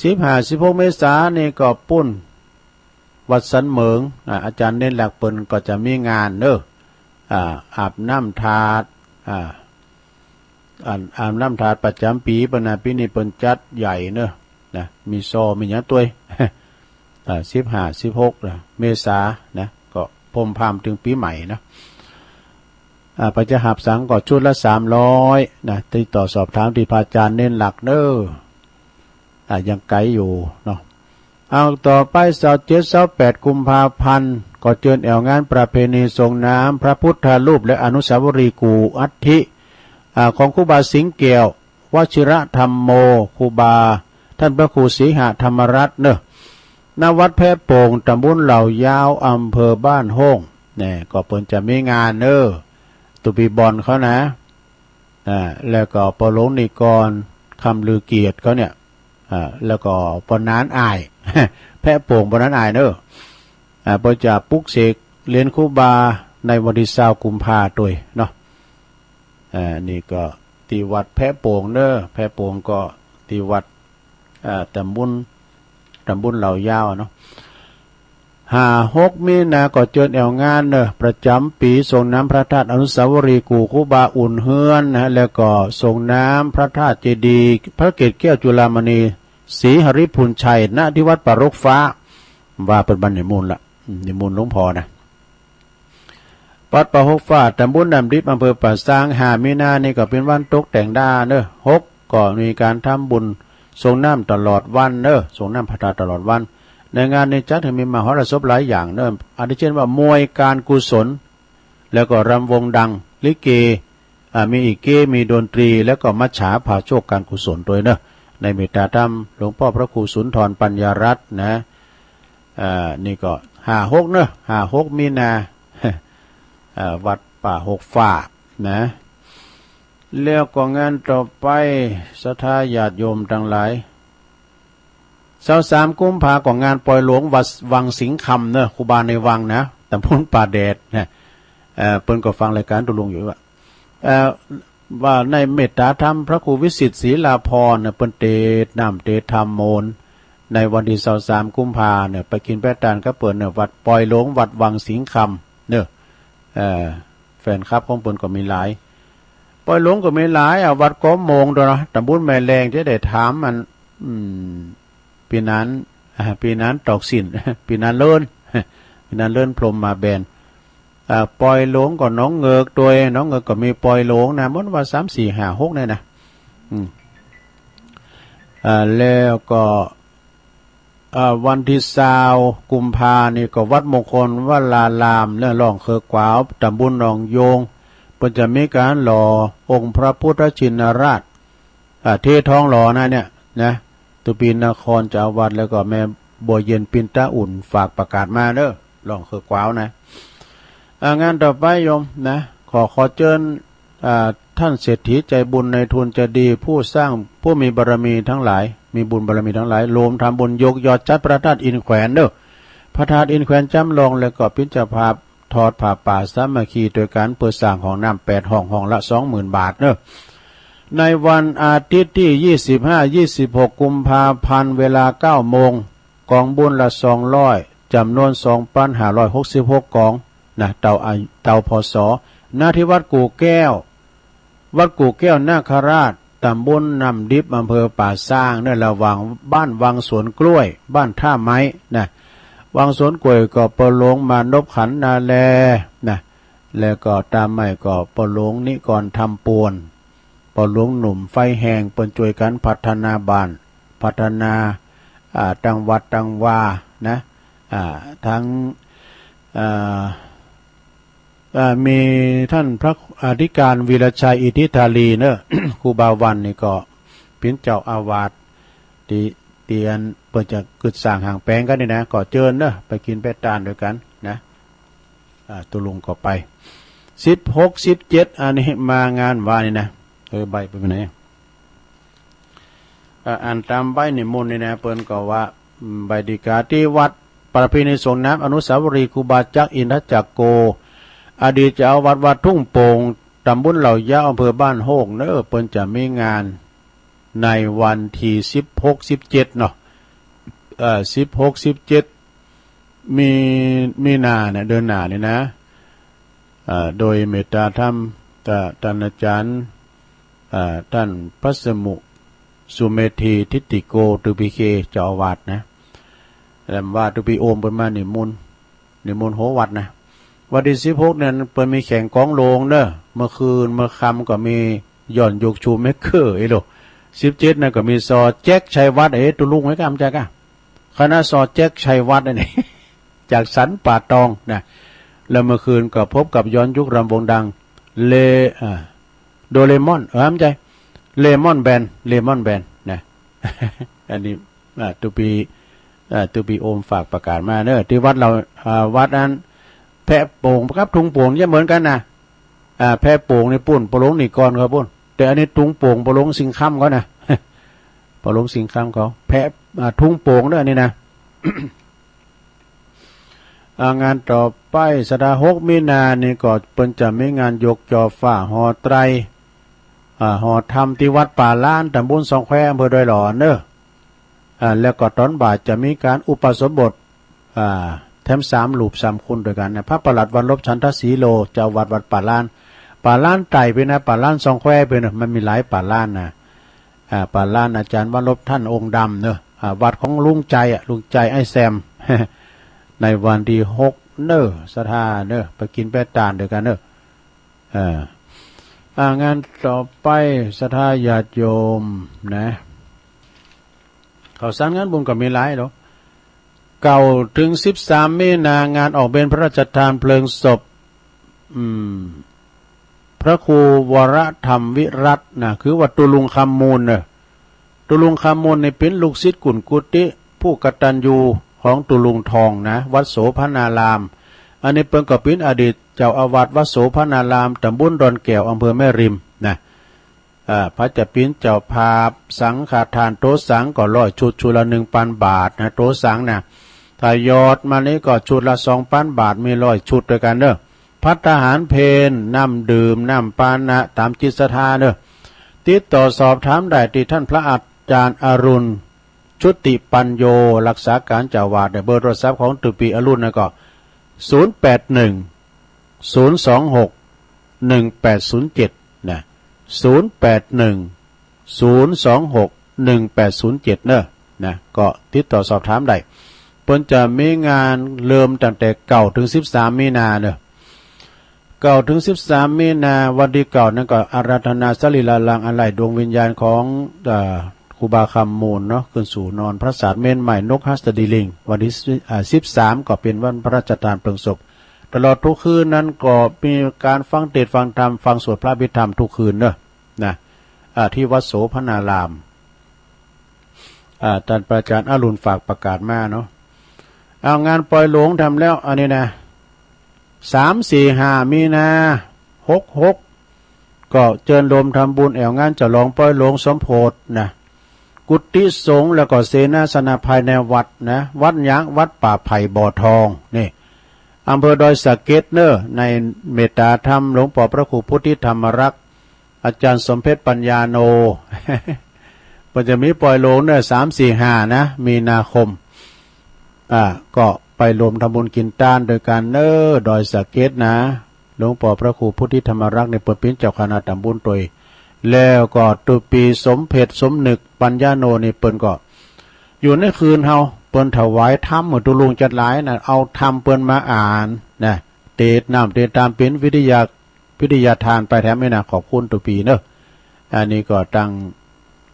สิบห้า สิบหก เมษานี่ก็ปุ้น วัดสันเหมิง อ่า อาจ๋ารย์เณรหลักเปิ้นก็จะมีงานเนอะ อ่า อาบน้ำธาตุ อ่า อาบ อาบน้ำธาตุประจ๋ำปี๋เปิ้นนะ ปี๋นี้เปิ้นจัดใหญ่เนอะ นะ มีซอ มีหยังตวย อ่า สิบห้า สิบหก นะ เมษานะ ก็พร้อมพร้อมเถิงปี๋ใหม่นะ อ่า ไปจะหับสังก็ชุดละสามร้อยนะ ติดต่อสอบถามตี้พระอาจ๋ารย์เณรหลักเนอะ อ่า ยังไก๋อยู่เนาะ เอา ต่อไป ซาวเจ็ด ซาวแปด กุมภาพันธ์ ก็เจิญแอ่วงานประเพณีส่งน้ำพระพุทธรูปและอนุสาวรีย์กู่อัฐิ อ่า ของครูบาสิงห์แก้ว วชิรธรรมโม ครูบา ต้านพระครูสีหธรรมรัตน์เนอะ ณ วัดแพะโป่ง ตำบลเหล่ายาว อำเภอบ้านโฮ่ง แน่ ก็เปิ้นจะมีงานเนอะ ตุ๊ปีบ่อนเขานะ อ่า แล้วก็ปอยหลวงนิกร คำลือเกียรติเขาเนี่ย อ่า แล้วก็ปอหนานอ่าย แพะโป่งปอหนานอ่ายเนอะ อ่า เปิ้นจะปลุกเสกเหรียญครูบาในวันตี้ซาวกุมภาตวยเนาะ อ่า นี่ก็ตี้วัดแพะโป่งเนอะ แพะโป่งก็ตี้วัด อ่า ตำบล ตำบลเหล่ายาวเนาะ ห้าหก มีนา ก็เจิญแอ่วงานเนอะ ประจ๋ำปี๋ส่งน้ำพระธาตุอนุสาวรีย์กู่ครูบาอุ่นเฮือนนะฮะ แล้วก็ส่งน้ำพระธาตุเจดีย์พระเกศแก้วจุฬามณี ศรีหริภุญชัย ณ ตี้วัดป่ารกฟ้า ว่าเปิ้นบันนิมนต์ละ อืม นิมนต์หลวงพ่อนะ วัดป่ารกฟ้า ตำบลน้ำดิบ อำเภอป่าซาง ห้า มีนา นี่ก็เป๋นวันตกแต่งด้าเนอะ หก ก็มีก๋านทำบุญส่งน้ำตลอดวันเนอะ ส่งน้ำพระธาตุตลอดวัน ในงานนี้จัดหื้อมีมหรสพหลายอย่างเนอะ อาทิเจ้นว่ามวยก๋านกุศล แล้วก็รำวงดัง ลิเก อ่า มีอีเก๊ มีดนตรี แล้วก็มัจฉาพาโชคก๋านกุศลตวยเนอะ ในเมตตาธรรมหลวงป้อพระครูสุนทรปัญญารัตน์นะ อ่า นี่ก็ห้าหกเนอะ ห้าหก มีนา อ่า วัดป่ารกฟ้านะ แล้วก็งานต่อไป ศรัทธาญาติโยมตังหลาย ซาวสาม กุมภา ก็งานปอยหลวงวัดวังสิงห์คำเนอะ ครูบาในวังนะ ตำบลป่าแดดนะ เอ่อ เปิ้นก็ฟังรายก๋านตะลุงอยู่ว่า เอ่อ ว่าในเมตตาธรรมพระครูวิสิทธิ์ศรีลาภรณ์นะ เปิ้นเตสน์น้ำเตสน์ธรรมโมน ในวันตี้ซาวสาม กุมภาเนี่ย ไปกิ๋นไปตานกับเปิ้นเนี่ย วัดปอยหลวง วัดวังสิงห์คำเนอะ เอ่อ แฟนคลับของเปิ้นก็มีหลาย ปอยหลวงก็มีหลาย อ่ะ วัดกอมโมงตวยเนาะ ตำบลแม่แลง จะได้ถามอัน อืม ปี้หนาน อ่า ปี้หนานตอกสิน ปี้หนานเลิน ปี้หนานเลินพรหมมาแบน อ่า ปอยหลวงก็หนองเงิกตวย หนองเงิกก็มีปอยหลวงนะ มันว่าสาม สี่ ห้า หก เนี่ยนะ อืม อ่า แล้วก็ อ่า วันตี้ซาวกุมภานี่ก็วัดมงคลวรารามเนาะ ร่องเคือกวาว ต๋ำบลหนองโยง เปิ้นจะมีก๋านหล่อองค์พระพุทธชินราช อ่า เททองหล่อนะเนี่ยนะ ตุปีนครเจ้าอาวาส แล้วก็แม่บัวเย็นปินตะอุ่นฝากประกาศมาเนาะ ร่องเคือกวาวนะ อ่า งานต่อไปโยมนะ ขอ ขอเจิญ อ่า ต้านเศรษฐีใจ๋บุญนายทุนใจ๋ดี ผู้สร้าง ผู้มีบารมีตังหลาย มีบุญบารมีตังหลาย รวมทำบุญยกยอดจัดพระธาตุอินแขวนเนาะ พระธาตุอินแขวนจ๋ำลอง แล้วก็เปิ้นเจ้าภาพทอดผ้าป่าสามัคคีตวยกั๋น เปื้อสร้างห้องน้ำแปดห้อง ห้องละสองหมื่นบาทเนาะ ในวันอาทิตย์ตี้ยี่สิบห้า ยี่สิบหกกุมภาพันธ์ เวลาเก้าโมง ก๋องบุญละสองร้อย จ๋ำนวนสองปันห้าร้อยหกสิบหกก๋องนะ เต่าอา เต่า พ.ศ. ณ ที่วัดกู่แก้ว วัดกู่แก้วนาคราช ต๋ำบลน้ำดิบ อำเภอป่าซางเนาะ ระหว่างบ้านวังสวนกล้วย บ้านท่าไม้นะ วังสวนกล้วยก็ป้อหลวงมานพขันธ์นาแลนะ แล้วก็ต๋ามไม้ก็ป้อหลวงนิกรธรรมปวน ป้อหลวงหนุ่มไฟแฮง เปิ้นจ้วยกั๋นพัฒนาบ้าน พัฒนา อ่า ตังวัดตังวานะ อ่า ตึง อ่า อ่า มีต้านพระอธิการวีรชัยอิทธิธารีเนาะ ครูบาวันนี่ก็เปิ้นเจ้าอาวาสตี้ ตี้อันเปิ้นจะกึ๊ดสร้างห้างแป๋งกั๋นนี่นะ ก็เจิญเนาะ ไปกิ๋นไปตานตวยกั๋นนะ อ่า ตุ๊ลุงก็ไป สิบหก สิบเจ็ด อันนี้มางานวานี่นะ เออ ใบเปิ้นไปไหน อ่า อ่านต๋ามใบนิมนต์นี่นะ เปิ้นก็ว่า อืม ใบดีกา ตี้วัดประเพณีส่งน้ำอนุสาวรีย์ครูบาจักรอินทจักโก อดีตเจ้าอาวาสวัดทุ่งโป่ง ต๋ำบลเหล่ายาว อำเภอบ้านโฮกเนาะ เปิ้นจะมีงานในวันตี้สิบหก สิบเจ็ดเนาะ เอ่อ สิบหก สิบเจ็ด มี มีนาเนี่ย เดือนหน้านี่นะ อ่า โดยเมตตาธรรม ตะ ต้านอาจ๋ารย์ อ่า ต้านพระสมุ สุเมธี ทิตติโก ตุปีเค เจ้าอาวาสนะ แล้วว่าตุปีโอมเปิ้นมานิมนต์ นิมนต์โหวัดนะ วันตี้สิบหกเนี่ยเปิ้นมีแข่งก๋องโลงเนาะ เมื่อคืนเมื่อค่ำก็มีย้อนยุคชูเมคเกอร์ เอ้ยโหล สิบเจ็ดนะก็มีซอแจ็คชัยวัฒน์ เอ้ย ตุ๊ลุงไว้กำจักอะ คณะซอแจ็คชัยวัฒน์อันนี้ จากสันป่าตองนะ แล้วเมื่อคืนก็พบกับย้อนยุครำวงดัง เล อ่า โดเรมอน เออ บ่ใจ้ เลมอนแบนด์ เลมอนแบนด์นะ อันนี้ อ่า ตุปี อ่า ตุปีโอมฝากประกาศมาเนาะ ตี้วัดเหล่า อ่า วัดอันแพโป่งกับทุ่งโป่งเนี่ยเหมือนกั๋นนะ อ่า แพโป่งนี่ปุ้น ป้อหลวงนิกรเขาปุ้น แต่อันนี้ทุ่งโป่ง ป้อหลวงสิงห์คำเขานะ ป้อหลวงสิงห์คำเขา แพ อ่า ทุ่งโป่งเนาะ อันนี้นะ อ่า งานต่อไป สัปดาห์หกมีนานี่ก็เปิ้นจะมีงานยกจอฟ้าหอไตร อ่า หอธรรมตี้วัดป่าล้าน ต๋ำบลสองแคว อำเภอดอยหล่อเนาะ อ่า แล้วก็ต๋อนบ่ายจะมีก๋านอุปสมบท อ่า แถมสามรูปสามคุณตวยกั๋นนะ พระประหลัดวรรณรบ ฉันทศรีโล เจ้าอาวาสวัดป่าล้าน ป่าล้านไต่ไปนะ ป่าล้านสองแควไปนะ มันมีหลายป่าล้านนะ อ่า ป่าล้านอาจ๋ารย์วรรณรบต้านองค์ดำเนาะ อ่า วัดของลุงใจ๋อะ ลุงใจ๋ ไอ้แซม ในวันตี้หกเนาะ ศรัทธาเนาะ ไปกิ๋นไปตานตวยกั๋นเนาะ อ่า อ่า งานต่อไป ศรัทธาญาติโยมนะ ข่าวสารงานบุญก็มีหลายเนาะ เก้าเถิงสิบสามมีนา งานออกเบญพระราชทานเพลิงศพ อืม พระครูวรธรรมวิรัตน์นะ คือว่าตุ๊ลุงคำมูลเนาะ ตุ๊ลุงคำมูลนี่เป๋นลูกศิษย์กุนกุฏิ ผู้กตัญญูของตุ๊ลุงทองนะ วัดโสภณาราม อันนี้เปิ้นก็เป๋นอดีตเจ้าอาวาสวัดโสภณาราม ต๋ำบลดอนแก้ว อำเภอแม่ริมนะ อ่า เปิ้นจะเป๋นเจ้าภาพสังฆทาน โต๊ะสังก็ร้อยชุด ชุดละหนึ่งปันบาทนะ โต๊ะสังนะ ถ้ายอดมานี่ก็ชุดละสองปันบาท มีร้อยชุดตวยกั๋นเนาะ ภัตตาหารเพล น้ำดื่ม น้ำปานะ ต๋ามจิตศรัทธาเนาะ ติดต่อสอบถามได้ตี้ต้านพระอาจ๋ารย์อรุณ ชุติปัญโญ รักษาก๋านเจ้าอาวาสเนาะ เบอร์โทรศัพท์ของตุ๊ปีอรุณนะก็ ศูนย์แปดหนึ่ง ศูนย์สองหก หนึ่งแปดศูนย์เจ็ด นะ ศูนย์แปดหนึ่ง ศูนย์สองหก หนึ่งแปดศูนย์เจ็ด เนาะ นะ ก็ติดต่อสอบถามได้ เปิ้นจะมีงานเริ่มตั้งแต่เก้าเถิงสิบสามมีนาเนาะ เก้าเถิงสิบสามมีนา วันตี้เก้านั้นก็อาราธนาสรีระรางอะไหล่ดวงวิญญาณของ เอ่อ ครูบาคำมูลเนาะ ขึ้นสู่นอนปราสาทเมรุใหม่นกหัสดีลิง วันตี้ อ่า สิบสาม ก็เป๋นวันพระราชทานเพลิงศพ ตลอดทุกคืนนั้นก็มีก๋านฟังเตสน์ฟังธรรม ฟังสวดพระอภิธรรมทุกคืนเนาะ นะ อ่า ตี้วัดโสภณาราม อ่า ต้านพระอาจ๋ารย์อรุณฝากประกาศมาเนาะ เอา งานปอยหลวงทำแล้ว อันนี้นะ สาม สี่ ห้า มีนา หกหก ก็เจิญโฮมทำบุญแอ่วงานฉลองปอยหลวงสมโภชนะ กุฏิสงฆ์แล้วก็เสนาสนะภายในวัดนะ วัดหยัง วัดป่าไผ่บ่อทอง นี่ อำเภอดอยสะเก็ดเนาะ ในเมตตาธรรมหลวงป้อพระครูพุทธิธรรมรักษ์ อาจ๋ารย์สมเพชรปัญญาโน เปิ้นจะมีปอยหลวงเนาะ สาม สี่ ห้า นะ มีนาคม อ่า ก็ไปโฮมทำบุญกิ๋นตานตวยกั๋นเนาะ ดอยสะเก็ดนะ หลวงป้อพระครูพุทธิธรรมรักษ์นี่เปิ้นเป๋นเจ้าคณะต๋ำบลตวย แล้วก็ตุ๊ปี๋สมเพชรสมนึกปัญญาโนนี่เปิ้นก็อยู่ในคืนเฮา เปิ้นถวายธรรมหื้อตุ๊ลุงจั๊ดหลายนะ เอาธรรมเปิ้นมาอ่านนะ เตสน์น้ำเตสน์ตามเป๋นวิทยา วิทยาทานไปแถมนี่นะ ขอบคุณตุ๊ปี๋เนาะ อันนี้ก็ตัง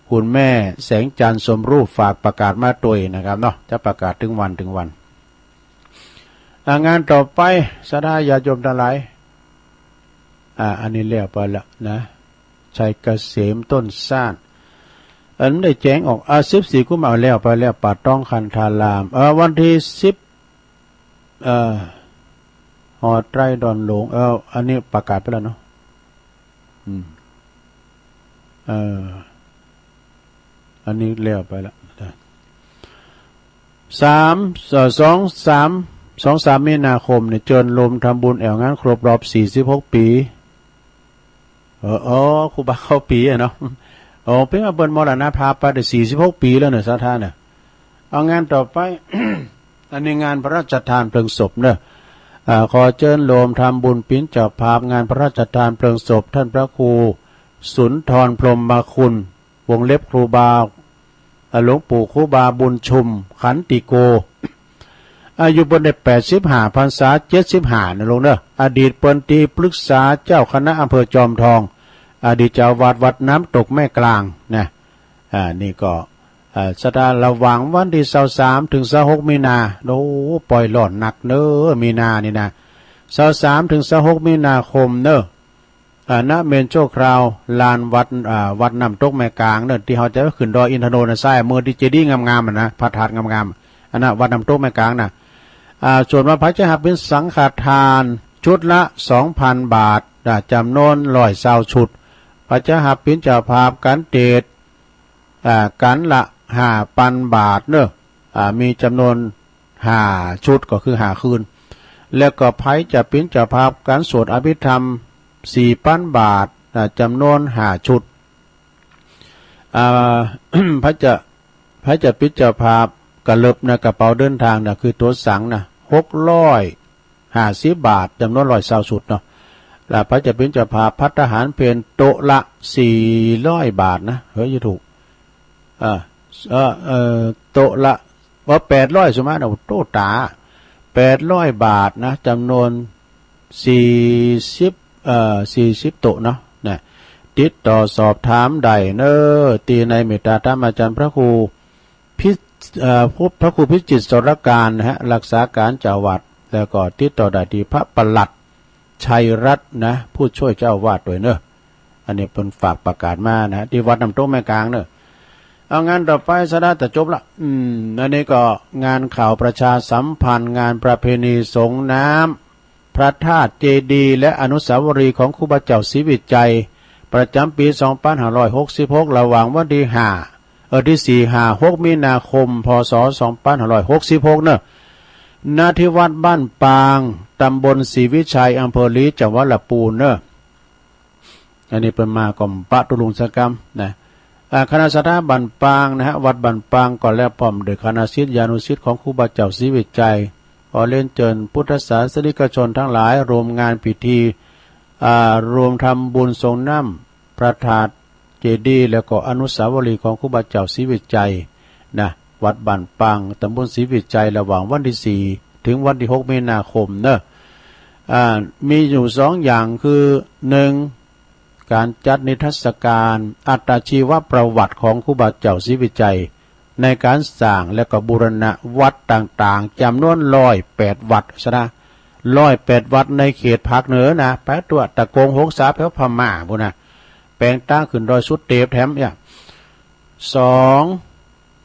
คุณแม่แสงจันทร์สมรูปฝากประกาศมาตวยนะครับเนาะ จะประกาศเถิงวันเถิงวัน อ่า งานต่อไป ศรัทธาญาติโยมตังหลาย อ่า อันนี้แล้วไปละนะ ชัยเกษมต้นซ่าน อันได้แจ้งออก อ่า สิบสี่ กุมภาพันธ์ แล้วไปแล้ว ป่าตองคันธาราม เอ่อ วันตี้ สิบ เอ่อ หอไตรดอนหลวง เอ่อ อันนี้ประกาศไปแล้วเนาะ อืม เอ่อ อันนี้แล้วไปละ สาม เอ่อ สอง สาม สอง สาม มีนาคมนี่ เจิญโฮมทำบุญแอ่วงานครบรอบ สี่สิบหก ปี๋ เออ อ๋อ ครูบาเข้าปี๋อะเนาะ อ๋อ เป๋นว่าเปิ้นมรณภาพไปได้ สี่สิบหก ปี๋แล้วเนาะ ศรัทธาเนาะ เอา งานต่อไป อันนี้งานพระราชทานเพลิงศพเนาะ อ่า ขอเจิญโฮมทำบุญเป๋นเจ้าภาพงานพระราชทานเพลิงศพ ต้านพระครูสุนทรพรหมคุณ วงเล็บครูบา อ่า หลวงปู่ครูบาบุญชุม ขันติโก อายุเปิ้นได้ แปดสิบห้า พรรษา เจ็ดสิบห้า นะโยมเนาะ อดีตเปิ้นตี้ปรึกษาเจ้าคณะอำเภอจอมทอง อดีตเจ้าอาวาสวัดน้ำตกแม่กลางนะ อ่า นี่ก็ อ่า ศรัทธา ระหว่างวันตี้ ซาวสาม เถิง ซาวหก มีนา โอ้ ปอยฮ้อนนักเนาะ มีนานี่นะ ซาวสาม เถิง ซาวหก มีนาคมเนาะ อ่า ณ เมรุชั่วคราว ลานวัด อ่า วัดน้ำตกแม่กลางเนาะ ตี้เฮาจะขึ้นดอยอินทนนท์นะ ซ้ายมือตี้เจดีย์งามๆ อะนะ พระธาตุงามๆ อันนั้นวัดน้ำตกแม่กลางนะ อ่า ส่วนว่าใผจะหับเป๋นสังฆทาน ชุดละ สองพัน บาท อ่า จ๋ำนวน ร้อยซาว ชุด ใผจะหับเป๋นเจ้าภาพก๋านเตสน์ อ่า ก๋านละ ห้าพัน บาทเนาะ อ่า มีจ๋ำนวน ห้า ชุด ก็คือ ห้า คืน แล้วก็ใผจะเป๋นเจ้าภาพก๋านสวดอภิธรรม สี่พัน บาท อ่า จ๋ำนวน ห้า ชุด อ่า ใผจะ ใผจะเป๋นเจ้าภาพ กระเลิบนะ กระเป๋าเดินทางนะ คือตั๋วสังนะ หกร้อยห้าสิบ บาท จ๋ำนวน ร้อยซาว ชุดเนาะ แล้วใผจะเป๋นเจ้าภาพภัตตาหารเพล โต๊ะละ สี่ร้อย บาทนะ เฮ้ย จะถูก อ่า เอ่อ เอ่อ โต๊ะละ ว่า แปดร้อย สุมานะ โต๊ะต๋า แปดร้อย บาทนะ จ๋ำนวน สี่สิบ เอ่อ สี่สิบ โต๊ะเนาะ นะ ติดต่อสอบถามได้เนาะ ตี้ในเมตตาธรรมอาจ๋ารย์พระครูพิ เอ่อ พระครูพิจิตรสรการนะฮะ รักษาก๋านเจ้าอาวาส แล้วก็ติดต่อได้ตี้พระปลัดชัยรัตน์นะ ผู้ช่วยเจ้าอาวาสตวยเนาะ อันนี้เปิ้นฝากประกาศมานะ ตี้วัดน้ำตกแม่กลางเนาะ เอา งานต่อไป ศรัทธา จะจบละ อืม อันนี้ก็งานข่าวประชาสัมพันธ์ งานประเพณีสงน้ำพระธาตุเจดีย์และอนุสาวรีย์ของครูบาเจ้าศรีวิชัย ประจ๋ำปี๋ สองพันห้าร้อยหกสิบหก ระหว่างวันตี้ ห้า เอ่อ ตี้ สี่ ห้า หก มีนาคม พ.ศ. สองพันห้าร้อยหกสิบหก เนาะ ณ ตี้วัดบ้านปาง ตำบลศรีวิชัย อำเภอลี จังหวัดละปูนเนาะ อันนี้เปิ้นมาก็ปะตุ๊ลุงสักกำนะ อ่า คณะศรัทธาบ้านปางนะฮะ วัดบ้านปางก็แล้วพร้อมโดยคณะศิษยานุศิษย์ของครูบาเจ้าศรีวิชัย ขอเรียนเจิญพุทธศาสนิกชนตังหลาย โฮมงานพิธี อ่า โฮมทำบุญสงน้ำพระธาตุเจดีย์ แล้วก็อนุสาวรีย์ของครูบาเจ้าศรีวิชัยนะ วัดบ้านปาง ตำบลศรีวิชัย ระหว่างวันตี้ สี่ เถิงวันตี้ หก มีนาคมเนาะ อ่า มีอยู่สองอย่าง คือ หนึ่ง ก ก๋านจัดนิทรรศก๋านอัตชีวประวัติของครูบาเจ้าศรีวิชัย ในก๋านสร้างและก็บูรณะวัดต่างๆ จ๋ำนวนร้อยแปดวัดซะนะ ร้อยแปดวัดในเขตภาคเหนือนะ ไปตั๋วตะโกงหงสาแผวพม่าปู้นนะ แป๋งตางขึ้นดอยสุเตปแถมเนี่ย สอง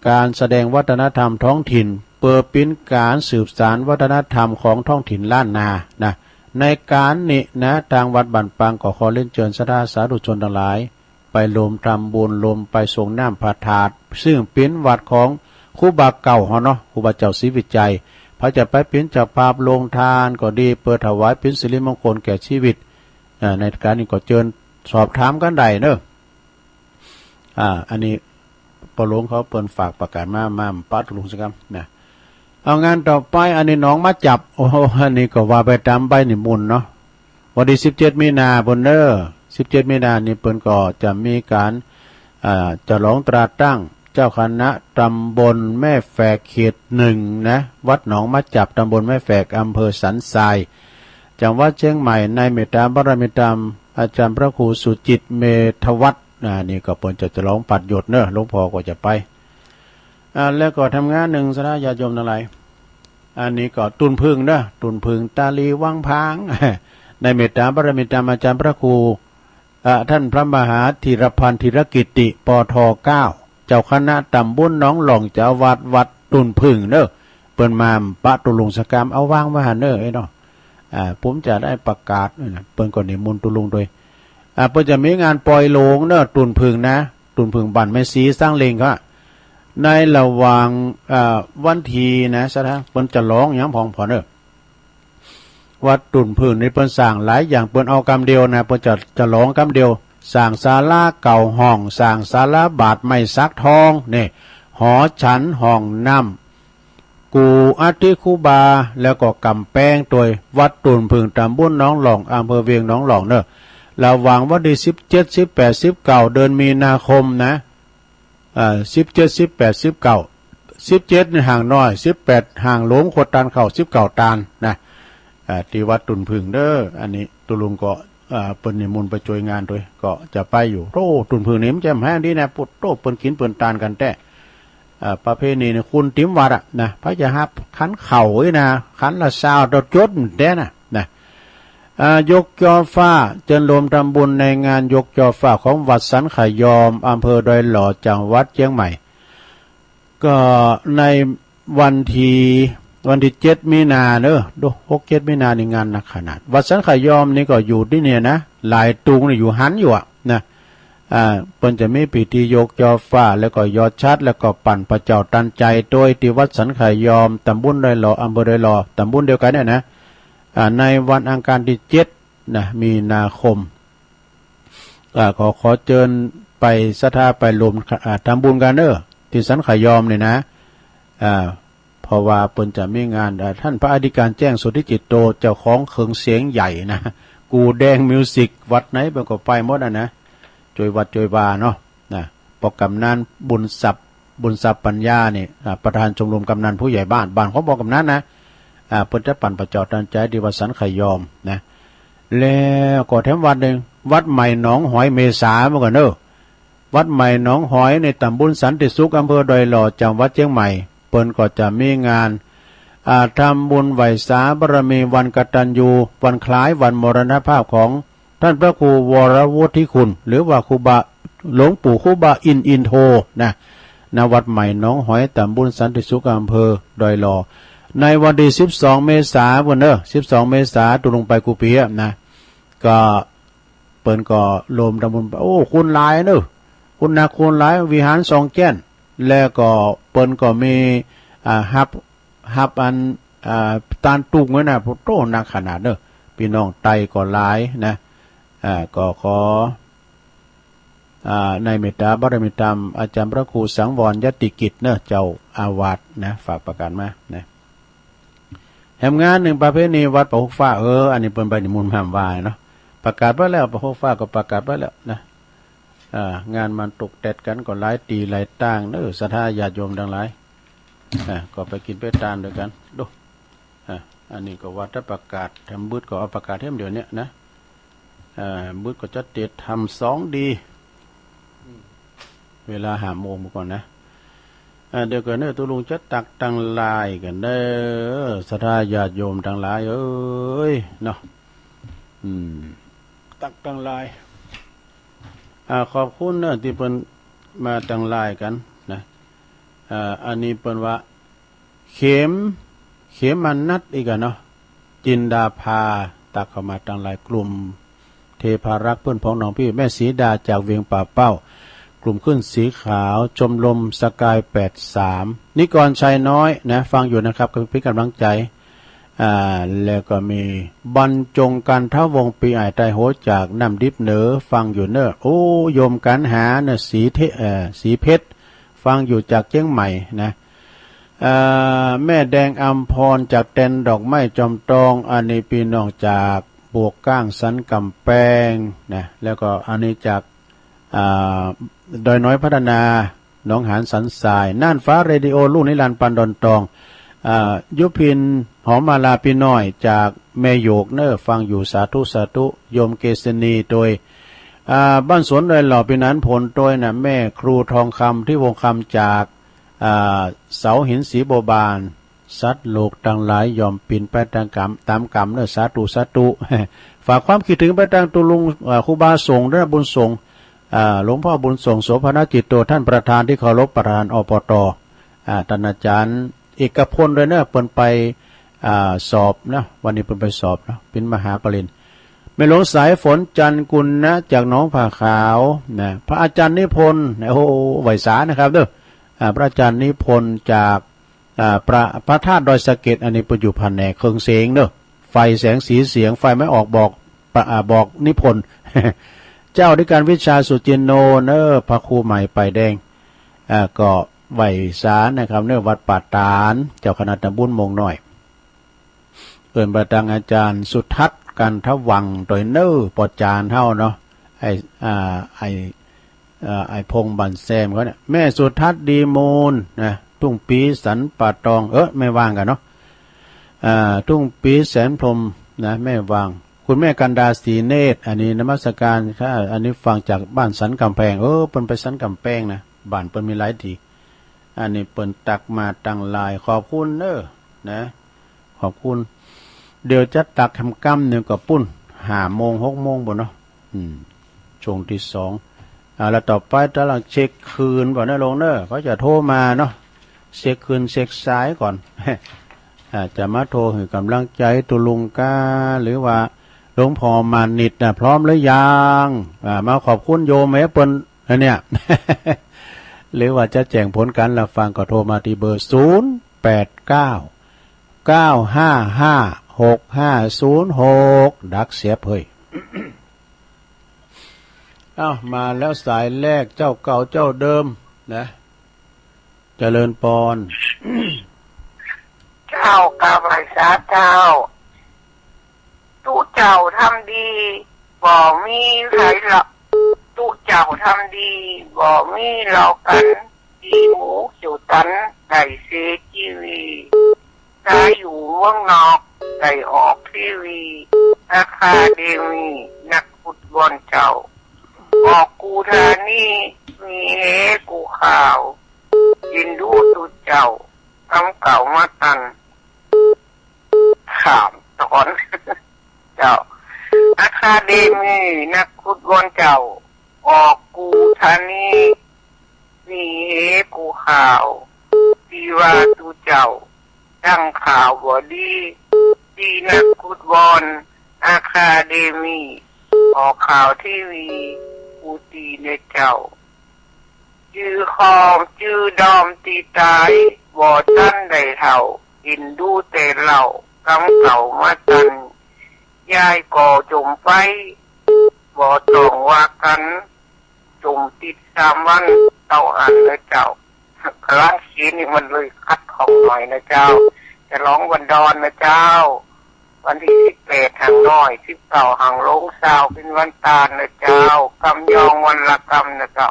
ก๋านแสดงวัฒนธรรมท้องถิ่น เปื้อเป๋นก๋านสืบสานวัฒนธรรมของท้องถิ่นล้านนานะ ในก๋านนี้นะ ตางวัดบ้านปางก็ขอเรียนเจิญศรัทธาสาธุชนตังหลาย ไปรวมทำบุญ รวมไปสรงน้ำพระธาตุ ซึ่งเป๋นวัดของครูบาเก่าเฮาเนาะ ครูบาเจ้าศรีวิชัย ใผจะไปเป๋นเจ้าภาพโฮงตานก็ดี เปื้อถวายเป๋นสิริมงคลแก่ชีวิต อ่า ในก๋านนี้ก็เจิญสอบถามกั๋นได้เนาะ อ่า อันนี้ป้อหลวงเขาเปิ้นฝากประกาศมา มาปะตุ๊ลุงสักกำนะ เอางานต่อไป อันนี้หนองหมาจับ โอ้โห อันนี้ก็ว่าไปต๋ามใบนิมนต์เนาะ วันตี้สิบเจ็ดมีนาปู้นเน้อ สิบเจ็ดมีนานี้เปิ้นก็จะมีก๋าน อ่า ฉลองตราตั้งเจ้าคณะตำบลแม่แฝกเขตหนึ่งนะ วัดหนองหมาจับ ตำบลแม่แฝก อำเภอสันทราย จังหวัดเชียงใหม่ ในเมตตาบารมีธรรมอาจารย์พระครูสุจิตเมธวัฒน์ อ่า นี่ก็เปิ้นจะฉลองปัดหยดเน้อ หลวงพ่อก็จะไป อ่า แล้วก็ทำงานนึ่งศรัทธาญาติโยมตังหลาย อันนี้ก็ตุ่นผึ้งเน้อ ตุ่นผึ้งตาลีวังผาง ในเมตตาบารมีธรรมอาจารย์พระครู อ่า ท่านพระมหาธีรพันธ์ ธีรกิตติ ป.ท. เก้า เจ้าคณะตำบลหนองหล่อง เจ้าอาวาสวัดตุ่นผึ้งเน้อ เปิ้นมาปะตุ๊ลุงสักกำ เอาวางไว้หั้นเน้อ เอ้ยเนาะ อ่า ผมจะได้ประกาศนะ เปิ้นก็นิมนต์ตุ๊ลุงโดย อ่า เปิ้นจะมีงานปอยโหลงเน้อ ตุ่นผึ้งนะ ตุ่นผึ้งบ้านแม่ศรีสังเล็งก็ ในระหว่าง อ่า วันตี้นะ ศรัทธา เปิ้นจะฉลองหยังพ่องผ่อเน้อ วัดตุ่นผึ้งนี่เปิ้นสร้างหลายอย่าง เปิ้นเอากำเดียวนะ เปิ้นจะฉลองกำเดียว สร้างศาลาเก้าห้อง สร้างศาลาบาทไม้สักทอง นี่ หอฉัน ห้องน้ำ กู่อัฐิครูบา แล้วก็ก๋ำแปงตวย วัดตุ่นผึ้ง ตำบลหนองหล่อง อำเภอเวียงหนองหล่องเน้อ ระหว่างวันตี้สิบเจ็ด สิบแปด สิบเก้า เดือนมีนาคมนะ อ่า สิบเจ็ด สิบแปด สิบเก้า สิบเจ็ดนี่ห่างน้อย สิบแปดห่างโหลง ขวดตานข้าวสิบเก้าตานนะ อ่า ตี้วัดตุ่นผึ้งเน้อ อันนี้ตุ๊ลุงก็ อ่า เปิ้นนิมนต์ไปจ้วยงานตวย ก็จะไปอยู่ โธ่ ตุ่นผึ้งนี่มันจะแฮงดีนะ ปุดโธ่ เปิ้นกิ๋นเปิ้นตานกั๋นแต๊ อ่า ประเพณีนี่คุณติ๋มวัดอะนะ ใผจะฮับขันข้าวอี้นะ ขันละซาวตะจดแต๊นะ นะ อ่า ยกจอฟ้า เจิญรวมทำบุญในงานยกจอฟ้าของวัดสันขยอม อำเภอดอยหล่อ จังหวัดเชียงใหม่ ก็ในวันตี้ วันตี้เจ็ดมีนาเน้อ ดู หกเจ็ดมีนานี่งานหนักขนาด วัดสันขยอมนี่ก็อยู่ตี้เนี่ยนะ หลายตุงนี่อยู่หั้นอยู่อะนะ อ่า เปิ้นจะมีพิธียกจอฟ้า แล้วก็ยอดฉัตร แล้วก็ปั่นพระเจ้าตันใจ๋ตวย ตี้วัดสันขยอม ตำบลดอยหล่อ อำเภอดอยหล่อ ตำบลเดียวกั๋นเนี่ยนะ อ่า ในวันอังคารตี้เจ็ดนะ มีนาคม อ่า ขอ ขอเจิญไปศรัทธาไปรวม อ่า ทำบุญกั๋นเน้อ ตี้สันขยอมนี่นะ อ่า เพราะว่าเปิ้นจะมีงาน อ่า ท่านพระอธิการแจ้ง โสธิจิตโต เจ้าของเครื่องเสียงใหญ่นะ กู่แดงมิวสิก วัดไหนเปิ้นก็ไปหมดอะนะ จ้วยวัดจ้วยวาเนาะ นะ ป้อกำนันบุญทรัพย์ บุญทรัพย์ปัญญานี่ อ่า ประธานชมรมกำนันผู้ใหญ่บ้าน บ้านของป้อกำนันนะ อ่า เปิ้นจะปั่นพระเจ้าตันใจ๋ตี้วัดสันขยอมนะ แล้วก็แถมวัดนึ่ง วัดใหม่หนองหอยเมษา เหมือนกั๋นเน้อ วัดใหม่หนองหอย ในตำบลสันติสุข อำเภอดอยหล่อ จังหวัดเชียงใหม่ เปิ้นก็จะมีงาน อ่า ทำบุญไหว้สาบารมีวันกตัญญู วันคล้ายวันมรณภาพของท่านพระครูวรวุฒิคุณ หรือว่าครูบา หลวงปู่ครูบาอินทร์ อินโทนะ ณ วัดใหม่หนองหอย ตำบลสันติสุข อำเภอดอยหล่อ ในวันตี้สิบสองเมษาปู้นเน้อ สิบสองเมษา ตุ๊ลุงไปกู้ปี๋อะนะ ก็ เปิ้นก็รวมทำบุญ โอ้ คนหลายเน้อ คนนักคนหลาย วิหารสองแจ้น แล้วก็เปิ้นก็มี อ่า ฮับ ฮับอัน อ่า ตานตุ๊งไว้นะ โอ้โธ่ หนักขนาดเน้อ ปี้น้องไต้ก็หลายนะ อ่า ก็ขอ อ่า ในเมตตาบารมีธรรม อาจารย์พระครูสังวรยติกิจเน้อ เจ้าอาวาสนะ ฝากประกาศมานะ แหมงานนึ่งประเพณีวัดป่าฮกฟ้า เออ อันนี้เปิ้นใบนิมนต์มาว่าเนาะ ประกาศไว้แล้ว ป่าฮกฟ้าก็ประกาศไว้แล้วนะ อ่า งานมันตกแตดกั๋นก็หลายตี้หลายตางเน้อ ศรัทธาญาติโยมตังหลาย อ่า ก็ไปกิ๋นไปตานตวยกั๋น ดู อ่า อันนี้ก็ว่าถ้าประกาศทำบุญก็เอาประกาศเท่าเดียวเนี่ยนะ เอ่อ บุญก็จะเตรียมทำสองดี เวลาห้าโมงก่อนนะ เอ่อ เดี๋ยวก่อนเนอะ ตุ๊ลุงจะตักตังหลายก่อนเนอะ ศรัทธาญาติโยมตังหลายเอ้ย เนาะ อืม ตักตังหลาย อ่า ขอบคุณเนอะ ตี้เปิ้นมาตังหลายกั๋นนะ อ่า อันนี้เปิ้นว่า เขม เขมนัสอีกอะเนาะ จินดาภา ตักเข้ามาตังหลาย กลุ่มเทพารักษ์ เปื้อนพ้องน้องพี่ แม่สีดาจากเวียงป่าเป้า กลุ่มขึ้นสีขาว ชมรมสกายแปดสาม นิกรชัยน้อยนะ ฟังอยู่นะครับ ก็เป๋นก๋ำลังใจ๋ อ่า แล้วก็มีบรรจงกันทวงศ์ ปีอ่ายตายโหงจากน้ำดิบเหนือ ฟังอยู่เนอะ โอ้ โยมกั๋นหาเนอะ สีเท เอ่อ สีเพชร ฟังอยู่จากเจียงใหม่นะ เอ่อ แม่แดงอำพรจากแตนดอกไม้จอมตอง อันนี้ปี้น้องจากบวกก้างสันก๋ำแปงนะ แล้วก็อันนี้จาก อ่า ดอยน้อยพัฒนา หนองหานสันทราย น่านฟ้าเรดิโอ ลูกนิรันดร์ปานดอนตอง อ่า ยุพินหอมมาลาปี้น้อยจากแม่โหยกเนอะ ฟังอยู่ สาธุ สาธุ โยมเกษณีโตย อ่า บ้านสวนดอยหล่อปี้หนานผลโตยนะ แม่ครูทองคำ ที่วงคำจาก อ่า เสาหินสีบัวบาน สัตว์โลกตังหลายย่อมปิ้นไปต๋ามก๋ำ ต๋ามก๋ำเนอะ สาธุ สาธุ ฝากความคิดถึงไปตางตุ๊ลุง เอ่อ ครูบาส่งเนอะ บุญส่ง อ่า หลวงพ่อบุญส่ง โสภณจิตโต ต้านประธานตี้เคารพ ประธาน อปต อ่า ต้านอาจ๋ารย์เอกพลโตยเนอะ เปิ้นไป อ่า สอบเนอะ วันนี้เปิ้นไปสอบเนอะ ปริญญา มหาปริญญา แม่หลวงสายฝน จันทร์กุลนะ จากหนองผาขาวนะ พระอาจ๋ารย์นิพนธ์ โอ้โห ไหว้สานะครับเด้อ อ่า พระอาจ๋ารย์นิพนธ์จาก อ่า พระ พระธาตุดอยสะเก็ด อันนี้เปิ้นอยู่ผนกเครื่องเสียงเนอะ ไฟแสงสีเสียง ไฟไม่ออกบอก ปะ อ่า บอกนิพนธ์ เจ้าอธิการวิชาสุจินโนเนอะ พระครูใหม่ป้ายแดง อ่า ก็ไหว้สานะครับเนอะ วัดป่าตาด เจ้าคณะตำบลโมงน้อย เปิ้นไปตางอาจ๋ารย์สุทัศน์ กันทวังค์โตยเนอะ ป้อจ๋ารย์เฮาเนาะ ไอ้ อ่า ไอ้ เอ่อ ไอ้พงษ์บันแซมเขาเนี่ย แม่สุทัศน์ดีมูลนะ ทุ่งปีสันป่าตอง เออ แม่วางกั๋นเนาะ อ่า ทุ่งปีแสนพรหมนะ แม่วาง คุณแม่กันดาศรีเนตร อันนี้นมัสการค่ะ อันนี้ฟังจากบ้านสันก๋ำแปง เออ เปิ้นไปสันก๋ำแปงนะ บ้านเปิ้นมีหลายตี้ อันนี้เปิ้นตักมาตังหลาย ขอบคุณเนอะนะ ขอบคุณ เดี๋ยวจะตักกำกำนึ่งก็ปู๊น ห้าโมง หกโมงปู๊นเนาะ อืม ช่วงตี้สอง อ่า แล้วต่อไปตะหลังเช็คคืนก่อนนะลุงเนอะ เขาจะโทรมาเนาะ เช็คคืนเช็คสายก่อน อ่า จะมาโทรหื้อก๋ำลังใจ๋ตุ๊ลุงก้า หรือว่าหลวงพ่อมานิตย์นะ พร้อมหรือยัง อ่า มาขอบคุณโยมแม่เปิ้นนะเนี่ย หรือว่าจะแจ้งผลก๋านรับฟังก็โทรมาตี้เบอร์ ศูนย์แปดเก้า เก้าห้าห้า หกห้าศูนย์หก ดักเสียบเฮ้ย เอ้า มาแล้วสายแรก เจ้าเก่าเจ้าเดิมนะ เจริญปอน เจ้ากราบไหว้สาเจ้า ตุ๊เจ้าทำดี บ่มีใผละ ตุ๊เจ้าทำดี บ่มีเลาะกั๋น ตี้หมู่เขียวตัน ได้เสียจีวี ต๋ายอยู่เมืองนอก ได้ออกทีวี อาคาเดมี นักขุดบ่อนเจ้า ออกกู้ธานี มีเฮกู้ข่าว ยินดูตุ๊เจ้า กำเก่ามาตัน ข้ามต๋อน เจ้า อาคาเดมี นักขุดบ่อนเจ้า ออกกู้ธานี มีเฮกู้ข่าว ตี้ว่าตุ๊เจ้า ตั้งข่าวบ่ดี ตี้นักขุดบ่อน อาคาเดมี ออกข่าวทีวี กู้ตี้เน่อเจ้า จื้อคอมจื้อดอมตี้ต๋าย บ่ตันได้เฒ่า กิ๋นดูแต่เหล้า กำเก่ามาตัน ย้ายก็จมไป บ่ต้องว่ากั๋น จมติดสามวัน เต้าอั้นเน่อเจ้า กำลังเขียนนี่มันเลยขัดข้องหน่อยเน่อเจ้า จะร้องวันดอนเน่อเจ้า วันตี้สิบแปดหางน้อย สิบเก้าหางหลวง ซาวเป๋นวันต๋านเน่อเจ้า กำยองวันละกำเน่อเจ้า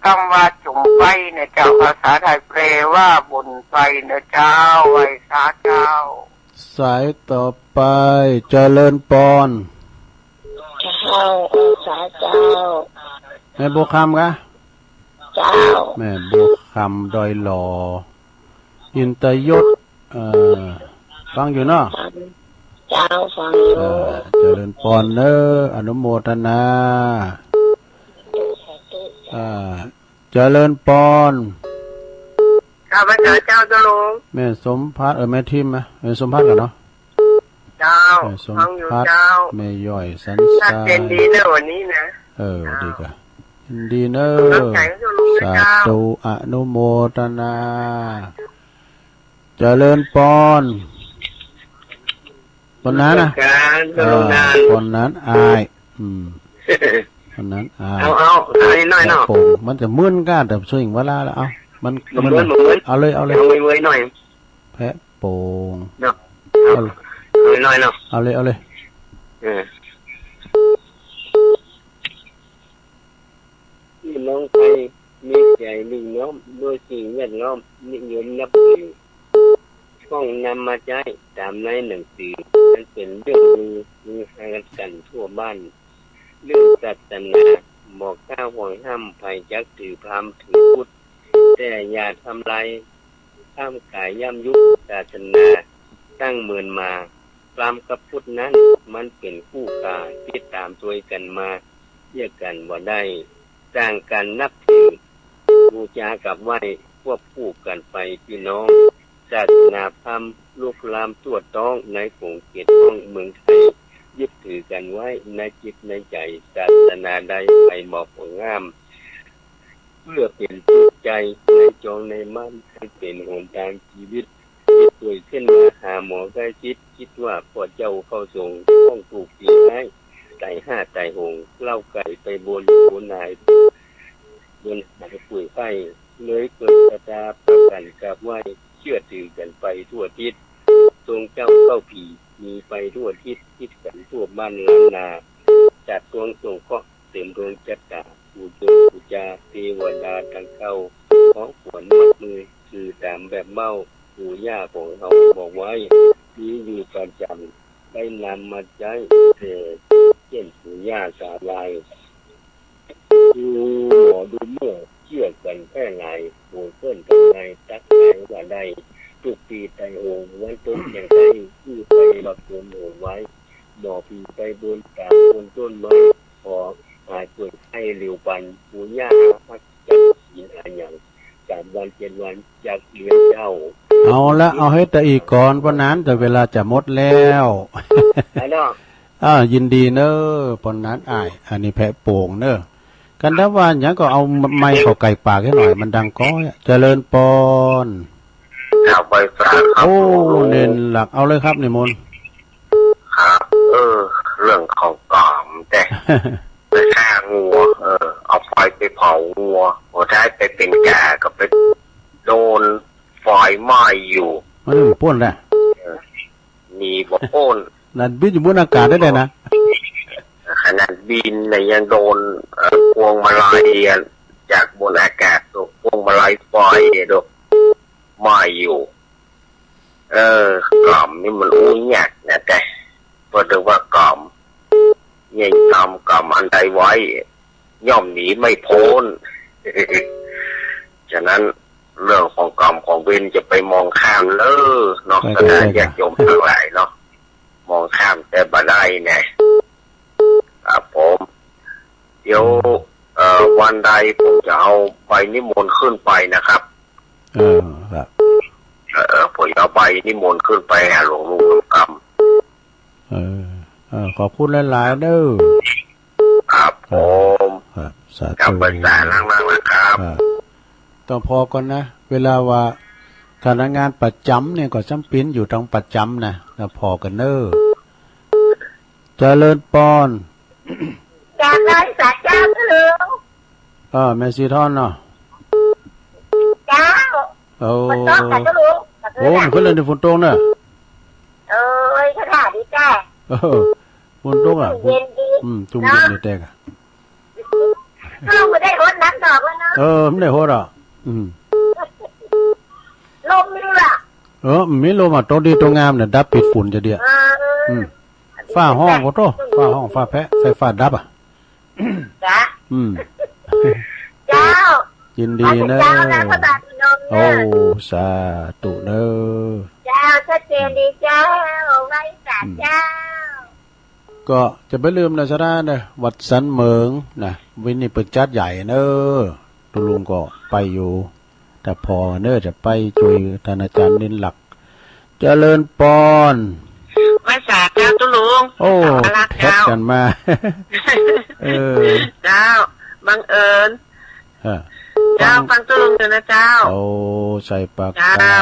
กำว่าจมไปเน่อเจ้า ภาษาไทยแปลว่าบ่นไปเน่อเจ้า ไหว้สาเจ้า สายต่อไป เจริญปอน เจริ เออ สาเจ้า แม่บัวคำกะ เจ้า แม่บัวคำดอยหล่อ อินตยศ เออ ฟังอยู่เนาะ ฟัง เจ้า ฟังอยู่ เออ เจริญปอนเน้อ อนุโมทนา สาธุ เออ เจริญปอน ข้าพเจ้าเจ้า เจ้าหลวง แม่สมภัทร เออ แม่ทิมนะ แม่สมภัทรก่อนเนาะ เจ้า แม่สมภัทร ฟังอยู่เจ้า แม่ย่อยสันทราย ชัดเจนดีเนอะวันนี้นะ เออ เจ้า ดีกะ ดีเน้อ กำลังใจให้เจ้าหลวงนะเจ้า สาธุ อนุโมทนา เจริญปอน ปอนนั้นนะ เจริญปอน เออ ปอนนั้นอ้าย อืม ปอนนั้นอ้าย เอา เอา เอานิดหน่อยเนาะ ครับผม มันจะมึนก้า แต่ช่วยว่าละละ เอา มัน มันมึน มันมึน เอาเลย เอาเลย เอาเว้ยๆหน่อย แพะโป่ง เนาะ เอา เอานิดหน่อยเนาะ เอาเลย เอาเลย เออ พี่น้องไทยมีใจ๋ลึกล้ำ ด้วยสิ่งแวดล้อมนิยมนับถือ ต้องนำมาใจ๊ต๋ามในหนังสือ อันเป๋นเรื่องลือ ฮือฮากั๋นทั่วบ้าน เรื่องศาสนา บ่กล้าห่วงห้ามใผจักถือพราหมณ์ถือพุทธ แต่อย่าทำลาย ห้ามก๋ายย่ำยุบศาสนา ตั้งเมินมา พราหมณ์กับพุทธนั้น มันเป๋นคู่กา ติดต๋ามตวยกั๋นมา แยกกั๋นบ่ได้ ต่างกั๋นนับถือ บูชากราบไหว้ ควบคู่กั๋นไปพี่น้อง ศาสนาพราหมณ์ลุกลามทั่วต๊อง ในขงเขตห้องเมืองไทย ยึดถือกั๋นไว้ในจิตในใจ๋ ศาสนาใดใผบ่ห่วงห้าม เปื้อเป๋นสุขใจ๋ ในจองในบ้าน อันเป๋นหนตางจีวิต เฮ็ดตวยเส้นมาหาหมอใก้ชิด กึ๊ดว่าป้อเจ้าเข้าสงฆ์ ต้องถูกผีฮ้าย ต๋ายห้าต๋ายหก เล่าไก่ไปบน บนหาย บนหายป่วยไข้ เลยเกิดศรัทธา ปากั๋นกราบไหว้ เจื้อถือกั๋นไปทั่วทิศ สงฆ์เจ้าเก้าผี มีไปทั่วทิศ ฮิตกั๋นทั่วบ้านล้านนา จัดดวงสงเคราะห์ เสริมดวงจั๊ดต๋า ปู่โยมปู่จา เตวดาตังเก้า ของขวัญมัดมือ ถือต๋ามแบบเบ้า ปู่ย่าของเฮาบอกไว้ มีอยู่ประจ๋ำ ได้นำมาใจ๊ แต่เจ้นปู่ย่าสาลาย ดูหมอดูเมื่อ เจื้อกั๋นแพร่หลาย โหเปิ้นทำนายตั๊กทายว่าได้ ทุกปี๋ต๋ายโหง วันตกเที่ยงใก้ กู้ไปบักโหนโหนไว้ หมอผีไปบนต๋ามบนต้นไม้ ขอหายป่วยไข้เร็วปัน ปู่ย่าฮักจักศีลหาหยัง สามวันเจ็ดวันจักเลี้ยงเจ้า เอาละ เอาหื้อตะอี้ก่อน ปอนนั้น แต่เวลาจะหมดแล้ว เอาเนาะ อ่า ยินดีเน้อ ปอนนั้นอ้าย อันนี้แพะโป่งเน้อ กันถ้าว่าหยังก็เอาไมค์เข้าใก้ปากหื้อหน่อย มันดังก๊อยอะ เจริญปอน ครับ ไหว้สาครับ โอ้ หลวง เณรหลัก เอาเลยครับ นิมนต์ ครับ เออ เรื่องของก๋อมแต๊ ไปฆ่างัว เออ เอาไฟไปเผางัว หัวท้ายไปเป๋นก๋า ก็ไปโดนไฟไหม้อยู่ มันบ่ป๊นละ เออ หนีบ่ป๊น นั่นบินอยู่บนอากาศได้เลยนะ ขนาดบินน่ะยังโดน เอ่อ พวงมาลัยอะ จากบนอากาศตก พวงมาลัยไฟอะ โดนไหม้อยู่ เออ ก๋อมนี่มันอู้ยากนะ แต่เปิ้นว่าก๋อม เยียะก๋อม ก๋อมอันใดไว้ ย่อมหนีไม่พ้น ฉะนั้นเรื่องของก๋อมของเวรจะไปมองข้ามเน้อเนาะ ใช่ บรรดา ใช่ ญาติโยมตังหลายเนาะ มองข้ามแต่บ่ได้แน่ ครับผม เดี๋ยว เอ่อ วันใดผมจะเอาใบนิมนต์ขึ้นไปนะครับ เออ ครับ เออ เออ ผมจะเอาใบนิมนต์ขึ้นไปหาหลวงลุงคำ เออ เออ ขอบคุณหลายๆ เน้อ ครับผม ครับ สาธุ ครับ ประสานมากๆ นะครับ ครับ ต้องผ่อก่อนนะ เวลาว่า ถ้าหน้างานประจ๋ำเนี่ยก็จ๋ำเป๋นอยู่ต้องประจ๋ำนะ แล้วผ่อก่อนเน้อ เจริญปอน เจริญสาเจ้า เออ แม่สีทอนเนาะ เจ้า โอ้ ฝนตกค่ะเจ้าหลวง โอ้ เมื่อคืนเลยนี่ฝนตกเนอะ โอ้ย ขนาดนี้จ้ะ เออ ฝนตกอะ เย็นดี อืม จุ่มเย็นดีแต๊กอะ เนาะ เออ บ่ได้หดน้ำดอกแล้วเนาะ เออ บ่ได้หดอะ อืม ลมนี่ล่ะ เออ มีลมอะ ตกดีตกงามเนี่ย ดับปิดฝุ่นจะเดีย เออ อืม ฟ้าฮ้อง โอ้โธ่ ฟ้าฮ้อง ฟ้าแผะ ใส่ฟ้าดับอ่ะ จ๊ะ อืม เจ้า ยินดีเน้อ ขอบคุณเจ้านะ พระบาทพนมเน้อ โอ้ สาธุเน้อ เจ้า ชัดเจนดีเจ้า ไหว้สาเจ้า อืม ก็จะบ่ลืมนะ สะดาเน้อ วัดสันเหมิงนะ วินนี้เปิ้นจัดใหญ่เน้อ ตุ๊ลุงก็ไปอยู่ แต่ผ่อเน้อ จะไปจ้วยต้านอาจ๋ารย์นินลักษณ์ เจริญปอน ไหว้สาเจ้าตุ๊ลุง โอ้ ไหว้สาพระลักษณ์ แพ็ค เจ้า กั๋นมา เออ เจ้า บังเอิญ เออ เจ้า ฟัง ฟังตุ๊ลุงอยู่นะเจ้า โอ้ ชัยปราการ เจ้า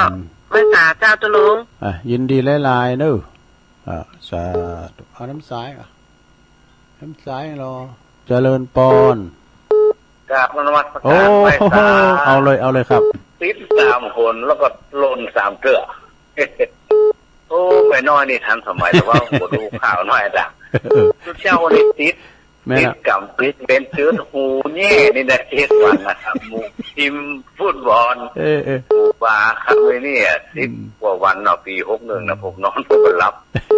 ไหว้สาเจ้าตุ๊ลุง อ่ะ ยินดีหลายๆ เน้อ อ่ะ สาธุ เอาน้ำสายอ่ะ น้ำสายรอ เจริญปอน กราบนมัสการ โอ้ ไหว้สา เอาเลย เอาเลยครับ ติดสามคนแล้วก็หล่นสามเตื้อ โอ้ แม่น้อยนี่ทันสมัย แต่ว่าบ่ฮู้ข่าวน้อยดัง เออ ตุ๊เจ้านี่ติด แม่น ติด ละ ก๋รรม ติดเวร เจือดหูแย่นี่นะ เจ็ดวันนะครับ หมู่ทีมฟุตบอล เออ เออ หมู่ปลาครับ ไอ้เนี่ย สิบ อืม กว่าวันเนาะ ปี๋หกหนึ่งนะ อืม ผมนอนบ่หลับ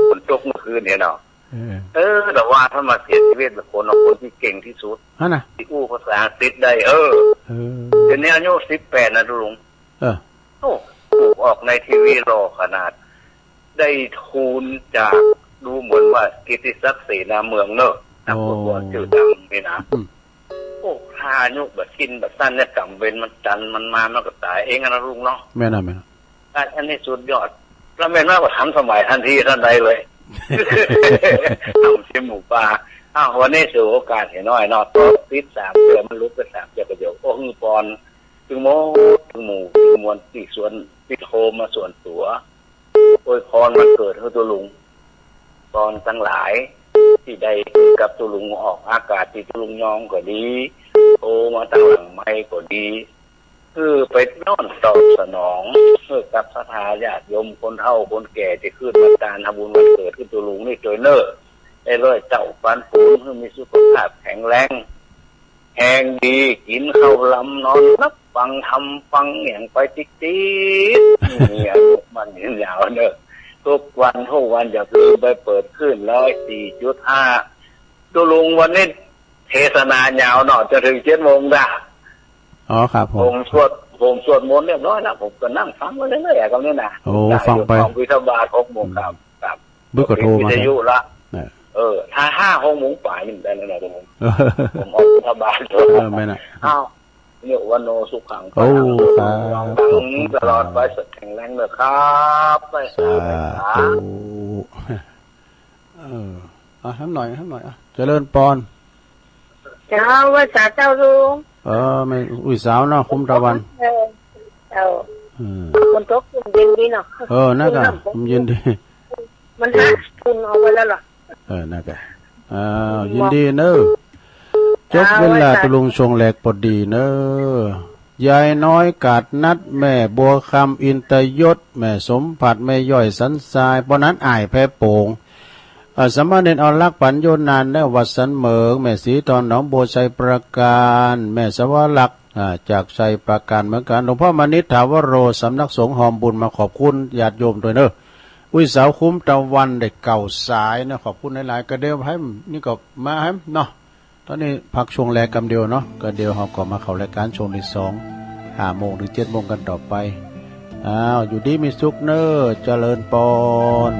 ฝนตกเมื่อคืนเนี่ยเนาะ เออ เออ แต่ว่าถ้ามาเสียชีวิตเป็นคน คนที่เก่งที่สุด ฮะนะ ที่อู้ภาษาอังกฤษได้ เออ เออ เดี๋ยวนี้อายุสิบแปดนะตุ๊ลุง เออ โอ้ ถูกออกในทีวีหล่อขนาด ได้ทุนจาก ดูเหมือนว่ากิตติศักดิ์เสนาเมืองเนอะ นัก โอ้ ฟุตบอลชื่อดังนี่นะ อืม โอ้ ถ้าอายุบ่สิ้นบ่สั้นเนี่ย ก๋รรมเวรมันตันมันมา มันก็ต๋ายเองอะนะลุงเนาะ แม่นอะ แม่นอะ อัน อันนี้สุดยอด แล้วแม่นว่าทันสมัยทันทีทันใดเลย ทำทีมหมู่ปลา อ้าว วันนี้ถือโอกาสเห็นน้อยเนาะ ตอนติดสามเตื้อ มันหลุดไปสามเตื้อ ก็เดี๋ยว โอ้ หื้อปอน ตึงหมู่ ตึงหมู่ ตึงมวล ตี้ส่วน ตี้โทรมาส่วนตั๋ว อวยพรวันเกิดหื้อตุ๊ลุง ปอนตังหลาย ตี้ได้กับตุ๊ลุงออกอากาศ ตี้ตุ๊ลุงยองก็ดี โทรมาตังหลังไมค์ก็ดี คือไปน้อมตอบสนอง คือกับศรัทธาญาติโยมคนเฒ่าคนแก่ตี้ขึ้นมาตานทำบุญวันเกิดหื้อตุ๊ลุงนี่โตยเน่อ ได้ร้อยเต้าปันปูน หื้อมีสุขภาพแข็งแรง แฮงดี กิ๋นข้าวลำนอนหลับ ฟังธรรมฟังหยังไปติ๊กๆ มีอายุมั่นยืนยาวเน่อ ทุกวันทุกวันอย่าลืมไปเปิดคลื่นร้อยสี่จุดห้า ตุ๊ลุงวันนี้เทศนายาวเนาะ จะถึงเจ็ดโมงด้า อ๋อ ครับผม ผมสวด ผมสวดมนต์เรียบร้อยแล้ว ผมก็นั่งฟังไปเรื่อยๆ อะ กำนี้นะ โอ้ ฟังไป ฟังบิณฑบาตหกโมง ครับ ครับ บึกก็โทรมา ปิดวิทยุละ เออ เออ ถ้าห้าหกโมงป๋ายนี่ได้แล้วนะผม ผมออกบิณฑบาต เออ แม่นอะ อ้าว เนี่ย วโนสุขัง โอ้ พลัง ครับ ดังตลอดไป สุขแข็งแรงนะครับ ไป สาธุ เออ อ่ะ แหมหน่อย แหมหน่อย อ่ะ เจริญปอน เจ้า ไหว้สาเจ้าลุง เออ แม่ อุ้ยสาวเนาะ คุ้มตะวัน เออ เจ้า อืม ฝนตกเย็นดีเนาะ เออ นั่นกะ เย็นดี มันหาทุนเอาไว้แล้วเหรอ เออ นั่นกะ อ้าว ยินดีเน้อ จบเวลา ตุ๊ลุงช่วงแรกปอดีเน้อ ยายน้อยกาดนัด แม่บัวคำอินตยศ แม่สมผัส แม่ย้อยสันทราย ปอนั้นอ้ายแพโป่ง อ่า สามเณรอรลักษณ์ ปัญโญนาน และวัดสันเหมิง แม่ศรีทอง หนองบัว ชัยปราการ แม่สวรรค อ่า จากชัยปราการเหมือนกัน หลวงพ่อมณิษฐถาวโร สำนักสงฆ์ฮอมบุญ มาขอบคุณญาติโยมตวยเน้อ อุ้ยสาวคุ้มตะวันได้เก้าสายนะ ขอบคุณหลายๆ ก็เดี๋ยวหื้อ นี่ก็มาหื้อเนาะ ตอนนี้พักช่วงแรกกำเดียวเนาะ ก็เดี๋ยวเฮาก็มาเข้ารายการช่วงตี้สอง ห้าโมงถึงเจ็ดโมงกั๋นต่อไป อ้าว อยู่ดีมีสุขเน้อ เจริญปอน